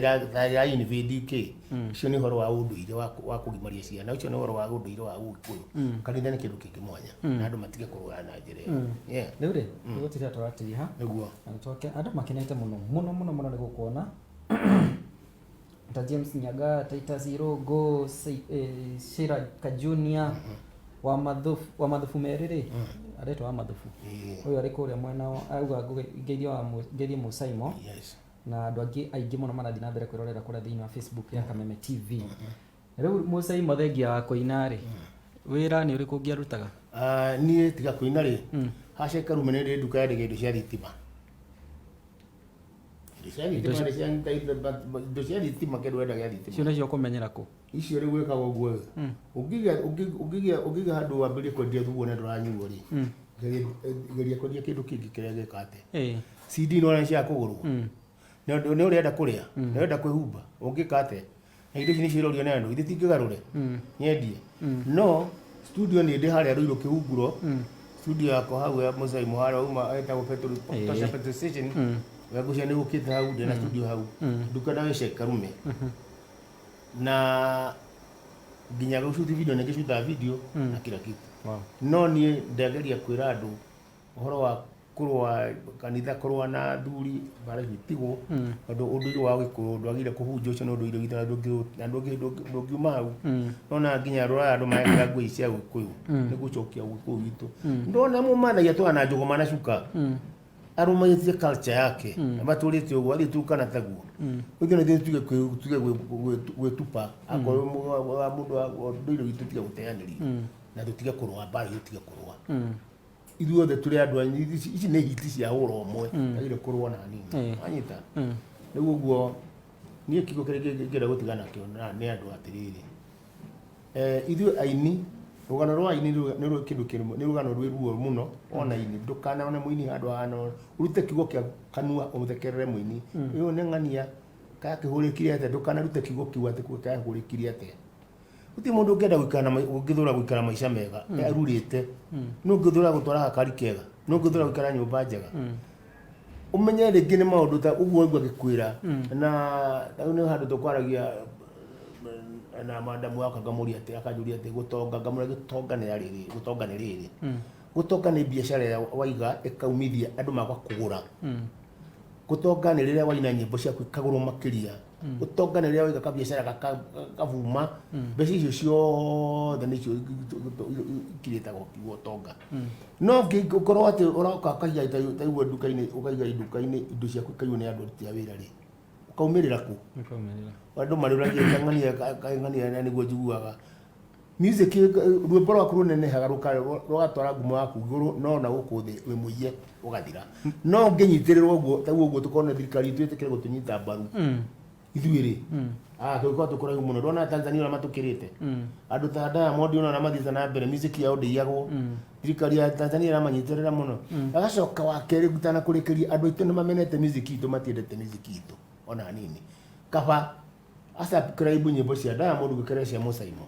Speaker 1: ira invade kĩ. Ũcio nĩ ũhoro wa ũndũire wa kũgimaria ciana, ũcio nĩ ũhoro wa ũndũire wa Ũgĩkũyũ. Kanitha nĩ kĩndũ kĩngĩ mwanya na andũ matige kũrũa na njĩra ĩyo. Yeah.
Speaker 2: Rĩu rĩ, nĩgũtirĩa tũratiriha.
Speaker 1: Nĩguo.
Speaker 2: Na nĩtwake andũ makenete mũno mũno mũno mũno nĩ gũkuona. Ta James Nyaga, Titus Irũngũ, Sheila Kajunia, wa mathufu, wa mathufu merĩ rĩ, aretwo wa mathufu. Ũyũ arĩ kũrĩa mwena wa, auga ngeithie wa ngeithie Mũsaimo. Na andũ angĩ aingĩ mũno marathiĩ na mbere kwĩrorera kũrĩa thĩinĩ wa Facebook ya Kameme TV. Rĩu Mũsaimo thengia wa kũina rĩ, wĩra nĩ ũrĩkũ ũngĩarutaga?
Speaker 1: Niĩ tiga kũina rĩ, haca Karume nĩ ndĩ nduka yendagio indo cia thitima. Indo cia thitima nĩ cia indo cia thitima, kĩndũ wendagia thitima.
Speaker 2: Icio nĩcio ũkũmenyera kũ?
Speaker 1: Icio rĩu wĩkaga ũguo. Ũngĩgĩa handũ wambĩrĩrie kwendia thubu na ndũranyuo rĩ, geria kwendia kĩndũ kĩngĩ kĩrĩa gĩka atĩa. CD no nĩ cia kũgũrwo. Nĩ ũrenda kũrĩa, nĩ ũrenda kwĩhumba, ũngĩka atĩa? Na indo ici nĩcio irorio nĩ andũ, ithe tingĩgarũre, nyendie. No studio nĩ ndĩ harĩa Ruiru Kĩhunguro, studio yakwa hau ya Mũsaimo harĩa uma ĩtagwo Tosha petrol station. Ngũcia nĩ ũkĩte hau, ndĩna studio hau. Nduka na wĩce Karume. Na nginya gũcuti video nĩ ngĩcutaga video na kila kitu. No niĩ ndageria kwĩra andũ ũhoro wa kũrũa kanitha, kũrũa na athuri, mbara icio itigwo, tondũ ũndũire wa Gĩkũyũ ndwagĩrĩire kũhunjia. Ũcio nĩ ũndũire witũ na ndũngiuma hau. Nona nginya rũraya andũ marekĩra nguo ici cia Gĩkũyũ nĩ gũcokia Ũgĩkũyũ witũ. Ndona mũmathagia twana njũgũma na cuka arũmĩtie culture yake na matũrĩte ũguo athiĩ Turkana taguo. Ithuĩ nĩ tuge gwĩtupa akorwo mũndũ wa ũndũire witũ, tige gũteanĩria na tũtige kũrũa mbara, tũtige kũrũa. Ithuothe tũrĩ andũ a ici nĩ hiti cia hũra ũmwe agire kũrũa na nini anyita. Rĩu ũguo niĩ kiugo kĩrĩa ingĩenda gũtigana nakĩo na nĩ andũ atĩrĩrĩ, ithuĩ aini, rũgano rwa aini nĩ kĩndũ kĩrĩ nĩ rũgano rwĩ ruo mũno. Ona aini, ndũkanone mũini handũ hahana ũrute kiugo kĩa kanua ũthekerere mũini ũyũ nĩ ng'ania kayakĩhũrĩkire atĩa. Ndũkanarute kiugo kĩu atĩ kayahũrĩkire atĩa. Gũtirĩ mũndũ ũngĩenda gũikara na ũngĩthũra gũikara maica mega arurĩte. Nũ ũngĩthũra gũtwara gakari kega? Nũ ũngĩthũra gũikara nyũmba njega? Ũmenye rĩngĩ nĩ maũndũ ta ũguo waigua gĩkwĩra na rĩu nĩ handũ tũkwaragia na madamu wakwa, ngamũria atĩ, akanjũria atĩ gũtonga, ngamũria gũtonga nĩ rĩrĩ, gũtonga nĩ rĩrĩ, gũtonga nĩ biacara ĩrĩa waiga ĩkaumithia andũ maga kũgũra. Gũtonga nĩ rĩrĩa waina nyĩmbo ciaku ikagũrwo makĩria. Gũtonga nĩ rĩrĩa waiga kabiacara gakabuma. Mbeca icio ciothe nĩcio ikirĩtagwo kiugo ũtonga. No ũngĩkorwo atĩ ũroka ũkaiga ta ũguo nduka-inĩ, ũkaiga nduka-inĩ indo ciaku ikaiywo nĩ andũ aruti a wĩra rĩ, ũkaumĩrĩra kũ? Andũ marĩũragia kang'ania na nĩguo njiguaga music, rwĩmbo rwaku rũnenehaga rũgatwara ngumo yaku igũrũ, no na gũkũ thĩ wĩ mũiye ũgathira. No ũngĩnyitĩrĩrwo ũguo ta ũguo tũkorwo na thirikari itũ ĩtĩkĩre gũtũnyita mbaru ithuĩ rĩ, tũgĩkorwo tũkũraihu mũno. Ndona Tanzania ũrĩa matũkĩrĩte, andũ ta Diamond ona mathiĩte na mbere, music yao ndĩiyagwo, thirikari ya Tanzania ĩramanyitĩrĩra mũno. Agacoka wa kerĩ ngutana kũrĩkĩria, andũ aitũ nĩ mamenete music itũ, matiendete music itũ ona hanini. Kaba asubscribe nyĩmbo cia Diamond gũkĩra cia Musaimo.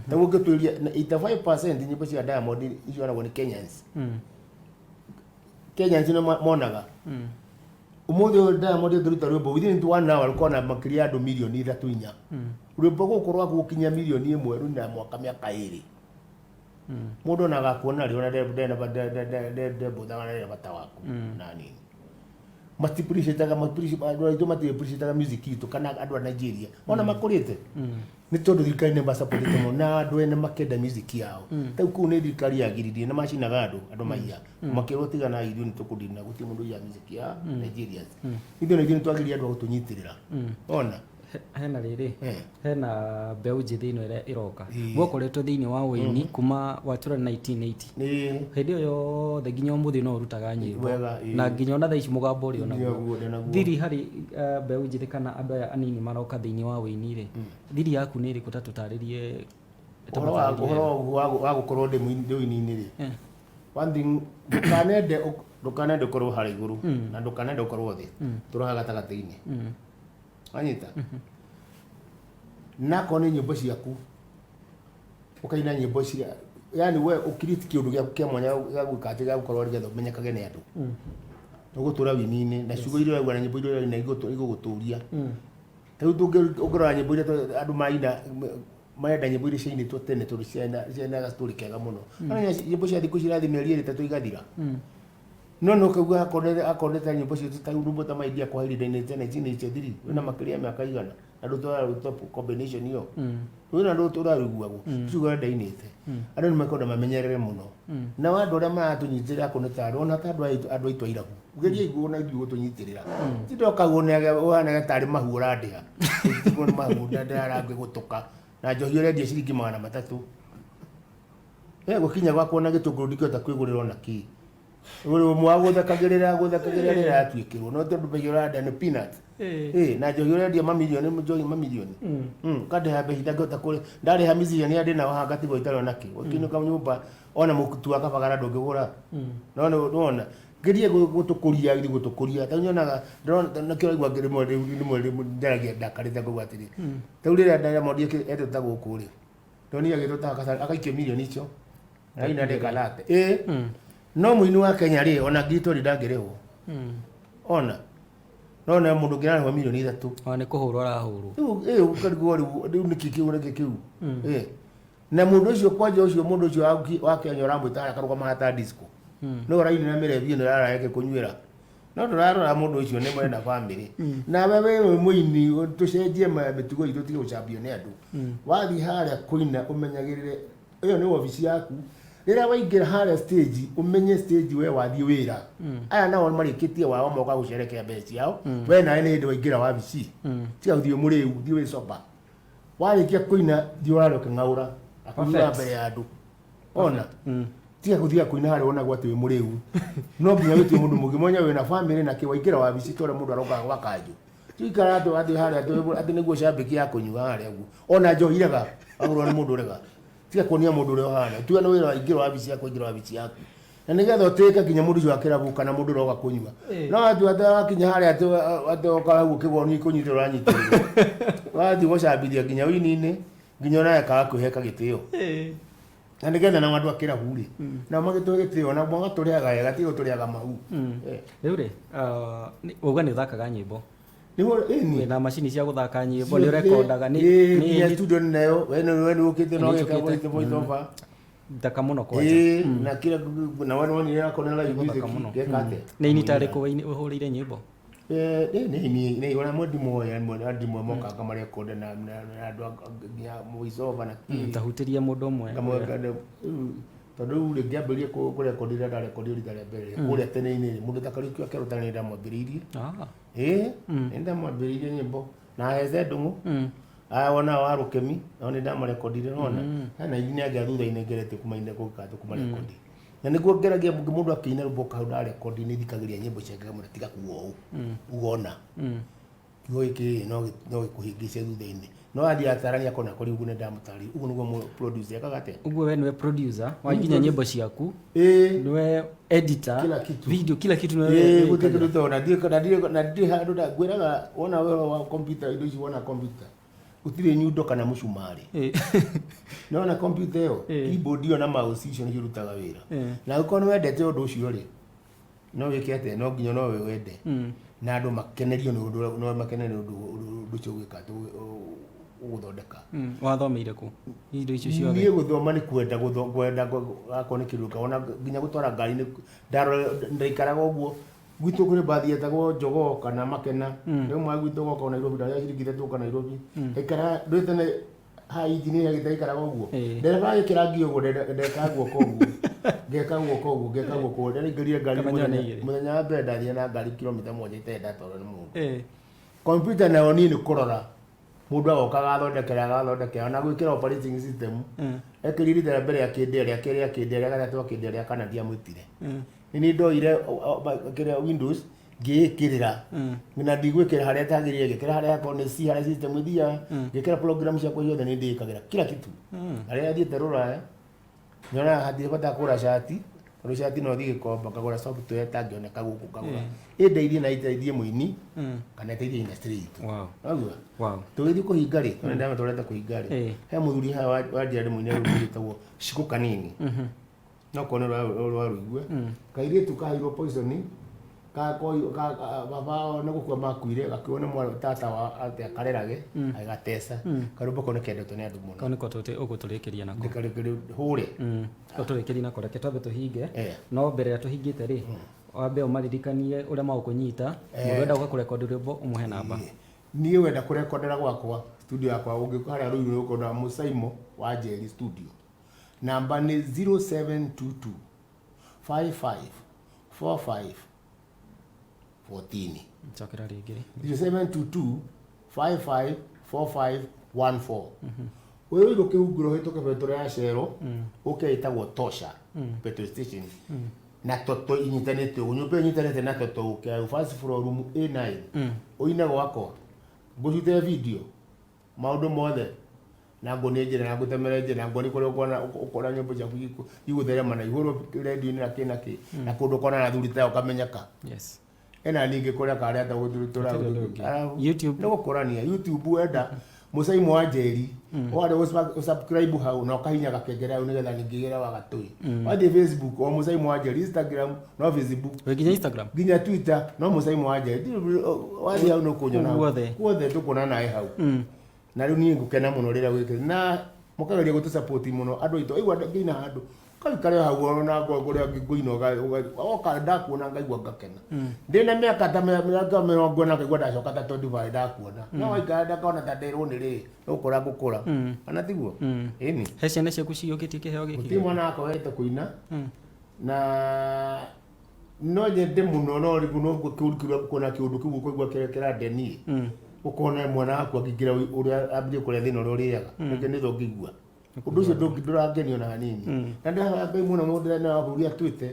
Speaker 1: Taguo ngĩtwĩria na 85% nyĩmbo cia Diamond icionagwo nĩ Kenyans. Kenyans nĩ monaga ũmũthĩ ũyũ Diamond ĩngĩruta rwĩmbo, within one hour rũkorwo na makĩria ya andũ mirioni 3, 4. Rwĩmbo gũkũ rwaku gũkinyia mirioni 1 rũina mwaka mĩaka 2. Mũndũ ona agakuona rĩ, ona ndembũthaga na ndarĩ bata waku na nini. Mati-appreciate-aga, andũ aitũ mati-appreciate-aga music itũ kana andũ a Nigeria ona makũrĩte nĩ tondũ thirikari nĩ masupportĩte mũno na andũ ene makenda music yao. Rĩu kũu nĩ thirikari yagiririe na macinaga andũ, andũ maiya makĩrwo tigana ithuĩ nĩ tũkũdini na gũtirĩ mũndũ ũiyaga music ya Nigerians. Ithuĩ na ithuĩ nĩ twagirie andũ a gũtũnyitĩrĩra ona.
Speaker 2: Hena rĩrĩ, hena mbeũ njĩthĩ ĩno ĩrĩa ĩroka. Mwakoretwo thĩinĩ wa ũini kuma watũra 1980. Hĩndĩ ĩyo yothe nginya ũmũthĩ no ũrutaga nyĩmbo.
Speaker 1: Wega, ĩĩ.
Speaker 2: Na nginya ona thaa ici mũgambo ũrĩ
Speaker 1: Nginya
Speaker 2: onaguo.
Speaker 1: guo, ndĩ naguo.
Speaker 2: Thiri harĩ mbeũ njĩthĩ kana andũ aya anini maroka thĩinĩ wa ũini rĩ, thiri yaku nĩ ĩrĩkũ? Ta tũtarĩrie, ta
Speaker 1: Ũhoro wa
Speaker 2: matarĩrie.
Speaker 1: Ũhoro wa gũkorwo ndĩ ũini-inĩ rĩ, one thing, ndũkanende ũkorwo harĩa igũrũ na ndũkanende ũkorwo thĩ, tũroha gatagatĩ-inĩ. Wanyita? Nakorwo nĩ nyĩmbo ciaku, ũkaina nyĩmbo cia, yani we ũkiriti kĩũndũ gĩaku kĩa mwanya gĩa gwĩka atĩ gĩa gũkorwo nĩgetha ũmenyekage nĩ andũ. Ũgũtũra wini-inĩ na ciugo iria ũraigua na nyĩmbo iria ũraina igũgũtũria. Rĩu ũngĩrora nyĩmbo iria andũ maraina, marenda nyĩmbo iria ciainĩtwo tene tondũ ciaina gastory kega mũno. No nyĩmbo cia thikũ ici irathiĩ mĩeri 2 3 igathira. No nĩ ũkaigua akorwo nĩ ta nyĩmbo citũ ta rwĩmbo ta My Dear kwa hĩndĩ ndainĩte 1983, wĩna makĩria ya mĩaka igana na ndũtũraruta combination ĩyo. Wĩna ndũtũraruiguagwo ciugo ũrĩa ndainĩte. Andũ nĩ mekwenda mamenyerere mũno. Nao andũ arĩa maratũnyitĩrĩra akorwo nĩ ta andũ, ona ta andũ aitũ a irabu. Geria iguo na ithuĩ gũtũnyitĩrĩra. Ti ndoka ũhanage tarĩ mahu ũrandĩha. Tiguo nĩ mahu ndarangĩ gũtũka. Na njohi ũrendia ciringi 300. Gũkinya gwakwa na gĩtũngũrũ ndingĩhota kwĩgũrĩra ona kĩ. Ũrĩ ũmwe wa gũthekagĩrĩra rĩrĩa yatuĩkĩrwo. No tondũ mbeca ũrandĩa nĩ peanut. Na njohi ũrendia mamirioni, njohi mamirioni. Ũkandĩha mbeca itangĩhota kũrĩ. Ndarĩha musician arĩa ndĩnao haha ngatigwo itarĩ ona kĩ. Ũkĩinũka nyũmba ona mũtu wa kabagara ndũngĩgũra. No nĩwona. Geria gũtũkũria, ithuĩ gũtũkũria. Ta nyonaga, ndĩrona, nĩkĩo ũraigua rĩmwe, rĩmwe, rĩmwe njaragia ndakarĩte ngauga atĩrĩ. Ta rĩu rĩrĩa Diamond etwo ta gũkũ rĩ, ndonire agĩtwo ta agaikio mirioni icio. Aina ndĩka nate. No mũini wa Kenya rĩ, ona ngiri twendi ndangĩrĩhwo. Ona. No na mũndũ ũngĩ ararĩhwo mirioni 3.
Speaker 2: Ona nĩ kũhũrwo arahũrwo.
Speaker 1: Rĩu, ũkarigwo rĩu nĩkĩ kĩu, nĩkĩ kĩu? Na mũndũ ũcio kwanja ũcio, mũndũ ũcio wa Kenya ũramwĩta harĩa akarũgama ta disco. No ũrainĩra mĩrebi ĩno yarareke kũnyuĩra. No ndũrarora mũndũ ũcio nĩ mwena family. Nawe wĩ mũini, tũcenjie mĩtugo itũ tige gũcambio nĩ andũ. Wathiĩ harĩa kũina ũmenyagĩrĩre, ĩyo nĩ wabici yaku. Rĩrĩa waingĩra harĩa stage, ũmenye stage we wathiĩ wĩra. Aya nao marĩkĩtie wao moka gũcerekea mbeca ciao. We nawe nĩ hĩndĩ waingĩra wabici. Tiga gũthiĩ mũrĩu, thiĩ wĩ sober. Warĩkia kũina, thiĩ ũrare ũkĩng'aũra. Akũnyua mbere ya andũ. Ona. Tiga gũthiĩ kũina harĩa wonagwo atĩ wĩ mũrĩu. No nginya wĩtue mũndũ mũgima ũmenye wĩna family na kĩ waingĩra wabici ta ũrĩa mũndũ arokaga gwa kanjũ. Tuikara atĩ wathiĩ harĩa atĩ nĩguo cambĩki ya kũnyua harĩa ũguo. Ona njohi rega, wagũrwo nĩ mũndũ rega. Tiga kuonia mũndũ ũrĩa ũhana. Tuga nĩ wĩra waingĩra wabici yaku, waingĩra wabici yaku. Na nĩgetha ũtĩĩke nginya mũndũ ũcio wa kĩrabu kana mũndũ ũrĩa ũroka kũnyua. No watua atĩ wakinya harĩa atĩ ũka hau ũkĩgwo nĩ kũnyitĩrwo ũranyitĩrĩrwo. Wathiĩ gũcambithia nginya ũini-inĩ, nginya onawe kaga kwĩheka gĩtĩo. Na nĩgetha nao andũ a kĩrabu rĩ, nao magĩtũhe gĩtĩo, na magatũrĩhaga wega, ti gũtũrĩhaga mahu.
Speaker 2: Rĩu rĩ, wauga nĩ ũthakaga nyĩmbo.
Speaker 1: Nĩguo, ĩni.
Speaker 2: Wĩna macini cia gũthaka nyĩmbo, nĩ ũrekondaga,
Speaker 1: Nginya studio nĩ nayo, we nĩ ũkĩte na ũgeka voice over.
Speaker 2: Thaka mũno kwanja.
Speaker 1: Na kila na wale wani yako na live music
Speaker 2: Thaka mũno.
Speaker 1: geka atĩa?
Speaker 2: Nĩ ini ta rĩkũ ũhũrĩire nyĩmbo?
Speaker 1: Nĩ ona mwe ndimwe, mwe ndimwe mokaga marekonde na andũ nginya voice over na kĩ.
Speaker 2: Tahutĩrie mũndũ ũmwe.
Speaker 1: Ngamwe tondũ rĩu rĩ, ngĩambĩrĩria kũrekondi rĩrĩa ndarekondire rita rĩa mbere kũrĩa tene-inĩ rĩ, mũndũ ta Kariũki wa Kĩarũta nĩ ndamwambĩrĩirie. Nĩ ndamwambĩrĩirie nyĩmbo na Heze Ndung'u. Aya wona wa Rũkemi, nao nĩ ndamarekondire nona. Hena ingĩ angĩ a thutha-inĩ ngeretie kũmaina gũka kũmarekondi. Na nĩguo ngeragia mũndũ akĩina rwĩmbo kau ndarekondi nĩ thikagĩrĩria nyĩmbo ciake ngamwĩra tiga kuga ũũ. Uga ũna. Kiugo gĩkĩ no gĩkũhĩngĩce thutha-inĩ. No athiĩ atarania akona kũrĩ ũguo nĩ ndamũtarĩria. Ũguo nĩguo producer ekaga atĩa?
Speaker 2: Ũguo we nĩwe producer wa nginya nyĩmbo ciaku. Nĩwe editor,
Speaker 1: Kila kitu.
Speaker 2: video, kila kitu nĩwe
Speaker 1: Gũtirĩ kĩndũ tona. Ndirĩ, na ndirĩ, na ndirĩ handũ ngwĩraga wona wĩra wa computer, indo ici wona computer. Gũtirĩ nyundo kana mũcumarĩ. Nĩwona computer ĩyo, keyboard ĩyo na mouse icio nĩcio irutaga wĩra. Na angĩkorwo nĩ wendete ũndũ ũcio rĩ, no wĩke atĩa? No nginya no we wende. Na andũ makenerio nĩ ũndũ ũrĩa, no makenerio nĩ ũndũ ũcio ũgwĩka atĩ ũgũthondeka.
Speaker 2: Wathomeire kũ? Indo icio ciothe?
Speaker 1: Niĩ gũthoma nĩ kwenda kwenda akorwo nĩ kĩndũ ona nginya gũtwara ngari nĩ ndaikaraga ũguo. Gwitũ kũrĩ mbathi yetagwo Jogoo kana Makena. Rĩmwe wa gwitũ goka Nairobi, ndarĩa ciringi 3 gũka Nairobi. Ndaikaraga, ndũĩ tene ha injini ĩrĩa ĩtaikaraga ũguo. Ndereba agĩkĩra ngia ũguo, ndeka guoko ũguo. Ngeka guoko ũguo, ngeka guoko ũguo. Ndaraingĩrire ngari
Speaker 2: Kamenya nĩ igĩrĩ.
Speaker 1: mũthenya wa mbere ndathire na ngari kilomita 7 itarĩ ndatwarwo nĩ mũndũ. Kompyuta nayo niĩ nĩ kũrora. Mũndũ agoka agathondekera agathondekera ona gwĩkĩra operating system. Ekĩrire rita rĩa mbere akĩndĩa, rĩa kerĩ akĩndĩa, rĩa gatatũ akĩndĩa, rĩa kana ndiamwĩtire. Nĩ niĩ ndoire kĩrĩa Windows ngĩĩkĩrĩra na ndigwĩkĩra harĩa tagĩrĩire, ngĩkĩra harĩa akorwo nĩ C harĩa system ĩthiaga, ngĩkĩra program ciakwa ciothe nĩ ndĩĩkagĩra kila kitu. Na rĩrĩa thiĩte rũraya nyonaga hatirĩ bata kũgũra cati, tondũ cati no thiĩ gĩkomba ngagũra software ĩtangĩoneka gũkũ, ngagũra ĩndeithie na ĩteithie mũini kana ĩteithie industry itũ. Waigua? Tũgĩthiĩ kũhinga rĩ, tondũ nĩndamĩtwarĩte kũhinga rĩ, he mũthuri haha wanjĩra ndĩmũinĩre rwĩmbo rwĩtagwo Shikũ Kanini. No korwo nĩ rwarũigue. Kairĩtu kaheirwo poison, baba wao nĩ gũkua makuire, gakĩoywo nĩ mwarĩ tata wao atĩ akarerage, agĩgateca. Karwĩmbo kau nĩ kendetwo nĩ andũ mũno.
Speaker 2: Kau nĩko ũgũtũrĩkĩria nako.
Speaker 1: Ndĩkarĩkĩrie hũre.
Speaker 2: Ũtũrĩkĩrie nako, reke twambe tũhinge. No mbere ya tũhingĩte rĩ, wambe ũmaririkanie ũrĩa magũkũnyita, mũndũ enda gũka kũrekondi rwĩmbo ũmũhe namba.
Speaker 1: Niĩ wenda kũrekondera gwakwa, studio yakwa, ũngĩũka harĩa Ruiru nĩ ũkuona Mũsaimo wa Njeri studio. Namba nĩ 0722 55 45 14.
Speaker 2: Cokera rĩngĩ.
Speaker 1: 0722 55 45 14. Wĩ Ruiru kĩhunguro ũhĩtũke betũrũ ya Shell, ũke ĩtagwo Tosha petrol station. Na Toto inyitanĩte ũguo, nyũmba ĩyo ĩnyitanĩte na Toto ũke first floor room A9. Ũine gwakwa, ngũcutĩre video, maũndũ mothe, na nguonie njĩra na ngũtemere njĩra na nguonie kũrĩa ũkona ũkona nyĩmbo ciaku igũtherema na igũrũ redio-inĩ na kĩ na kĩ, na kũndũ ũkona na athuri tayo ũkamenyeka. Ena ningĩ kũrĩa karĩa ta gũtũra.
Speaker 2: Gũtirĩ ũndũ ũngĩ. YouTube.
Speaker 1: Nĩ gũkũrania YouTube wenda Mũcaimu wa Njeri, warĩ ũsubscribe hau na ũkahinya gakengere hau nĩgetha ningĩ gĩra wa gatũi. Wathiĩ Facebook o Mũcaimu wa Njeri, Instagram no Facebook,
Speaker 2: Wĩ nginya Instagram.
Speaker 1: Nginya Twitter no Mũcaimu wa Njeri. Wathiĩ hau nĩ ũkũnyona hau.
Speaker 2: Guothe.
Speaker 1: Guothe tũkuona nawe hau. Na rĩu niĩ ngũkena mũno rĩrĩa gwĩkĩra na mũkageria gũtũ support mũno andũ aitũ. Aigua ngĩina handũ kaikare hau ona kũrĩa ngũina, oka ndakuona ngaigua ngakena. Ndĩna mĩaka ta mĩaka 40 ngaigua ndacoka ta 25 ndakuona. No waikara ndakona ta nderwo nĩ rĩ nĩgũkũra ngũkũra, kana tiguo? Ĩni.
Speaker 2: He ciana ciaku ciyũkĩtie kĩheo gĩkĩ?
Speaker 1: Gũtirĩ mwana wakwa wete kũina, na no nyende mũno, no rĩu no kuona kĩũndũ kĩu ũkũigua kĩrĩa kĩrandenie, ũkona mwana waku akĩingĩra ũrĩa ambĩrĩrie kũrĩa thĩna ũrĩa ũrĩaga nĩkĩo nĩ ũngĩigua ũndũ ũcio ndũrangenio na hanini. Na ndĩrahoya Ngai mũno mũndũ wa bũrũri atuĩte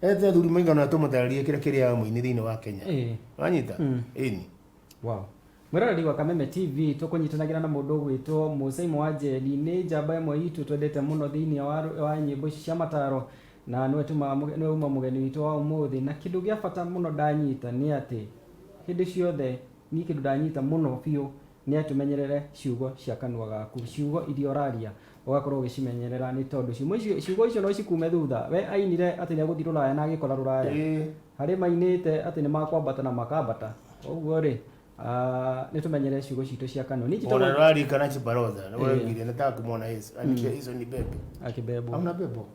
Speaker 1: ete athuri maigana tũmatarĩrie kĩrĩa kĩrĩaga mũini thĩinĩ wa Kenya. Wanyita? Ĩni.
Speaker 2: Wow. Mwĩroreri wa Kameme TV, tũkũnyitanagĩra na mũndũ ũgwĩtwo Mũcaimu wa Njeri, nĩ njamba ĩmwe itũ twendete mũno thĩinĩ wa nyĩmbo ici cia mataro, na nĩwe tuma nĩwe uma mũgeni witũ wa ũmũthĩ. Na kĩndũ gĩa bata mũno ndanyita nĩ atĩ hĩndĩ ciothe niĩ kĩndũ ndanyita mũno biũ nĩ atĩ ũmenyerere ciugo cia kanua gaku, ciugo iria ũraria ũgakorwo ũgĩcimenyerera, nĩ tondũ ciugo icio no cikume thutha. We ainire atĩ nĩ egũthiĩ rũraya na agĩkora rũraya. Harĩ mainĩte atĩ nĩ makwambata na makambata. Ũguo rĩ, nĩ tũmenyerere ciugo citũ cia kanua. Niĩ njĩtagwo
Speaker 1: Ona rwarikana Chibaroza nĩwegire nataka kumwona Yesu anikia hizo ni bebe.
Speaker 2: Akĩbebwo.
Speaker 1: Hamna bebo.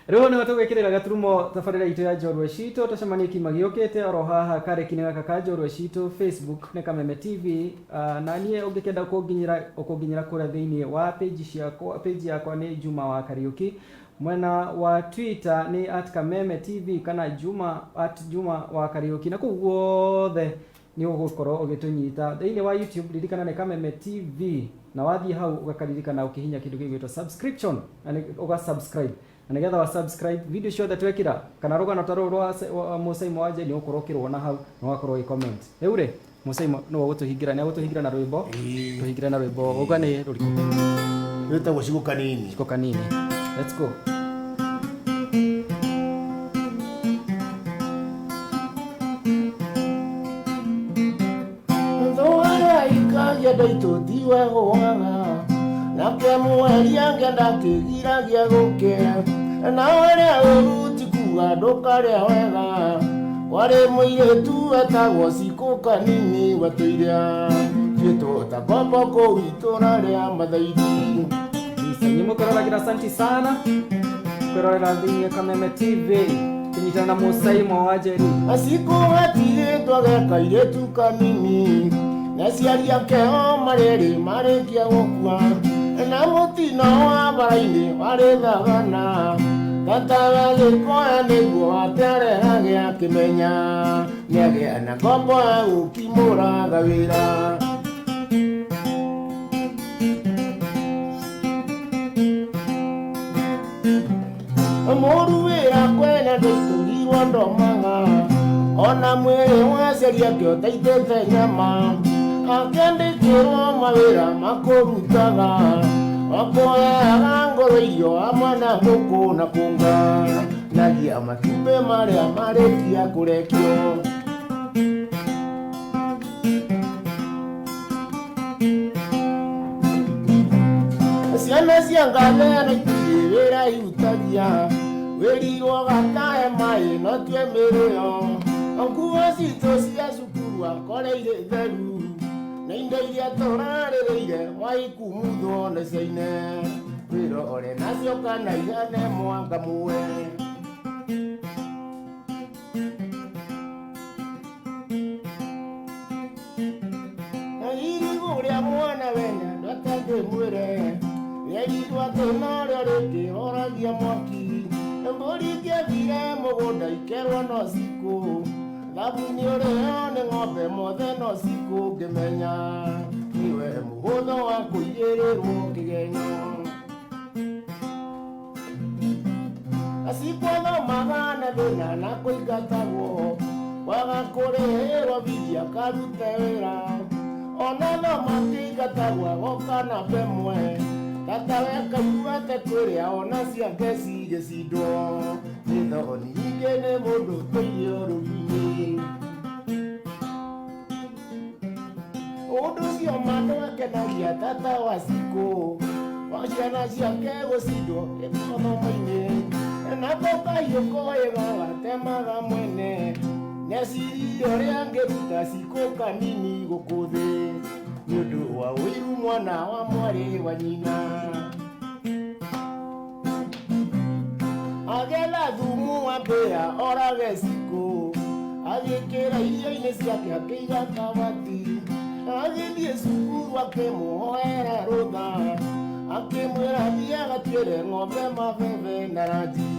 Speaker 2: Rĩu nĩho tũgwĩkĩrĩra gaturumo tabarĩra itũ ya Njorua Citũ. Tũcemanie kiuma gĩũkĩte oro haha kareki-inĩ gaka ka Njorua Citũ. Facebook nĩ Kameme TV. Na niĩ ũngĩkenda kũnginyĩra, ũkũnginyĩra kũrĩa thĩinĩ wa page ciakwa. Page yakwa nĩ Juma wa Kariũki, mwena wa Twitter nĩ @KamemeTV kana Juma @JumaWaKariũki, na kũu guothe nĩ ũgũkorwo ũgĩtũnyita. Thĩinĩ wa YouTube ririkana nĩ Kameme TV, na wathiĩ hau ũgakaririkana ũkĩhinya kĩndũ gĩgwĩtwo subscription, na nĩ ũga subscribe, na nĩgetha wa subscribe video ciothe twekĩra kana rũgano ta rũrũ rwa Mũcaimu wa Njeri nĩ ũgũkorwo ũkĩruona hau na ũgakorwo ũgĩ comment. Rĩu rĩ, Mũcaimu nĩwe ũgũtũhingĩra, nĩ agũtũhingĩra na rwĩmbo. Tũhingĩre na rwĩmbo. Ũga nĩ rũrĩkũ?
Speaker 1: Rwĩtagwo Cigũ Kanini.
Speaker 2: Cigũ Kanini, let's go.
Speaker 1: Thũarĩa ikagia ndaitũ tiwe gũaga nake mweria ngenda kĩgiragia gũkĩra na ũrĩa ũru ti kuga ndũkarĩa wega. Kwarĩ mũirĩtu wetagwo Cikũ Kanini wetũire tuĩtwo ta ngombo kũu itũra rĩa Mathaiti.
Speaker 2: Nyimũ kwĩroragĩra, asanti sana kwĩrorera thĩinĩ Kameme TV kĩnyitana na Mũcaimo wa Njeri.
Speaker 1: Acikũ hatirĩtwo ge kairĩtu kanini na aciari ake o marĩrĩ marĩkia gũkua na mũtino wa bara-inĩ warĩ thagana. Tata gĩkoya nĩguo aterehage akĩmenya nĩagĩa na ngombo ya gũkimũraga wĩra. Mũru wĩra kwene ndũitũrirwo ndomaga ona mwĩrĩ waceria kĩotaitĩte nyama akĩandĩkĩrwo mawĩra makũrutaga wakuoyaga ngoro irio hamwe na ngũkũ na kũnga nagia matumbĩ marĩa marĩkia kũrekio. Ciana cia ngathe itirĩ wĩra irutagia wĩrirwo gatahe maĩ no tue mĩrĩo nguo citũ cia cukuru akoreire theru na indo iria tũrarĩrĩire waikumuthwo nĩ ciaine wĩrore nacio kana ihane mwanga muwe. Na irigũ rĩa mwana wene ndwatangĩmwĩre rĩerirwo atĩ norĩo rĩkĩhoragia mwaki mbũri ingĩathire mũgũnda ikerwo no cikũ thabuni ũrĩo nĩ ng'ombe mothe no cikũ ngĩmenya niwe mũhũthũ wa kũigĩrĩrwo kĩgenyo. Acikwathomaga na thĩna na kũingatagwo waga kũrĩhĩrwo bithi akarute wĩra ona thoma akĩingatagwo agoka namba ĩmwe tata we kaigua ate kwĩrĩa ona ciake cigĩcindwo nĩ thoni nyingĩ nĩ mũndũ ũtũire ũrũgi-inĩ. Ũndũ ũcio ma ndwakenagia tata wa cikũ wa ciana ciake gũcindwo gĩthomo-inĩ nako kahiũ koĩga gatemaga mwene necirie ũrĩa angĩruta cikũ kanini gũkũ thĩ nĩ ũndũ wa ũiru mwana wa mwarĩ wa nyina. Agetha thumu wa mbĩa orage cikũ agĩkĩra irio-inĩ ciake akĩiga kabati agĩthiĩ cukuru akĩmũhoera rũtha akĩmwĩra thiĩ agatuĩre ng'ombe mabebe na ranji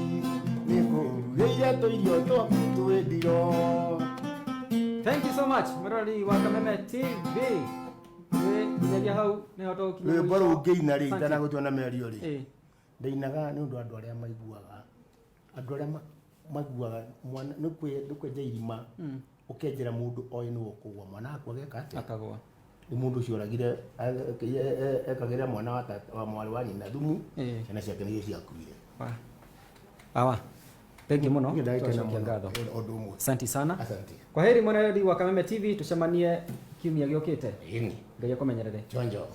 Speaker 1: nĩngũrugĩire tũirio twaku twĩ ndiro.
Speaker 2: Thank you so much mwĩroreri wa Kameme TV. Nginyagia hau nĩho tũgũkinya
Speaker 1: Rwĩmbo
Speaker 2: mũico.
Speaker 1: rũu ngĩina rĩ
Speaker 2: Asante.
Speaker 1: itanagũtua na mĩario rĩ ndainaga nĩ ũndũ wa andũ arĩa maiguaga andũ arĩa maiguaga mwana nĩ kwenja irima ũkenjera mũndũ oĩ nĩwe ũkũgwa mwana waku ageka atĩa
Speaker 2: Akagwa.
Speaker 1: nĩ mũndũ ũcio oragire ekagĩra mwana wa tata wa mwarĩ wa nyina thumu ciana ciake nĩcio ciakuire.
Speaker 2: Awa. Thank you mũno.
Speaker 1: Niĩ ndagĩkena
Speaker 2: Twacokia
Speaker 1: mũno
Speaker 2: ngatho.
Speaker 1: ũndũ ũmwe.
Speaker 2: Asante sana.
Speaker 1: Asante.
Speaker 2: Kwa heri mweroreri wa Kameme TV tucemanie kiumia gĩũkĩte.
Speaker 1: Ĩni.
Speaker 2: Ngai akũmenyerere.
Speaker 1: Chonjo.